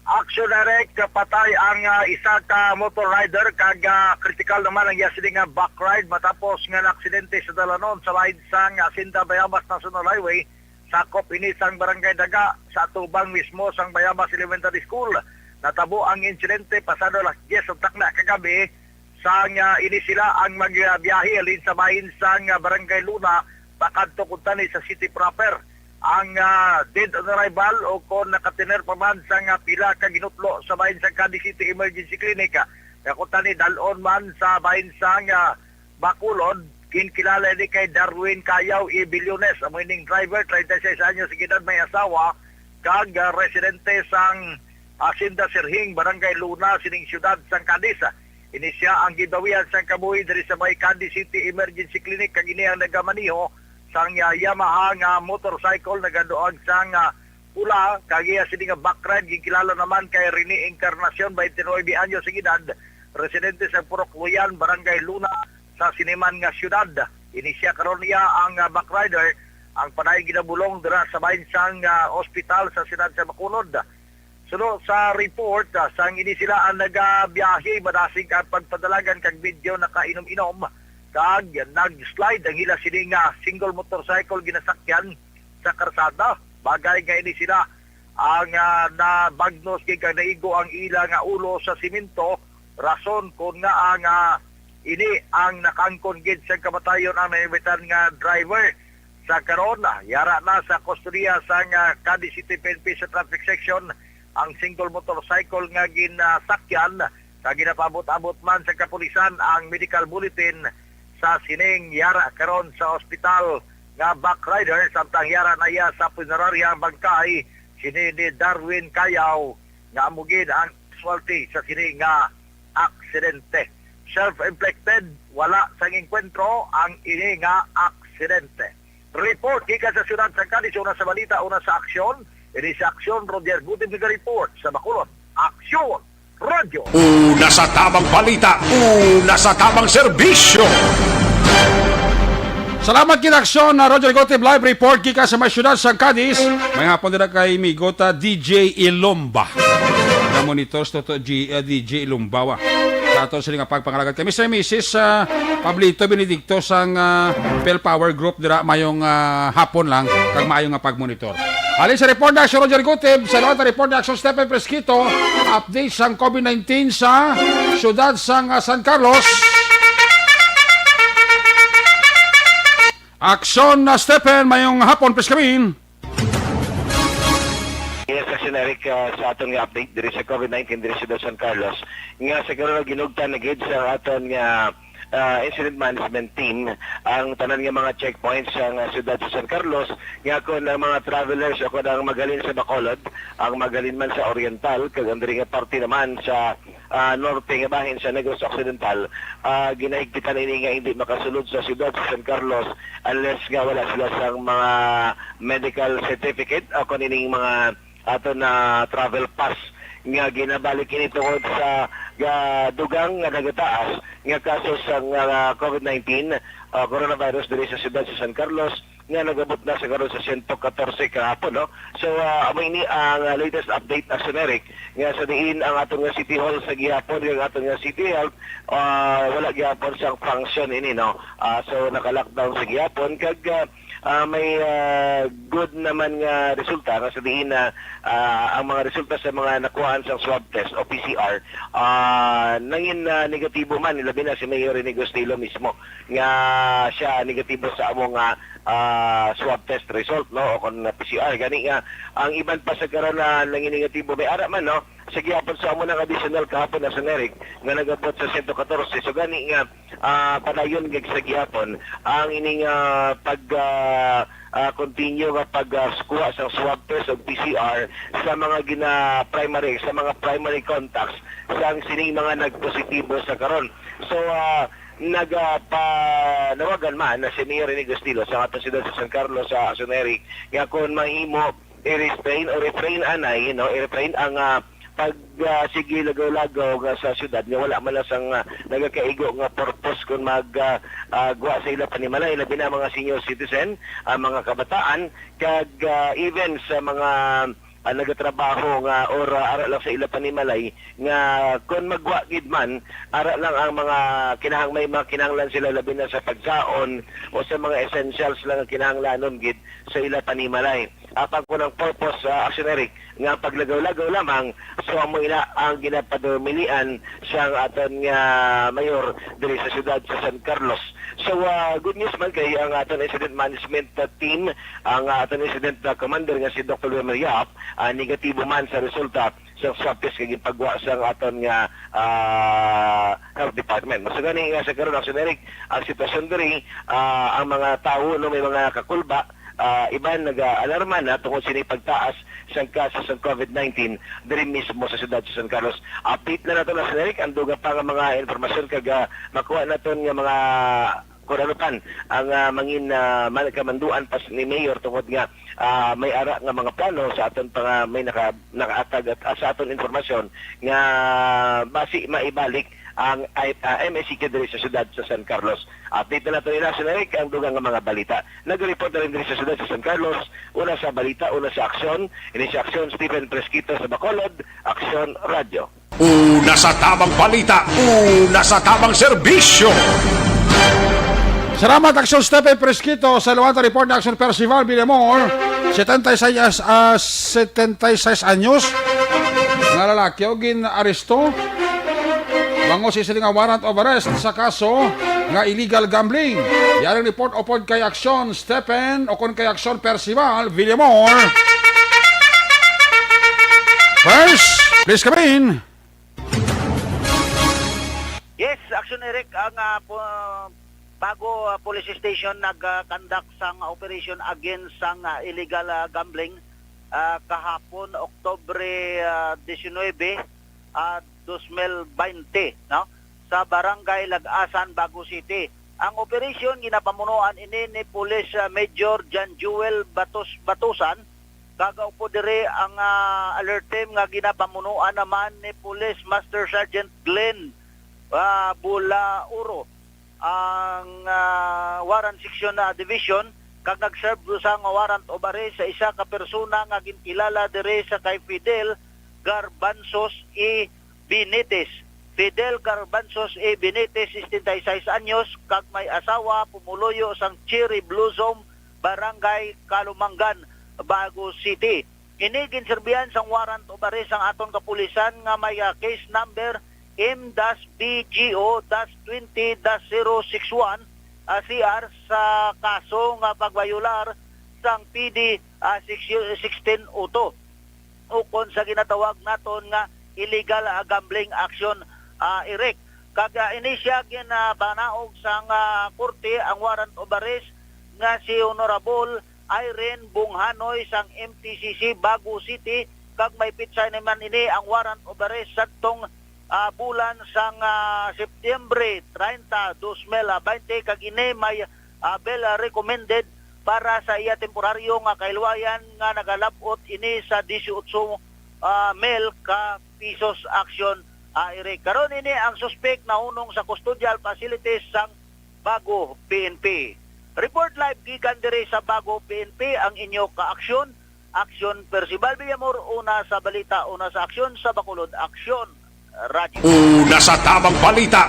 Action Direct, patay ang, ah, isa ka motor rider kag, ah, kritikal naman ang iya sini nga back ride matapos nga naaksidente sa dalanon sa laid sang Hacienda Bayabas National Highway, sakop ini sang Barangay Daga sa atubang mismo sang Bayabas Elementary School. Natabo ang insidente pasado alas diyes sa takna kagabi, sang, ah, ini sila ang magbiyahe halin sa bahin sang, ah, Barangay Luna pakadto kuntani sa city proper. Ang, ah, dead on arrival o kon nakatener pa man sang, ah, pila ka ginutlo sa bahin sang Cadiz City Emergency Clinic, ah, nga kuntani dal-on man sa bahin sang, ah, Bacolod, ginkilala ini kay Darwin Cayaw E. Billones, amo ining driver, treinta y seis anyos ang edad, may asawa, kag, ah, residente sang Hacienda Sirhing, Barangay Luna, sining siyudad sang Cadiz. Ini sia ang gibawian sang kabuhi diri sa may Cadiz City Emergency Clinic, kag ini ang nagamaneho sang, ah, Yamaha nga motorcycle, nagaduag sang, ah, pula, kag iya sini nga back ride ginkilala naman kay Rene Encarnacion, twenty-nine anyos ang edad, residente sa Purok Luyan, Barangay Luna, sa sini man nga siyudad. Ini sia karon iya ang, ah, back rider, ang padayon ginabulong dira sa bahin sang, ah, ospital sa siyudad sa Bacolod. Suno sa report, ah, sang ini sila ang nagabiyahe, madasig ang pagpadalagan kag medyo nakainom-inom kag nag-slide ang ila sini nga single motorcycle ginasakyan sa karsada. Bagay nga ini sila ang, ah, nabagnos gid kag naigo ang ila nga ulo sa simento, rason kon ngaa nga ini ang nakangkon gid sa kamatayon ang nahibitan nga driver. Sa karon, ah, yara na sa kustodiya sang, ah, Cadiz City P N P sa traffic section ang single motorcycle nga ginasakyan, kag ginapaabot-abot man sa kapulisan ang medical bulletin sa sining yara karon sa ospital nga back rider, samtang yara na iya sa punerarya ang bangkay sini ni Darwin Cayaw, nga amo gid ang casualty sa sini nga aksidente. Self-inflicted, wala sang engkwentro ang ini nga aksidente. Report gikan sa siyudad sa Cadiz, una sa balita, una sa aksyon. Ini sa aksyon, Roger Gutib nag-report sa Bacolod. Aksyon, Radyo. Una sa tamang balita, una sa tamang serbisyo. Salamat gid, aksyon na Roger Gutib, live report gikan sa may siyudad sa Cadiz. May hapon dira kay Migota D J Ilomba. Monitor sa to, G, uh, D J Ilomba, wa. Sa ato sila nga pagpangalagat kay Mister and Missus, ah, Pablito Benedicto sang, ah, Pel Power Group dira, mayong, ah, hapon lang kag maayo nga pagmonitor. Halin sa report na Action Roger Gutib, sa lahat na report na Action Stephen Fresquito, update sang covid nineteen sa siyudad sang, ah, San Carlos. Action na Stephen, mayong hapon, please come in. Yes, Action Eric, ah, sa aton nga update diri sa covid nineteen diri sa San Carlos, nga sa karon ginugtan na gid sa aton nga ah, incident management team ang tanan nga mga checkpoints sa, ah, siyudad sa San Carlos, nga kon ang mga travelers o kon ang maghalin sa Bacolod, ang maghalin man sa Oriental, kag ang diri nga parte naman sa, ah, norte nga bahin sa Negros Occidental, ah, ginahigpitan ini nga hindi makasulod sa siyudad sa San Carlos unless nga wala sila sang mga medical certificate o kon ining mga ato na travel pass nga ginabalik ini tungod sa, ah, dugang nga nagataas nga kaso sa, ah, COVID nineteen, ah, coronavirus diri sa siyudad sa San Carlos nga nagabot na sa karon sa sento katorse kahapon, no? So, ah, amo ini ang, ah, latest update, Action Eric, nga sa diin ang aton nga City Hall sa gihapon, ang aton nga City Health, ah, wala gihapon sang function ini, no? Ah, so, naka-lockdown sa gihapon, kag, ah, ah, may, ah, good naman nga resulta, nga sa diin na, ah, ang mga resulta sa mga nakuhaan sang swab test o P C R, ah, nangin, ah, negatibo man, labi na si Mayor Rene Gustilo mismo, nga siya negatibo sa amo nga, ah, swab test result, no, o kon P C R. Gani nga, ang iban pa sa karon na nangin negatibo, may ara man, no, sa gihapon sa amo nang additional kahapon na generic nga nagabot sa sento katorse. So, gani nga, ah, padayon gid sa gihapon ang ining, ah, pag, ah, ah, continue nga pag, ah, kuha sa swab test o P C R sa mga gina-, primary, sa mga primary contacts sang sining mga nagpositibo sa karon. So, ah, nagapanawagan man na si Mayor Rene Gustilo sa aton siyudad sa San Carlos, sa Action Eric, nga kung mahimo, i-restrain o refrain anay, no, i-refrain ang, ah, pag, ah, sige lagaw-lagaw nga sa siyudad nga wala man lang sang, ah, nagakaigo nga purpose kung mag, ah, ah, gwa sa ila panimalay, labi na mga senior citizen, ang mga kabataan, kag, ah, even sa mga, ah, nagatrabaho nga or, ah, ara lang sa ila panimalay nga kung magwa gid man, ara lang ang mga kinahang-, may mga kinahanglan sila, labi na sa pagkaon o sa mga essentials lang ang kinahanglanon gid sa ila panimalay. Apan kung ang purpose, ah, Action Eric, nga paglagaw-lagaw lamang, so amo ina ang ginapadumilian sang aton nga mayor diri sa siyudad sa San Carlos. So, ah, good news man kay ang aton incident management, ah, team, ang, ah, aton incident, ah, commander nga si Doktor Wilmer Yap, ah, negatibo man sa resulta sa swab test nga ginpagwa sang aton nga, ah, health department. Mas gani nga sa karon, Action Eric, ang sitwasyon diri, ah, ang mga tawo, no, may mga kakulba, ah, iban nag-aalarma na tungod sini pagtaas sang kaso sa COVID nineteen diri mismo sa siyudad sa San Carlos. Update na nato na, Sir Eric, ang dugang pa nga mga impormasyon kag, ah, makuha naton nga mga kung ano pan ang, ah, mangin, ah, man-, kamanduan pas ni Mayor tungod nga, ah, may ara nga mga plano sa aton pa nga may naka-, nakaatag at, ah, sa aton impormasyon nga basi maibalik ang I-, ah, M S C K diri sa siyudad sa San Carlos. Update na nato nila, Sir Eric, ang dugang nga mga balita. Nag-report na rin diri sa siyudad sa San Carlos, una sa balita, una sa aksyon. Ini sa aksyon, Stephen Fresquito sa Bacolod, Aksyon Radyo. Una sa tamang balita, una sa tamang serbisyo. Salamat, Aksyon Stephen Fresquito. Sa Luwata Report na Aksyon Percival Villamor, setenta y seis, ah, setenta y seis anyos, nga lalaki o gin-aresto bangod sa isa nga warrant of arrest sa kaso nga illegal gambling. Yaring report upod kay Aksyon Stephen o kon kay Aksyon Percival Villamor. First, please come in. Yes, Action Eric, ang, ah, po, bago, ah, police station nag-conduct sang operation against sang, ah, illegal, ah, gambling, ah, kahapon, Oktubre, ah, diecinuebe, ah, dos mil baynte, no? Sa Barangay Lagasan, Bago City. Ang operasyon ginapamunuan ini ni Police, ah, Major John Joel Batos-, Batusan, kag upod diri ang, ah, alert team nga ginapamunuan naman ni Police Master Sergeant Glenn, ah, Bulauro. Ang, ah, Warrant Section, ah, Division, kag nag-serve sa nga warrant of arrest sa isa ka persona nga ginkilala diri sa kay Fidel Garbanzos E. Benitez. Fidel Garbanzos E. Benitez, sesenta y seis anyos, kag may asawa, pumuluyo sang Cherry Blossom, Barangay Kalumangan, Bago City. Ini ginserbihan sang warrant of arrest ang aton kapulisan nga may, ah, case number M dash B G O dash twenty dash zero six one, ah, C R sa kaso nga pagbayolar sang P D, ah, six-, sixteen oh two, ukon sa ginatawag naton nga illegal, ah, gambling action, ah, Eric. Kag, ah, ini siya ginabanaog sang, ah, korte ang warrant of arrest nga si Honorable Irene Bonghanoy sang M T C C Bago City, kag may petsa naman ini ang warrant of arrest sadtong, ah, bulan sang, ah, Setyembre treinta, dos mil baynte, kag ini may, ah, bail recommended para sa iya temporaryo nga kahilwayan nga nagalab-ot ini sa disiotso, ah, mil ka pisos aksyon, ah, Eric. Karon ini ang suspek nahunong sa custodial facilities sang Bago P N P. Report live gikan diri sa Bago P N P ang inyo kaaksyon, Aksyon Percival Villamor, una sa balita, una sa aksyon, sa Bacolod Aksyon Radyo. Una sa tamang balita,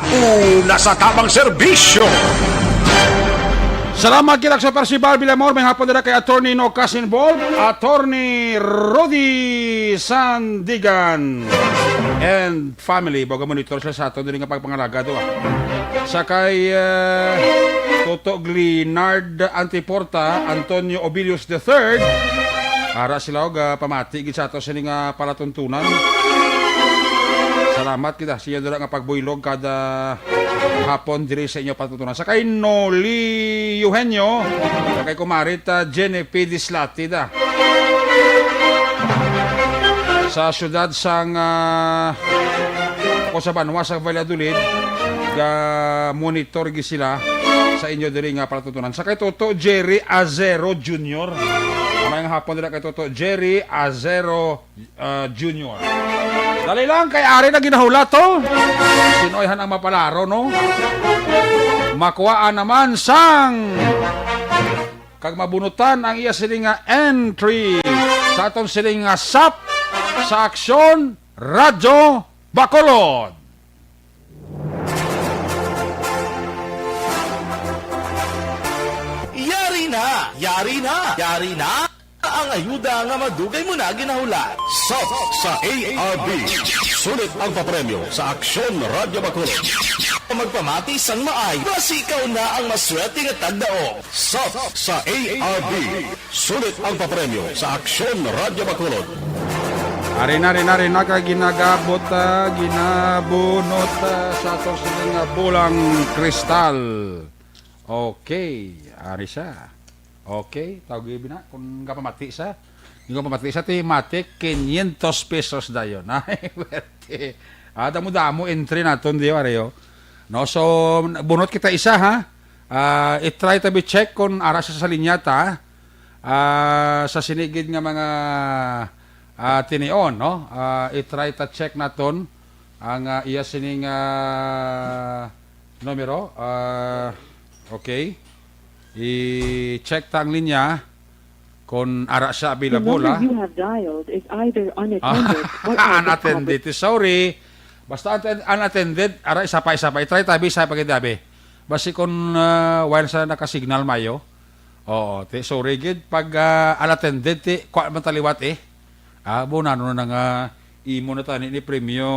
una sa tamang serbisyo. Salamat kita sa Percival Villamor, may hapon dira kay Attorney No Cash Involved, Attorney Rudy Sandigan and family. Baga monitor siya sa ato diri nga pagpangalaga to, ah. Sa kay, eh, Toto Glinard Antiporta, Antonio Obilius the third, ara sila og, ah, pamati gid sa ato sini nga palatuntunan. Salamat kita sa inyo dira nga pagbuylog kada hapon diri sa inyo palatuntunan. Sa kay Noli Eugenio, sa kay Kumarit, ah, Jenny P. Dislati da. Sa siyudad sang, ah, o sa banwa sa Valladolid, ga monitor gi sila sa inyo diri nga palatuntunan. Sa kay Toto Jerry Azero Junior. May nga hapon dira kay Toto Jerry Azero, ah, Junior. Dali lang, kay ari na ginahulat to. Sinoy han ang mapalaro, no? Makuhaan naman sang kag mabunutan ang iya sini nga entry sa aton sini nga sap sa Aksyon Radyo Bacolod. Yari na! Yari na! Yari na! Ang ayuda nga madugay mo na ginahulat. Sap sa A R B. Sulit ang papremyo sa Aksyon Radyo Bacolod. Magpamati sang maay, basi ikaw na ang maswerte nga tagdaog. Sap sa A R B. Sulit ang papremyo sa Aksyon Radyo Bacolod. Ari na, ari na, ari na, kay ginagabot, ah, ginabunot, ah, sa ato sini nga bulang kristal. Okay, ari siya. Okay, tawag na kung kapamati sa. Yung kapamati sa ti matik, quinientos pesos dayon. Ay, pwerte. Ah, damo-damo entry naton, di ba, Reo? No, so, bunot kita isa, ha? Ah, i-try ta bi check kung ara sa, sa linya ta. Ah, sa sini gid nga mga, ah, tinion, no? Ah, i-try ta check naton ang, ah, iya sining, ah, numero. Ah, okay. I-check ta ang linya kung ara siya The available, number ah. You have dialed is either unattended or out of coverage. Unattended. Sorry. Basta unattended, ara, isa pa, isa pa. I-try ta bi, isa pa gid abi. Basi kung, ah, while sa naka-signal mayo. Oo, ti, sorry gid. Pag, ah, unattended, ti, kwa man ta liwat, eh. Ah, bo, nano na nga imo na tani ni premyo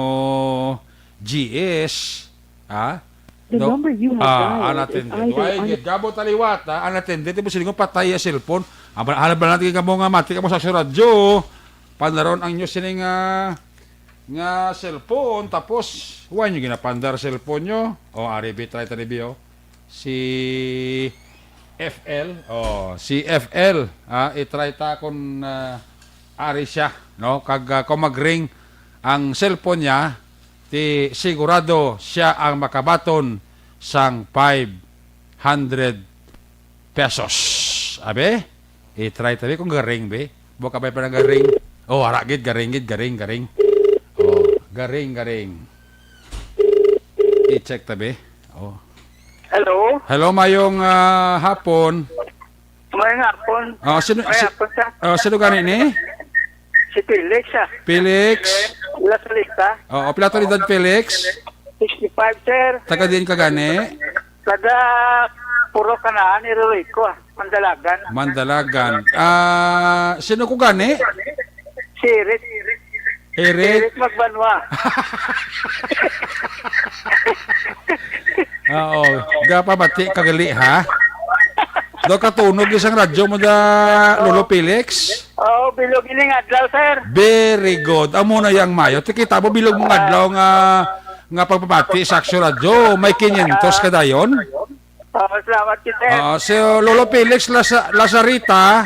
G S. Ah? The number you have dialed is either unattended. Why, gid, gabo ta liwat, ah, unattended, ti mo siling ko patay ang cellphone. Ang bal-, halabal natin kamo nga mati kamo sa radyo. Pandaron ang inyo sining, ah, nga cellphone, tapos, wa nyo ginapandar cellphone nyo. O, ari, bi, try ta ni bi, o. Si F L, o, si F L, ah, i-try ta kung, ah, ari siya, no? Kag, ah, kung mag-ring ang cellphone niya, ti sigurado siya ang makabaton sang five hundred pesos. Abi? I-try tabi kung garing, be. Buka ba pa nang garing? Oh, ara gid, garing gid, garing, garing. Oh, garing, garing. I-check tabi. Oh. Hello? Hello, mayong, ah, hapon. Mayong hapon. Oh, sino, Mayong si, hapon, sir. Oh, sino gani ni? Si Felix, ah. Felix. Wala sa lista. Oo, pila to edad, Felix? Sixty-five, sir. Taga diin ka gani? Taga Puro Kanaan, Iloilo, ah. Mandalagan. Mandalagan. Ah, sino ko gani? Si Eric. Eric? Eric Magbanwa. Oo. Gapamati ka gali, ha? Do ka tunog isang radyo mo da, Lolo Felix? Oo, bilog ining adlaw, sir. Very good. Amo na yang mayo. Ti kita mo bilog mong adlaw nga nga pagpamati sa Aksyon Radyo. May kinyentos ka dayon? Oo, salamat, sir. Ah, si Lolo Felix Laza-, Lazarita,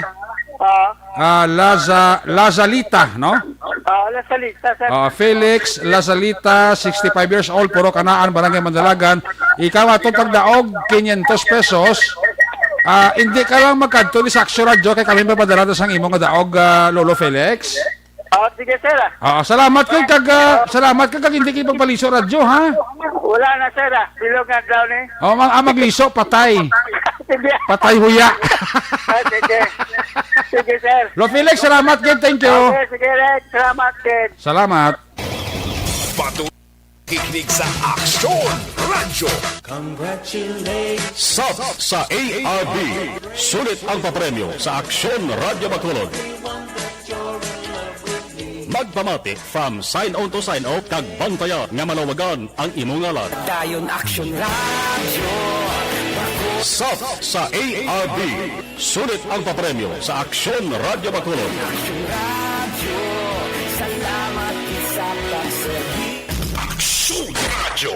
Ah, ah, Laza-, Lazalita, no? Ah, Lazalita, sir. Ah, Felix Lazalita, sixty-five years old, Puro Kanaan, Barangay Mandalagan. Ikaw aton pagdaog, quinientos pesos. Ah, hindi ka lang magkadto ni sa Aksyon Radyo kay kami mapadala na sang imo nga daog, ah, Lolo Felix. Oh, sige, sir, ah. Ah, salamat kag, kag, ah, salamat kag, kag hindi kay pagpaliso radyo, ha? Wala na, sir, ah. Bilog nga daw ni. Oh, mag, ah, magliso, patay. Sige. Patay huya. Ah, sige. Sige, sir. Lo Felix, salamat gid. Thank you. Okay, sige, Rex. Salamat, Ken. Salamat. Patu-, kikinig sa Aksyon Radyo. Congratulations. Sub sa A R B. Sulit ang papremyo sa Aksyon Radyo Bacolod. Magpamati from sign on to sign off kag bantayan nga malawagan ang imo ngalan. Dayon Aksyon Radyo. Sub sa A R B. Sulit ang papremyo sa Aksyon Radyo Bacolod. Aksyon Radyo. Salamat sa pagserbi. Aksyon Radyo.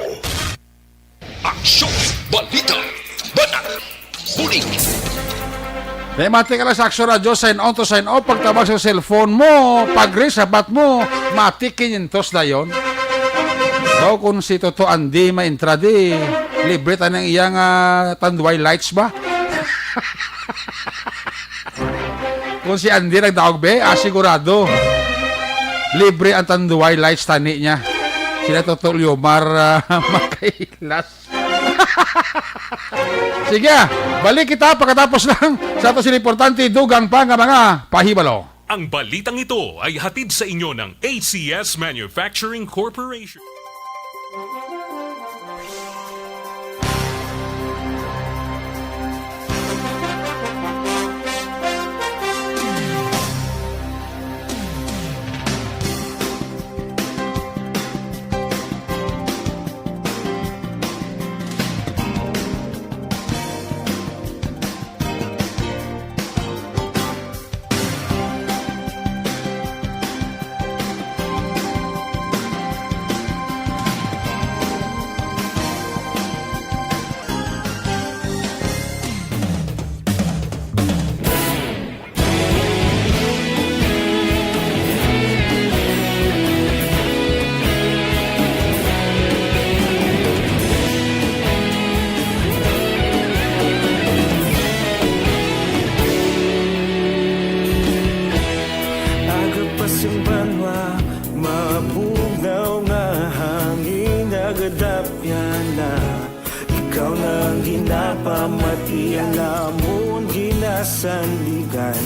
Aksyon, balita, banat, bulig. Kay mati ka lang sa Aksyon Radyo, sign on to sign off, pagtabag sa cellphone mo, pag-ring sa bat mo, mati kinyentos dayon. Daw kung si Toto Andy maintra di, libre ta ng iyang, ah, tanduay lights ba? Kung si Andy nagdaog, be, ah, sigurado. Libre ang tanduay lights tani niya. Sila Toto Liomar, ah, Makailas. Sige, ah, balik kita pagkatapos lang sa ato sila importante, dugang pa nga mga pahibalo. Ang balitang ito ay hatid sa inyo ng A C S Manufacturing Corporation. Aga pa sing banwa, mabugnaw nga hangin nagadapyan na. Ikaw na ang ginapamati, ang amon ginasandigan.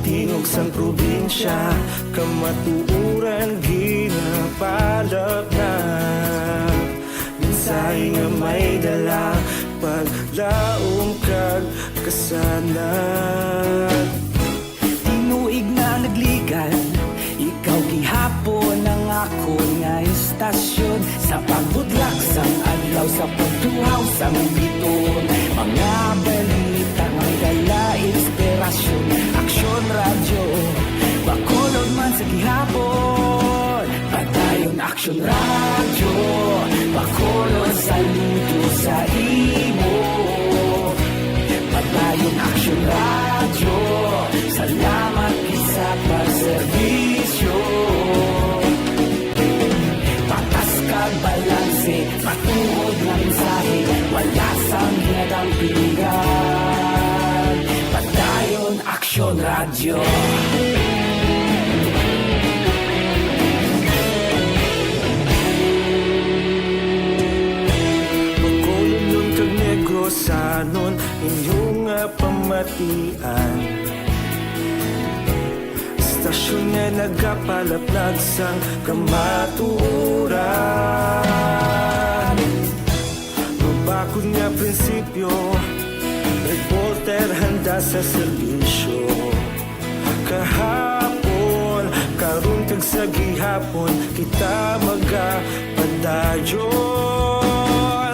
Tingog sang probinsya, kamatuoran ginapalapnap. Mensahe nga may dala, paglaom kag kasanag. Tinuig na nagligan, ikaw gihapon ang akon nga istasyon. Sa pagbudlak sang adlaw, sa pagtuhaw sang bituon, mga balita may dala inspirasyon. Aksyon Radyo, Bacolod man sa gihapon. Padayon Aksyon Radyo, Bacolod, saludo sa imo. Padayon Aksyon Radyo, salamat gid sa pagserbisyo. Patas kag balanse, matuod nga mensahe, wala sang ginadampingan. Padayon Aksyon Radyo. Bacolodnon kag Negrosanon, inyo nga pamatian. Istasyon nga nagapalaplag sang kamatuoran. Mabakod nga prinsipyo, reporter handa sa serbisyo. Kahapon, karon kag sa gihapon, kita magapadayon.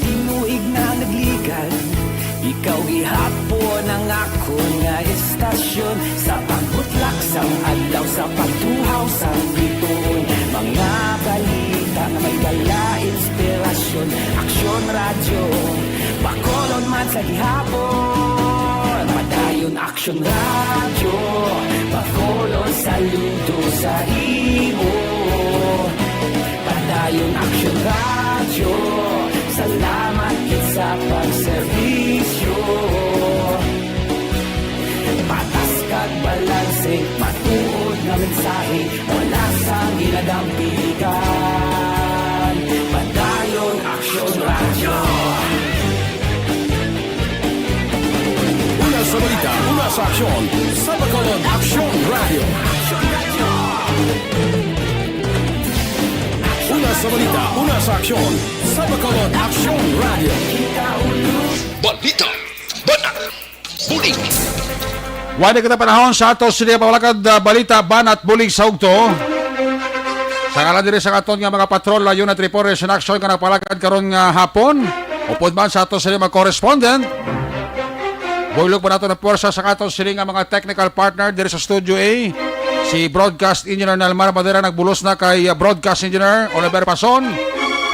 Tinuig na nagligan, ikaw gihapon ang akon nga istasyon. Sa pagbutlak sang adlaw, sa pagtuhaw sang bituon, mga Sa gihapon, Padayon Aksyon Radyo, Bacolod, saludo sa imo. Padayon Aksyon Radyo, salamat gid sa pagserbisyo. Patas kag balanse, matuod nga mensahe, wala sang ginadampigan. Padayon Aksyon Radyo. Una sa balita, una sa aksyon, sa Bacolod Aksyon Radyo. Una sa balita, una sa aksyon, sa Bacolod Aksyon Radyo. Balita, Banat, Bulig. Wala kita panahon sa ato sini pawalakad, ah, balita, banat, bulig sa ugto. Sa ngalan diri sa aton nga mga patrol, ah, unit reporters in action nga napalakad karon nga hapon. Upod man sa ato sini mga correspondent. Buylog pa nato na puwersa sa aton sini nga mga technical partner diri sa Studio A. Si Broadcast Engineer Nelmar Madera nagbulos na kay, ah, Broadcast Engineer Oliver Pason.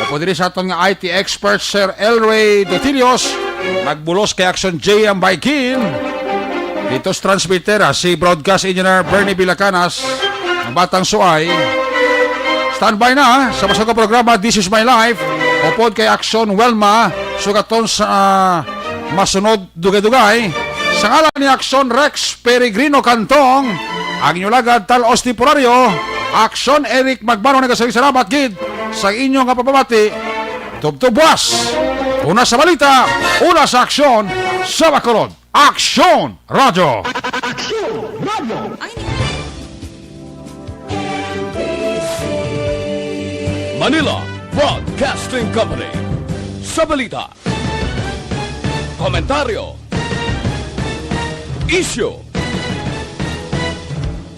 Upod diri sa aton nga I T expert, Sir Elray Dotilios, nagbulos kay Action J M Baikin. Dito sa transmitter, ah, si Broadcast Engineer Bernie Villacanas, ang Batang Suay. Standby na, ah, sa masag nga programa, This Is My Life. Upod kay Action Welma, sugaton sa, ah, masunod dugay-dugay. Sa ngalan ni Action Rex Peregrino Cantong, ang inyo lagad, Tal Os Temporario, Action Eric Magbano, nagasiling salamat gid sa inyo nga pamamati. Tubtob buwas. Una sa balita, una sa aksyon, sa Bacolod. Aksyon Radyo. Aksyon Radyo. Manila Broadcasting Company. Sa balita, komentaryo, isyu,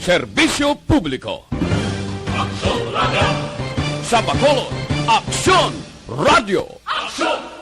serbisyo publiko. Aksyon Radyo. Sa Bacolod, Aksyon Radyo. Aksyon